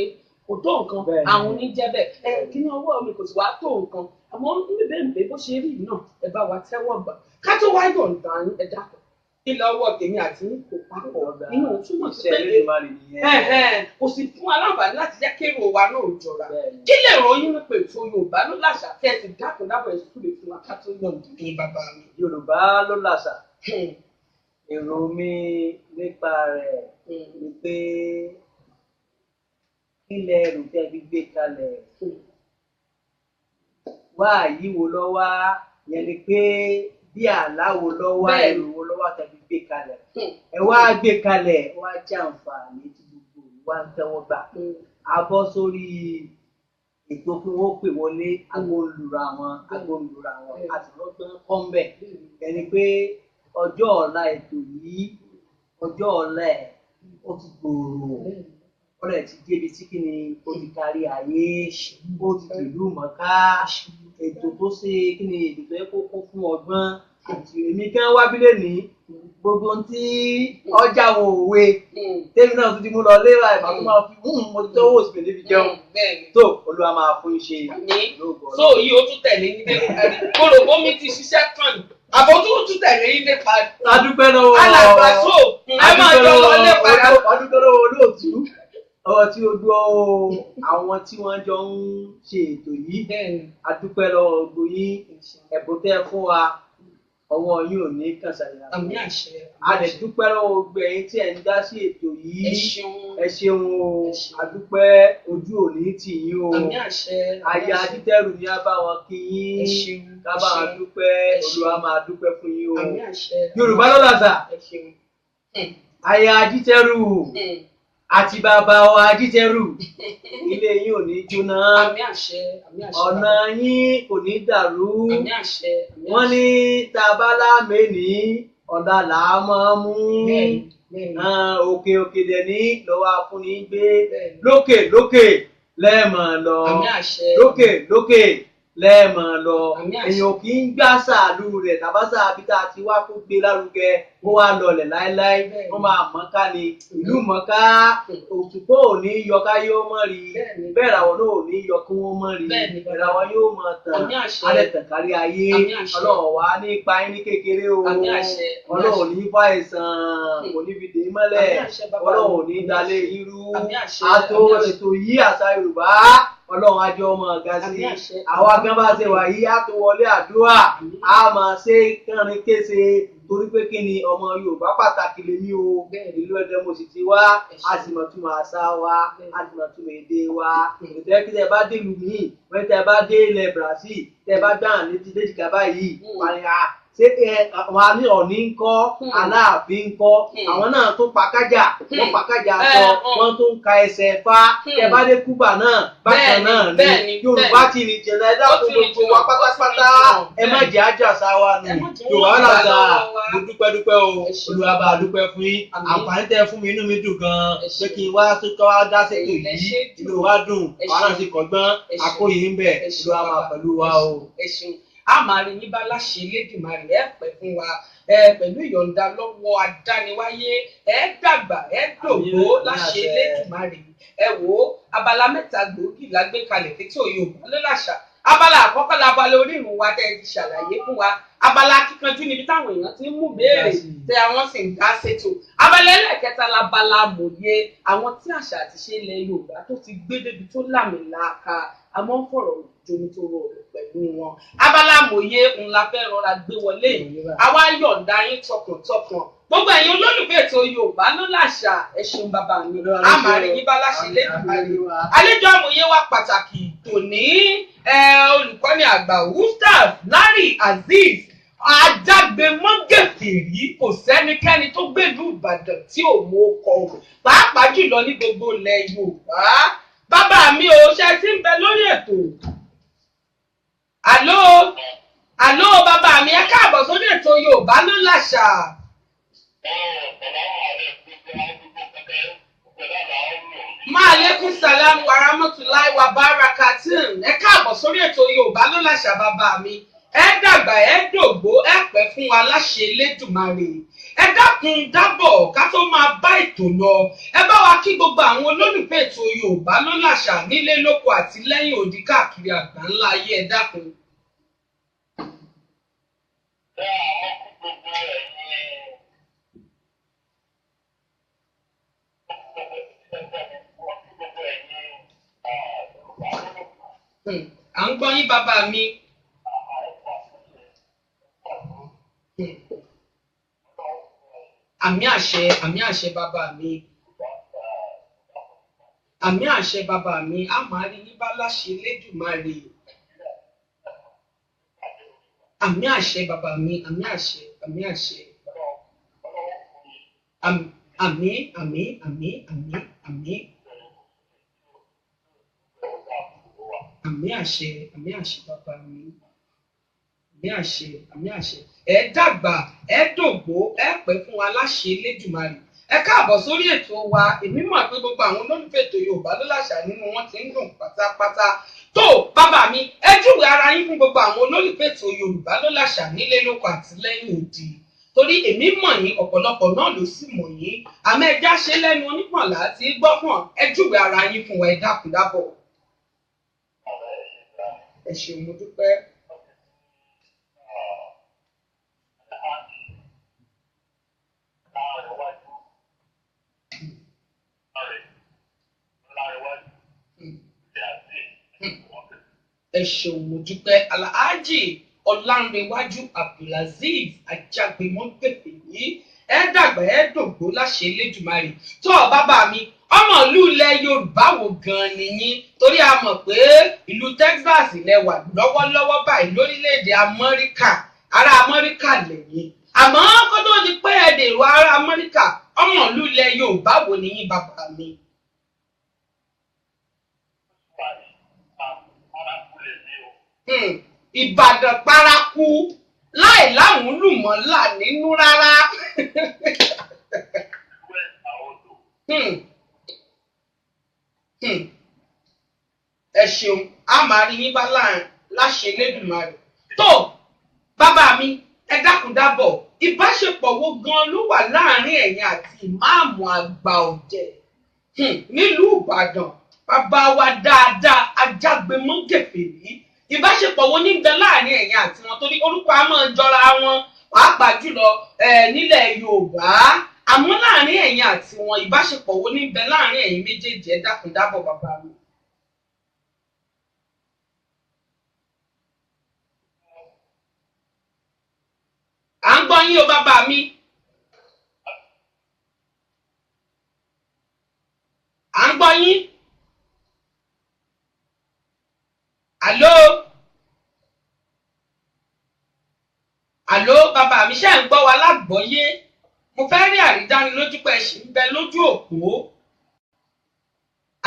kò tó nǹkan, àwọn oníjẹ́ bẹ́ẹ̀ kí ní ọwọ́ mi kò sì wá tó nǹkan, àmọ́ níbẹ̀ bó ṣe rí náà ẹ bá wa tẹ́wọ́ gbà ká tó wá yọ̀ǹda yín. Ẹ dákun, ilẹ̀ ọwọ́ tèmi àti yín kò papọ̀, inú túmọ̀ sí pé kò sì fún aláǹfààní láti jẹ́ kérò wa náà jọra. Kí lè ròyìn nípa ètò Yorùbá ló láṣà tẹ́ ẹ ti dákun dábọ̀ ẹ súre fún wa ká tó yọ̀ǹda yín bàbá mi. Yorùbá ló láṣà, èrò mi nípa rẹ̀ ni pé kílẹ̀ ẹrù tẹ́ fi gbé kalẹ̀ wá yíwo lọ́wọ́ yẹn ni pé bí àláwo lọ́wọ́ èrò wo lọ́wọ́ tẹ́ fi gbé kalẹ̀ ẹ wá gbé kalẹ̀ wá jẹ́ àǹfààní tí gbogbo wa ń tẹ́wọ́ gbà. A bọ́ sórí ètò kí wọ́n pè wọlé agbóhùnlura wọn àti lọ́gbọ́n kọ́ńbẹ̀ ẹni pé ọjọ́ ọ̀la ètò yìí, ọjọ́ ọ̀la ẹ̀ ó ti gbòòrò, ọ̀rẹ́ ti débi tí kí ni ó ti kárí ayé, ó ti dìlú mọ̀ká. Ètò tó ṣe kí ni ètò tó yẹ kó kún fún ọgbọ́n. Èmi kan wá bílẹ̀ ní gbogbo ohun tí ọjà wo òwe tèmi náà tún ti mú lọ léra ìbá tó máa fi mo ti tọ́wọ́ òsì pèlè fi jẹun tó Olúwa máa fún ṣe. So yìí ó tún tẹ̀lé yín dé parí, kólóbó mi ti ṣiṣẹ́ kàn ní àbò tó tún tẹ̀lé yín dé parí. Adúpẹ́ lọ́wọ́ alàgbà so ẹ máa jọ lọ lé padà. Adúpẹ́ lọ́wọ́ olóòtú ọwọ́ tí ó gbọ́ àwọn tí wọ́n jọ ń ṣe ètò yìí. Adúpẹ́ lọ́wọ́ gbogbo yín, ẹ̀bùn tẹ́ fún wa ọwọ́ yín ò ní kàn ṣàyà. Àmín àṣẹ. A lè dúpẹ́ lọ́wọ́ gbogbo ẹ̀yin tí ẹ̀ ń dá sí ètò yìí. Ẹ ṣeun o, adúpẹ́, ojú ò ní tì yín o. Àmín àṣẹ. Aya Ajítẹ́rù ni a bá wọn kí yín, ká bá wọn dúpẹ́, Olúwa máa dúpẹ́ fún yín o. Àmín àṣẹ. Yorùbá ló làṣà. Aya Ajítẹ́rù àti bàbá wa Ajítẹ́rù, ilé yín ò ní jóná, ọ̀nà yín kò ní dàrú. Wọ́n ní tabalá mẹ́ni ọ̀la là á máa mú, òkè òkè dẹ̀ ní lọ́wọ́ afúnni gbé, lókè lókè lẹ́ẹ̀mọ̀ lọ, lókè lókè lẹ́ẹ̀mọ̀ lọ. Èèyàn kì í gbá sàálù rẹ̀ tàbá sàbí tá a ti wá kó gbé lárugẹ kó wá lọlẹ̀ láéláé, wọ́n máa mọ̀ọ́ká ni ìlú mọ̀ọ́ká. Òṣùpá ò ní yọ ká yóò mọ̀ rí, bẹ́ẹ̀ làwọn náà ò ní yọ kí wọ́n mọ̀ rí, ìràwọ̀ yóò mọ̀ tàn, alẹ́ tàn kárí ayé. Ọlọ́run wá ní ipa yín ní kékeré o, Ọlọ́run ní fa ìsàn kò ní fi dè mọ́lẹ̀, Ọlọ́run ò ní dalẹ̀ irú. Àtò ètò yìí àṣà Yorùbá Ọlọ́run àjọ ọmọ ọ̀gá sí àwa gan bá ṣe wà yìí, á tó wọlé àdúrà, á máa ṣe kánrin kése torí pé kí ni ọmọ Yorùbá pàtàkì lèmi o. Ìlú Ẹdẹ mo sì ti wá, a sì mọ̀ túmọ̀ àṣà wa, a sì mọ̀ túmọ̀ èdè wa. Ètò ẹ kí tẹ bá dé ìlú míì, wọ́n tẹ bá dé ilẹ̀ Brazil, tẹ bá gbà ní léjìká báyìí, wà ní à ṣé ẹ wọn ní Ọ̀ọ̀ni ń kọ́, Aláàfin ń kọ́, àwọn náà tún pàkájà, wọ́n pàkájà sọ, wọ́n tún ka ẹsẹ̀ fá. Tẹ bá dé Kúbà náà bákan náà ni Yorùbá ti rìn jìnnà. Ẹ dákun gbogbo wa pátápátá, ẹ má jẹ́ àjàsá wa nù. Yorùbá làṣà. Mo dúpẹ́ dúpẹ́ o, Olúwa bá dúpẹ́ fún yín. Àǹfààní tẹ́ fún mi, inú mi dùn gan-an pé kí n wá tó kọ́ wá dá sétò yìí, inú wa dùn, àwa náà ti kọ́gbọ́n, àkóyè ń bẹ̀, Olúwa máa pẹ̀lú wa o. A máa rí yín bá láṣẹ Elédùmarè, ẹ pẹ́ fún wa pẹ̀lú ìyọ̀ǹda lọ́wọ́ adániwáyé, ẹ dàgbà ẹ dògbó láṣẹ Elédùmarè. Ẹ wò ó, abala mẹ́ta gbòógì la gbé kalẹ̀ fétò Yorùbá ló làṣà. Abala àkọ́kọ́ labala orírun wa tẹ́ ẹ ti ṣàlàyé fún wa. Abala kíkanjú níbi táwọn èèyàn ti ń mú béèrè tẹ àwọn sì ń dá sétò. Abala ẹlẹ́ẹ̀kẹta labala mòye, àwọn tí àṣà àti ṣe ilẹ̀ Yorùbá tó ti gbé débi tó lámìlàaka, a máa ń fọ̀rọ̀ jomitoro ọ̀rọ̀ pẹ̀lú wọn. Abala mòye ń la fẹ́ rọra gbé wọlé yìí. Àwa yọ̀ǹda yín tọkàntọkàn. Gbogbo ẹ̀yin olólùfẹ́ ètò Yorùbá ló láṣà, ẹ ṣeun bàbá mi. A máa rí yín bá láṣẹ lẹ́dùnmáre. Àlejò amòye wa pàtàkì tòní, olùkọ́ni àgbà Ustaz Larry Azeez Ajágbémọ́gẹ̀fìrí. Kò sẹ́nikẹ́ni tó gbèlú Ìbàdàn tí ò mú ọkọ̀ o, pàápàá jùlọ ní gbogbo ilẹ̀ Yorùbá. Bàbá mi ò ṣe ti ń bẹ lórí ètò. Àló àló bàbá mi, ẹ káàbọ̀ sórí ètò Yorùbá ló láṣà. Máàlékún sàlámù wàràmọ́tòláì wà bárakàtìn. Ẹ káàbọ̀ sórí ètò Yorùbá ló láṣà bàbá mi. Ẹ dàgbà, ẹ dògbó, ẹ pẹ́ fún wa láṣẹ Elédùmarè. Ẹ dákun dábọ̀ ká tó máa bá ètò lọ. Ẹ bá wa kí gbogbo àwọn olólùfẹ́ ètò Yorùbá ló láṣà nílé lóko àti lẹ́yìn odi káàkiri àgbáńlá ayé, ẹ dákun. À ń gbọ́ yín bàbá mi. Àmì àṣẹ, àmì àṣẹ bàbá mi. Àmì àṣẹ bàbá mi, a máa rí yín bá láṣẹ Elédùmarè. Àmì àṣẹ bàbá mi, àmì àṣẹ, àmì àṣẹ. Àmì, àmì, àmì, àmì, àmì. Àmì àṣẹ, àmì àṣẹ bàbá mi. Àmì àṣẹ, àmì àṣẹ. Ẹ dàgbà, ẹ dògbó, ẹ pẹ́ fún wa láṣẹ Elédùmarè. Ẹ káàbọ̀ sórí ètò wa. Èmi mọ̀ pé gbogbo àwọn olólùfẹ́ ètò Yorùbá ló láṣà nínú wọn ti ń dùn pátápátá. Tó bàbá mi, ẹ júwe ara yín fún gbogbo àwọn olólùfẹ́ ètò Yorùbá ló láṣà nílé lóko àti lẹ́yìn odi. Torí èmi mọ̀ yín, ọ̀pọ̀lọpọ̀ náà ló sì mọ̀ yín. Àmọ́ ẹ já ṣe lẹ́nu onípọ̀nlá tí gbọ́pọ̀n, ẹ júwe ara yín fún wa, ẹ dákun dábọ̀. Ẹ ṣeun, mo dúpẹ́. Ẹ ṣeun, mo dúpẹ́. Alhaji Ọlánrewájú Abdulazeez Ajágbémọ́gbèfèrí, ẹ dàgbà, ẹ dògbó láṣẹ Elédùmarè. Tó bàbá mi, ọmọ ìlú ilẹ̀ Yorùbá wo gan-an ni yín? Torí a mọ̀ pé ìlú Texas lẹ wà lọ́wọ́lọ́wọ́ báyìí lórílẹ̀‐èdè Amẹ́ríkà, ará Amẹ́ríkà lẹ́yìn. Àmọ́ kó tó di pé ẹ dèrò ará Amẹ́ríkà, ọmọ ìlú ilẹ̀ Yorùbá wo ni yín bàbá mi? Ìbàdàn paraku láì láwọn lùmọ̀ọ́lá nínú rárá. Ẹ ṣeun, a máa rí yín bá láṣẹ Elédùmarè. Tó bàbá mi, ẹ dákun dábọ̀, ìbáṣepọ̀ wo gan ló wà láàrin ẹ̀yin àti ìmáàmù àgbà ọ̀jẹ̀ nílùú Ìbàdàn, bàbá wa dáadáa Ajágbémọ́gẹ̀fẹ̀rí? Ìbáṣepọ̀ wo ní bẹ láàrin ẹ̀yin àti wọn? Torí orúkọ a máa jọra wọn pàápàá jùlọ nílẹ̀ Yorùbá. Àmọ́ láàrin ẹ̀yin àti wọn, ìbáṣepọ̀ wo ní bẹ láàrin ẹ̀yin méjèèjì? Ẹ dákun dábọ̀ bàbá mi. À ń gbọ́ yín o bàbá mi. À ń gbọ́ yín. Àló àló bàbá mi, ṣé ń gbọ́ wa lágbọ́yé? Mo fẹ́ rí àrídánilójú pé ẹ ṣì ń bẹ lójú òpó.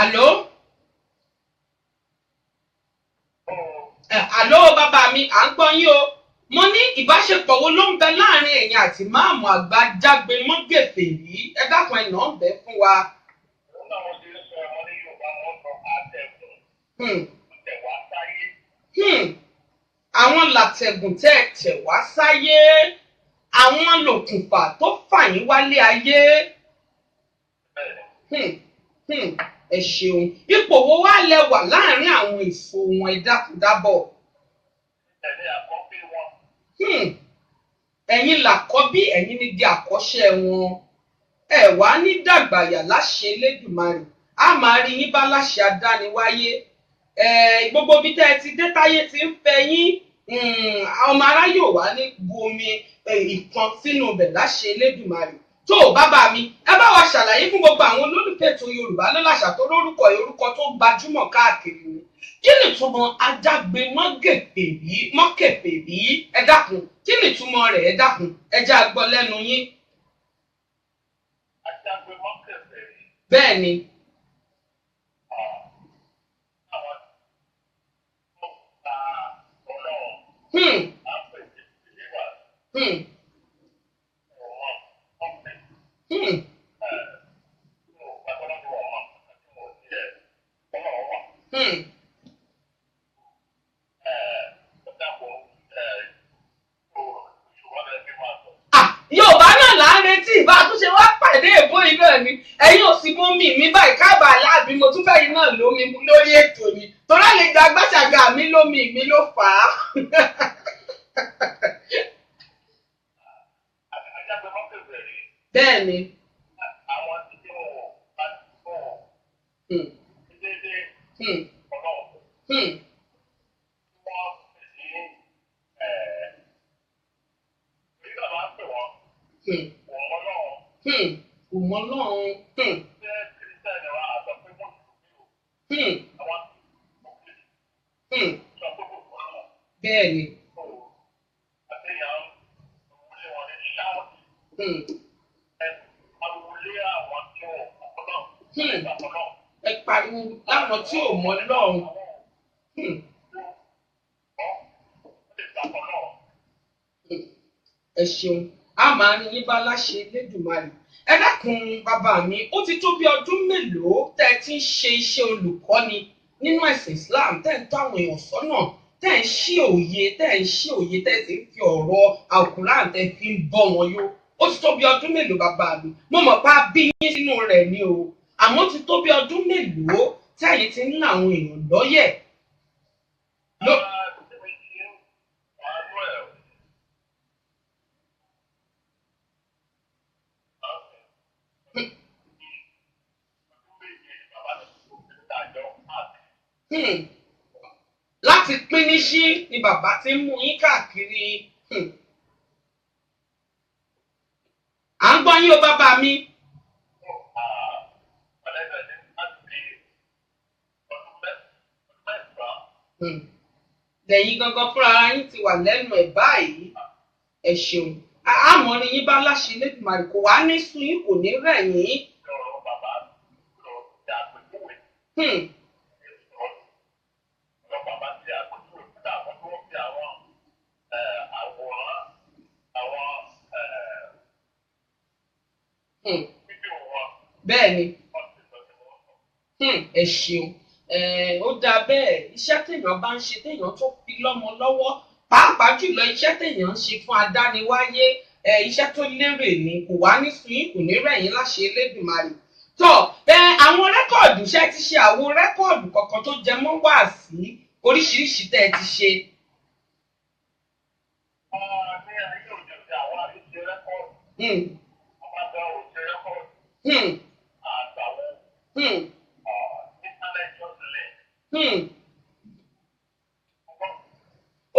Àló àló bàbá mi, à ń gbọ́ yín o. Mo ní ìbáṣepọ̀ wo ló ń bẹ láàrin ẹ̀yin àti máàmù àgbà Ajágbémọ́gẹ̀fẹ̀rí? Ẹ dákun, ẹ̀ náà ń bẹ fún wa. Àwọn làtẹ̀gùn tẹ́ ẹ tẹ̀ wá sáyé, àwọn lòkùnfà tó fà yín wálé ayé. Ẹ ṣeun. Ipò wo wá lẹ wà láàrin àwọn èso wọn, ẹ dákun dábọ̀? Ẹ̀mí àkọ́bí wọn. Ẹ̀yin làkọ́bí, ẹ̀yin ni di àkọ́ṣẹ́ wọn. Ẹ wá ní dàgbàyà láṣẹ Elédùmarè, a máa rí yín bá láṣẹ adániwáyé. Gbogbo ibi tẹ́ ẹ ti dé táyé ti ń fẹ́ yín, ọmọ aráyé ò wá ní bu omi ìkan sínú ibẹ̀ láṣẹ Elédùmarè. Tó bàbá mi, ẹ bá wa ṣàlàyé fún gbogbo àwọn olólùfẹ́ ètò Yorùbá Ló Làṣà tó lórúkọ orúkọ tó gbajúmọ̀ káàkiri ni. Kí ni ìtumọ̀ adágbe mọ́gẹ̀pẹ̀bí mọ́kẹ̀pẹ̀bí? Ẹ dákun, kí ni ìtumọ̀ rẹ̀? Ẹ dákun, ẹ jẹ́ a gbọ́ lẹ́nu yín. Ajágbe mọ́kẹ̀pẹ̀bí. Bẹ́ẹ̀ ni. Àwọn tó gba Ọlọ́run. Á pè ní ìdílé wa. Wọ́n wọ́n pè. Yorùbá náà là ń retí, ìbá tún ṣe wá pàdé èbó yìí náà ni. Ẹ̀yin ò sì mú mi mi báyìí kábà láàbí, mo tún fẹ́ yìí náà lómi lórí ètò ni, torí àlejò agbáṣàgà mi lómi mi ló fà á. Bẹ́ẹ̀ ni. Àwọn tí wọn ò bá wọn déédéé Ọlọ́run wọ́n sì ní nígbà máa ń pè wọ́n kò mọ Ọlọ́run. Kò mọ Ọlọ́run. Ṣé kírísítẹ́nì wa á sọ pé mùsùlùmí o? Àwọn sọ pé kò mọ Ọlọ́run. Bẹ́ẹ̀ ni. Àti ìyá ń wọlé wọn ní ṣáwọ́tì. Ẹ àwọn tí ò mọ Ọlọ́run. Ẹ pariwo láwọn tí ò mọ Ọlọ́run. Ẹ ṣeun, a máa rí yín bá láṣẹ Elédùmarè. Ẹ dákun bàbá mi, ó ti tó bí ọdún mélòó tẹ́ ẹ ti ń ṣe iṣẹ́ olùkọ́ni nínú ẹ̀sìn Islam, tẹ́ ẹ ń tọ́ àwọn èèyàn sọ́nà, tẹ́ ẹ ń ṣí òye, tẹ́ ẹ ń ṣí òye, tẹ́ ẹ sì ń fi ọ̀rọ̀ Al-Qur'an tẹ́ ẹ fi ń bọ́ wọn yó? Ó ti tó bí ọdún mélòó bàbá mi? Mo mọ̀ pé a bí yín sínú rẹ̀ ni o, àmọ́ ó ti tó bí ọdún mélòó tẹ́yìn ti ń la àwọn èèyàn lọ́yẹ̀? Láti píníṣí ni bàbá ti ń mú yín káàkiri. À ń gbọ́ yín o bàbá mi. Lẹ́yìn gangan fúnra yín ti wà lẹ́nu ẹ̀ báyìí. Ẹ ṣeun. Àmọ́ ni yín bá láṣẹ Elédùmarè, kò wá ní sú yín, kò ní rẹ̀ yín. Bẹ́ẹ̀ ni. Ẹ ṣeun. Ó dáa bẹ́ẹ̀. Iṣẹ́ téèyàn bá ń ṣe, téèyàn tó fi lọ́mọ lọ́wọ́, pàápàá jùlọ iṣẹ́ téèyàn ń ṣe fún adániwáyé, iṣẹ́ tó lérè ni, kò wá ní sú yín, kò ní rẹ̀ yín láṣẹ Elédùmarè. Tó àwọn rẹ́kọ̀dù, ṣé ti ṣe àwo rẹ́kọ̀dù kankan tó jẹ mọ́ wáàsí oríṣiríṣi tẹ́ ẹ ti ṣe? Ní ayé òde òní àwọn àti ṣe rẹ́kọ̀dù.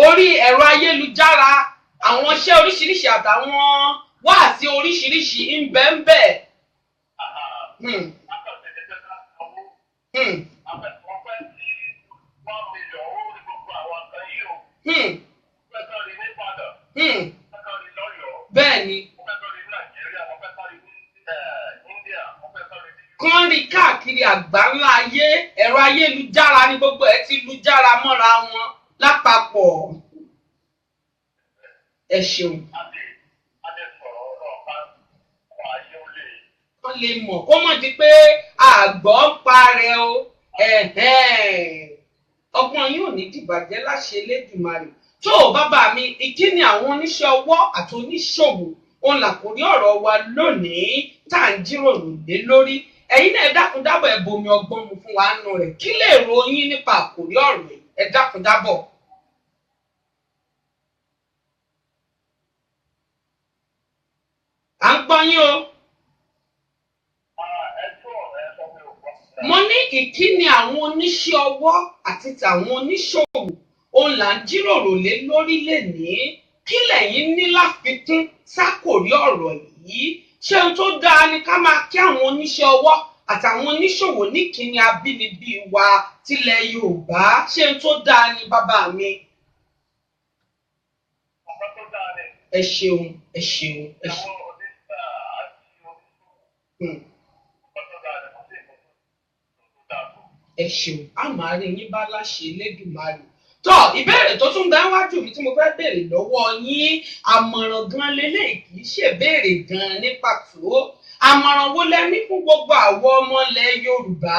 Orí ẹ̀rọ ayélujára, àwọn iṣẹ́ oríṣiríṣi àtàwọn wáàsí oríṣiríṣi ń bẹ ń bẹ. Bẹ́ẹ̀ ni. Kán rí káàkiri àgbáńlá ayé, ẹ̀rọ ayélujára ni gbogbo ẹ̀ ti lu jára mọ́ra wọn lápapọ̀. Ẹ ṣeun. Wọ́n lè mọ̀ kó mọ̀ di pé àgbọ̀ ń parẹ́ o. Ọgbọ́n yóò ní dìbàjẹ́ láṣẹ Elédùmarè. Tó bàbá mi, ìkíni àwọn oníṣẹ́ ọwọ́ àti oníṣòwò òun làkórí ọ̀rọ̀ wa lónìí tá à ń jíròrò lé lórí. Ẹ̀yin náà ẹ dákun dábọ̀, ẹ bomi ọgbọ́n mu fún wa nù rẹ̀. Kí lè ròyìn nípa àkòrí ọ̀rọ̀ yìí? Ẹ dákun dábọ̀. À ń gbọ́ yín o. Mo ní ìkíni àwọn oníṣẹ́ ọwọ́ àti tàwọn oníṣòwò òun là ń jíròrò lé lórí lénìí. Kí lẹ̀yin ní láfikún sákòrí ọ̀rọ̀ yìí? Ṣé ohun tó dáa ni ká máa kí àwọn oníṣẹ́ ọwọ́ àtàwọn oníṣòwò níkíni abínibí wa tilẹ̀ Yorùbá? Ṣé ohun tó dáa ni bàbá mi? Ẹ ṣeun, ẹ ṣeun, ẹ ṣeun. Ẹ ṣeun, a máa rí yín bá láṣẹ Elédùmarè. Tọ́ ìbéèrè tó tún bẹ wájú mi tí mo fẹ́ béèrè lọ́wọ́ yín, àmọ̀ràn gan leléyìí, kì í ṣèbéèrè gan ní pàtó. Àmọ̀ràn wo lẹ ní fún gbogbo àwọn ọmọ ilẹ̀ Yorùbá,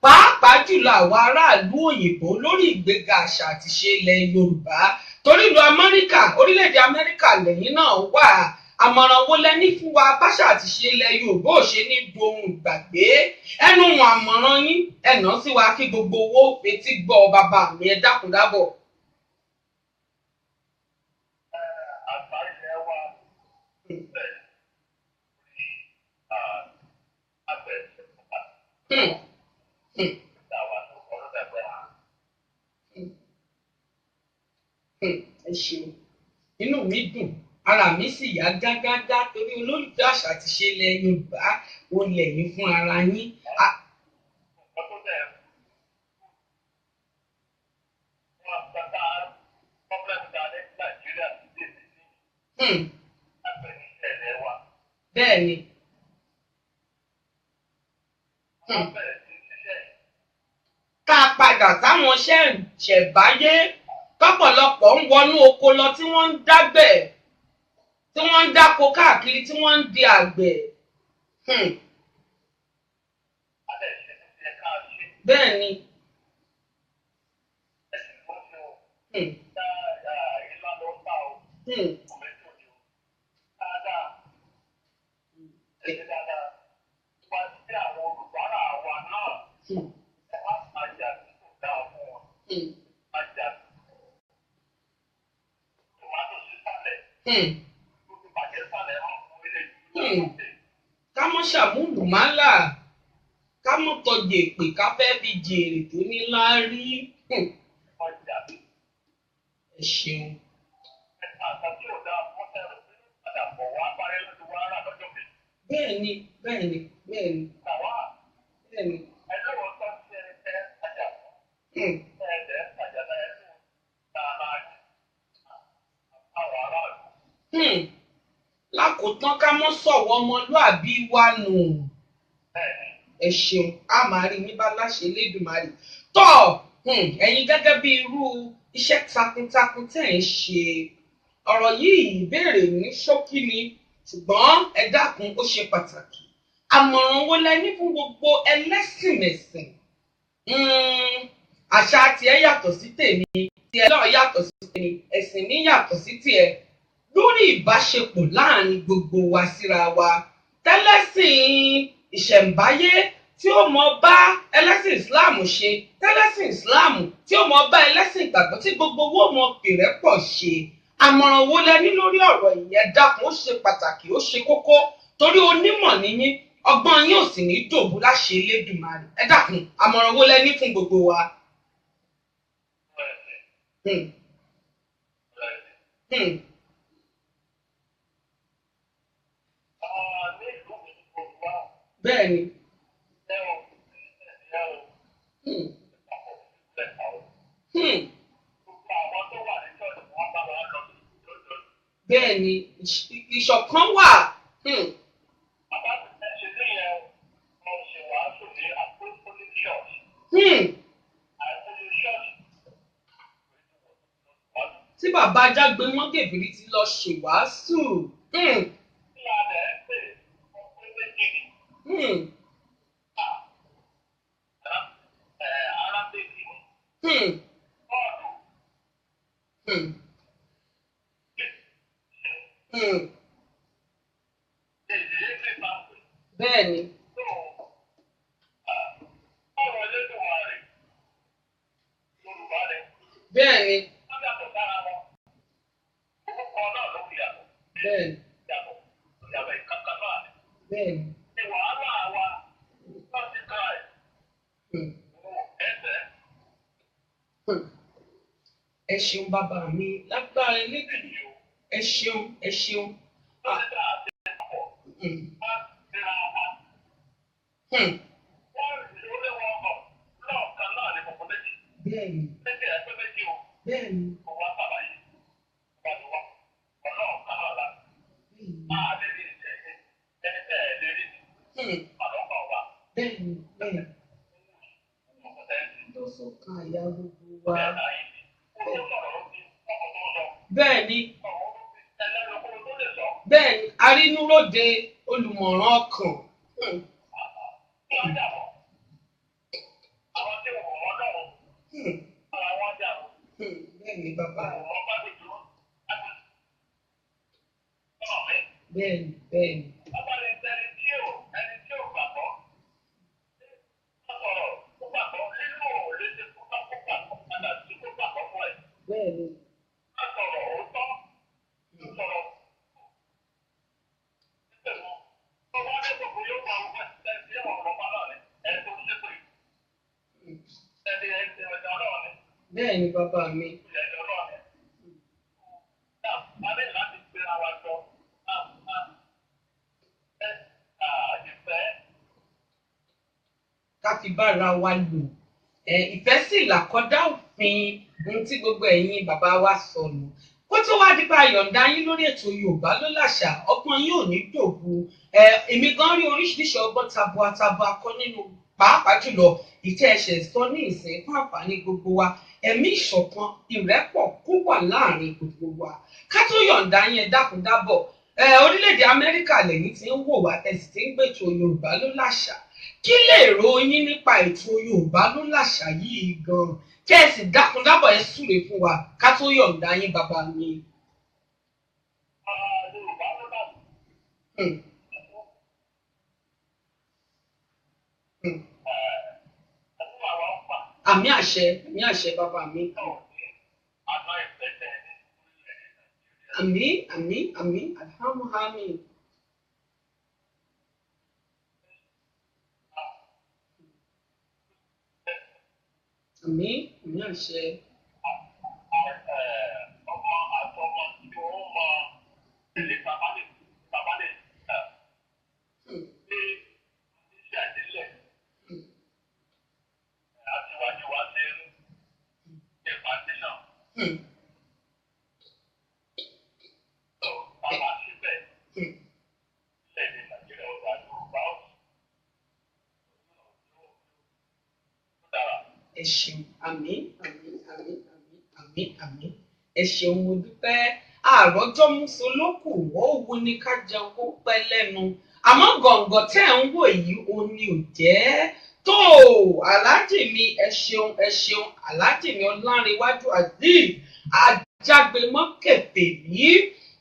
pàápàá jùlọ àwọn aráàlú òyìnbó, lórí ìgbéga àṣà àti ìṣe ilẹ̀ Yorùbá? Torí ìlú Amẹ́ríkà, orílẹ̀-èdè Amẹ́ríkà lẹ́yìn náà wà. Àmọ̀ràn wo lẹ ní fún wa báṣà àti ìṣe ilẹ̀ Yorùbá ò ṣe ní dohun ìgbàgbé? Ẹnu wọn àmọ̀ràn yín ẹ̀nà sí wa kí gbogbo owó fetí gbọ́ bàbá mi, ẹ dákun dábọ̀. Ẹ ṣeun, inú mi dùn, ara mi sì yá gágágá torí olólùfẹ́ àṣà àti ìṣe ilẹ̀ Yorùbá ò lẹ̀yìn fún ara yín. Bẹ́ẹ̀ ni. Ká padà sáwọn iṣẹ́ ìṣẹ̀báyé tọ́pọ̀lọpọ̀ ń wọnú oko lọ tí wọ́n ń dágbẹ̀, tí wọ́n ń dáko káàkiri, tí wọ́n ń di àgbẹ̀. Bẹ́ẹ̀ ni. Ká mọ́ ṣàmúlùmálà, ká mọ́ tọjọ èpè ká fẹ́ fi jèrè tó ní láárí. Ẹ ṣeun. Bẹ́ẹ̀ni, bẹ́ẹ̀ni, bẹ́ẹ̀ni, bẹ́ẹ̀ni. Lákòótán, ká mọ́ sọ̀wọ́ ọmọlúàbí wa nù. Ẹ ṣeun, a máa rí yín bá láṣẹ Elédùmarè. Tọ́ ẹ̀yin gẹ́gẹ́ bí irú iṣẹ́ takuntakun tẹ̀ ń ṣe, ọ̀rọ̀ yìí ìbéèrè ní ṣókí ni, ṣùgbọ́n ẹ dákun, ó ṣe pàtàkì. Àmọ̀ràn wo lẹ ní fún gbogbo ẹlẹ́sìnmẹ̀sìn? Àṣà tiẹ̀ yàtọ̀ sí tèmi, tiẹ̀ náà yàtọ̀ sí tèmi, ẹ̀sìn mi yàtọ̀ sí tiẹ̀, lórí ìbáṣepọ̀ láàrin gbogbo wa síra wa, tẹ́lẹ̀sìn ìṣẹ̀ǹbáyé tí ó mọ bá ẹlẹ́sìn Islam ṣe, tẹ́lẹ̀sìn Islam tí ó mọ bá ẹlẹ́sìn ìgbàgbọ́, tí gbogbo owó mọ fìrẹ́pọ̀ ṣe. Àmọ̀ràn wo lẹ ní lórí ọ̀rọ̀ ìyẹn? Dákun, ó ṣe pàtàkì, ó ṣe kókó, torí onímọ̀ níyín, ọgbọ́n yín ò sì ní dòbú láṣẹ Elédùmarè. Ẹ dákun, àmọ̀ràn wo lẹ ní fún gbogbo wa? Bẹ́ẹ̀ni. Bẹ́ẹ̀ni, ìṣọ̀kan wà. Tí bàbá Ajágbe Mọ́gèbìrí ti lọ ṣèwàásù. Bẹ́ẹ̀ni. Bẹ́ẹ̀ni. Bẹ́ẹ̀ni. Ẹ ṣeun bàbá mi, lágbára Elédùà. Ẹ ṣeun, ẹ ṣeun. Bẹ́ẹ̀ni. Bẹ́ẹ̀ni. Bẹ́ẹ̀ni, bẹ́ẹ̀ni. Ló sọ̀kan àyà gbogbo wa. Bẹ́ẹ̀ni. Bẹ́ẹ̀ni, arínúróde olùmọ̀ràn ọkàn. Bẹ́ẹ̀ni bàbá. Bẹ́ẹ̀ni, bẹ́ẹ̀ni. Bẹ́ẹ̀ni. Bẹ́ẹ̀ni bàbá mi. Ká fi bára wa lò. Ìfẹ́ sì làkọ́dá òfin ohun tí gbogbo ẹ̀yin bàbá wa sọnù. Kó tó wá dípa yọ̀ǹda yín lórí ètò Yorùbá ló láṣà, ọgbọ́n yín ò ní dòbu. Èmi gan rí oríṣiríṣi ọgbọ́n tabua tabua kọ́ nínú, pàápàá jùlọ ìtẹ́ ẹ̀ṣẹ̀ sọ ní ìsìn fún àǹfààní gbogbo wa. Ẹ̀mí ìṣọ̀kan, ìrẹ́pọ̀ kó wà láàrin gbogbo wa. Ká tó yọ̀ǹda yín, ẹ dákun dábọ̀. Orílẹ̀-èdè Amẹ́ríkà lẹ́yìn tí ń wò wá, tẹ̀sí tí ń gbètò Yorùbá ló láṣà. Kí lè ro yín nípa ètò Yorùbá ló láṣà yìí gan-an? Kí ẹ sì dákun dábọ̀, ẹ súre fún wa ká tó yọ̀ǹda yín bàbá mi. Àmì àṣẹ, àmì àṣẹ bàbá mi. Àmì, àmì, àmì, alhamdulilayi. Àmì, àmì àṣẹ. Ọmọ àtọmọ tí ó mọ ilé bàbá lè bàbá lè ní iṣẹ́ ìdílé àti wájú wa ṣe ń ṣe foundation. Tó bàbá síbẹ̀ lẹ́yìn Nàìjíríà ọ̀gá Yorùbá ó dára. Ẹ ṣeun, àmì, àmì, àmì, àmì, àmì, àmì. Ẹ ṣeun, mo dúpẹ́. Àròjọ musolókù ó wu ni ká jẹun kó pẹ́ lẹ́nu, àmọ́ gọ̀ǹgọ̀ tẹ́ ẹ̀ ń wò yìí ó ní ò jẹ́ tó. Aláàjì mi, ẹ ṣeun, ẹ ṣeun. Aláàjì mi Ọlánrewájú Azeez Ajágbémọ́ Kèfèrí,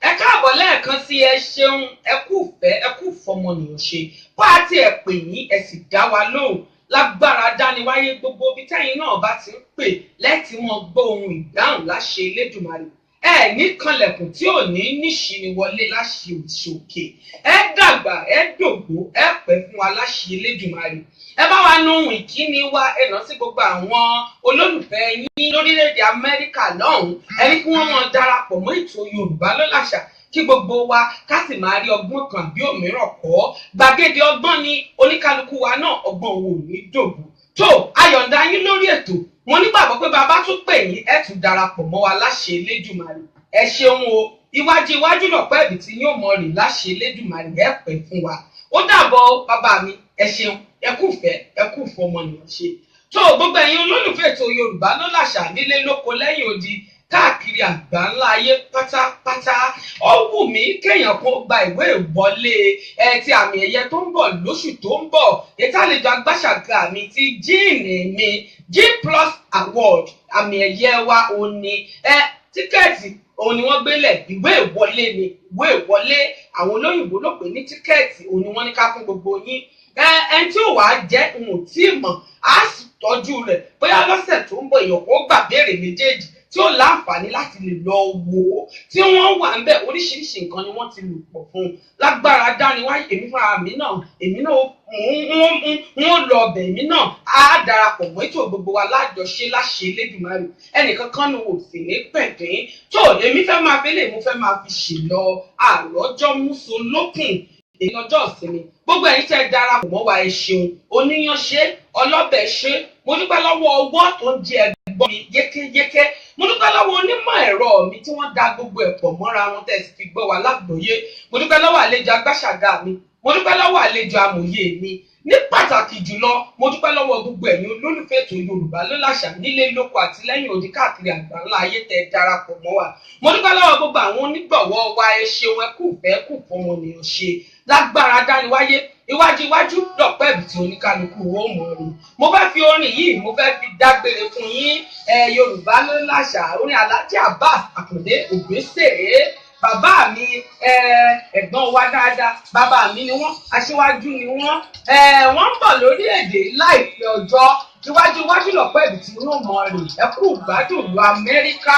ẹ káàbọ̀ lẹ́ẹ̀kan sí. Ẹ ṣeun, ẹ kú fẹ́, ẹ kú fọmọnìyàn ṣe. Pàtí ẹ pè yín, ẹ sì dá wa lóhùn. Lágbára dániwáyé, gbogbo ibi tẹ́yìn náà bá ti ń pè lẹ́tì wọn gbọ́ ohun ìdáhùn láṣẹ Elédùmarè. Ẹ ní kanlẹ̀kùn tí ò ní níṣìí wọlé láṣẹ òṣòkè. Ẹ dàgbà, ẹ dògbó, ẹ pẹ́ fún wa láṣẹ Elédùmarè. Ẹ bá wa nu ohun ìkíni wa, ẹ nà sí gbogbo àwọn olólùfẹ́ yín lórílẹ̀‐èdè Amẹ́ríkà lọ́hùn-ún. Ẹ ní kí wọ́n máa darapọ̀ mọ́ ètò Yorùbá ló láṣà, kí gbogbo wa ká sì máa rí ọgbọ́n kan àbí òmíràn kọ́. Gbàgede ọgbọ́n ni oníkálukú wa náà, ọgbọ́n wo ò ní dògbò. Tó ayọ̀ǹda yín lórí ètò, mo nígbàgbọ́ pé bàbá tún pè yín, ẹ tún darapọ̀ mọ́ wa láṣẹ Elédùmarè. Ẹ ṣeun o. Iwájú iwájú lọ̀pẹ́ ẹ̀bì tí yóò mọ rìn láṣẹ Elédùmarè. Ẹ pẹ́ fún wa. Ó dàbọ̀ bàbá mi, ẹ ṣeun, ẹ kú fẹ́, ẹ kú fọmọnìyàn ṣe. Tó gbogbo ẹ̀yin olólùfẹ́ ètò Yorùbá ló láṣà nílé lóko lẹ́yìn odi káàkiri àgbà ńlá ayé pátápátá, ó wù mí kéèyàn kan gba ìwé ìwọlé ẹ ti àmì ẹ̀yẹ tó ń bọ̀ lóṣù tó ń bọ̀, ètò àlejò agbáṣàga mi ti jíìnì mi G Plus Award, àmì ẹ̀yẹ wa òun ni ẹ tíkẹ́ẹ̀tì òun ni wọ́n gbélẹ̀, ìwé ìwọlé ni, ìwé ìwọlé àwọn olóyìnbó ló pè ní tíkẹ́ẹ̀tì, òun ni wọ́n ní ká fún gbogbo yín. Ẹni tí ò wá jẹ́ n ò tí ì mọ̀, á sì tọ́jú rẹ̀ bóyá lọ́sẹ̀ tó ń bọ̀ èèyàn kó gbà béèrè méjèèjì tí ó láǹfààní láti lè lọ wò ó, tí wọ́n wà ń bẹ̀. Oríṣiríṣi nǹkan ni wọ́n ti lò pọ̀ fún un. Lágbára dániwáyé, èmi fúnra mi náà, èmi náà ń ó lọ ọbẹ̀, èmi náà á darapọ̀ mọ́ ètò gbogbo wa lájọṣe láṣẹ Elédùmarè. Ẹnìkan kan ní wò sí ní pẹ̀dín tó èmi fẹ́ máa fi lè mo fẹ́ máa fi ṣèlọ àròjọ́ múso lókun èyí ọjọ́ ìsinmi. Gbogbo ẹ̀yin tẹ́ darapọ̀ mọ́ wa, ẹ ṣeun. Oníyan ṣe, ọlọ́bẹ̀ ṣe, mo dúpẹ́ lọ́wọ́ ọwọ́ tó ń jẹ ẹgbọ́n mi yékéyéké. Mo dúpẹ́ lọ́wọ́ onímọ̀ ẹ̀rọ mi tí wọ́n da gbogbo ẹ̀ pọ̀ mọ́ra wọn tẹ́ sì fi gbọ́ wa lágbòóyé. Mo dúpẹ́ lọ́wọ́ àlejò agbáṣàga mi, mo dúpẹ́ lọ́wọ́ àlejò amòye mi. Ní pàtàkì jùlọ, mo dúpẹ́ lọ́wọ́ gbogbo ẹ̀yin olólùfẹ́ ètò Yorùbá Ló Láṣà nílé lóko àti lẹ́yìn odi káàkiri àgbáńlá ayé tẹ́ darapọ̀ mọ́ wa. Mo dúpẹ́ lọ́wọ́ gbogbo àwọn onígbọ̀wọ́ wa, ẹ ṣeun, ẹ kú ìfẹ́ kù fún wọn nìyàn ṣe. Lágbára dániwáyé, iwájú iwájú lọ̀pẹ́ ibi tí oníkálukú ó mọ̀ rí. Mo fẹ́ fi orin yìí, mo fẹ́ fi dágbére fún yín. Ẹ Yorùbá Ló Láṣà, orin Alhaji Abbas Àkàndé Òbésèré, bàbá mi, ẹ̀gbọ́n wa dáadáa, bàbá mi ni wọ́n, aṣíwájú ni wọ́n. Wọ́n ń bọ̀ lórí èdè láìpẹ́ ọjọ́. Iwájú iwájú lọ̀pẹ́ ibi tí wọ́n mọ̀ rí. Ẹ kú ìgbádùn ìlú Amẹ́ríkà.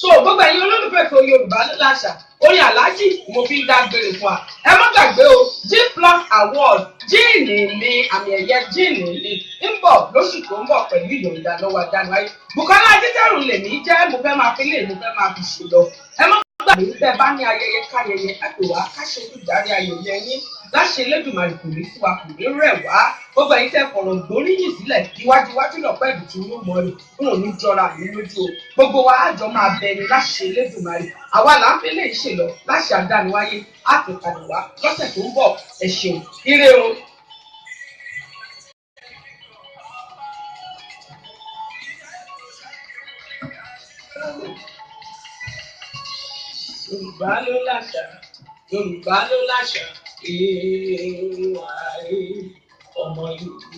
So gbogbo ẹ̀yin olólùfẹ́ ètò Yorùbá Ló Láṣà, orin Alhaji mo fi ń dágbére fún wa. Ẹ má gbàgbé o, G Plus Award jíìnì mi, àmì ẹ̀yẹ jíìnì mi ń bọ̀ lóṣù tó ń bọ̀ pẹ̀lú ìyọ̀ǹda lọ́wọ́ Adániwáyé. Bùkọ́lá Ajítẹ́rù lèmi jẹ́, mo fẹ́ máa fi lè mo fẹ́ máa fi ṣe lọ. Ẹ má gbàgbé bẹ́ẹ̀ bá ní ayẹyẹ káyẹyẹ, ẹ pè wá ká ṣe olùdarí ayẹyẹ yín. Láṣẹ Elédùmarè, kò ní sí wa, kò ní rẹ̀ wá. Gbogbo ẹ̀yin tẹ́ fọ̀rọ̀ gbóríyìn sílẹ̀, iwájú iwájú lọ̀pẹ́ ibi tí wọ́n mọ̀ rè, n ò ní jọra mi lójú o. Gbogbo wa á jọ máa bẹ ni láṣẹ Elédùmarè. Àwa là ń fi lè ṣe lọ láṣẹ Adániwáyé, á ti padà wá lọ́sẹ̀ tó ń bọ̀. Ẹ ṣeun, ire o. Yorùbá Ló Láṣà, Yorùbá Ló Láṣà, èèwà ọmọ Yorùbá.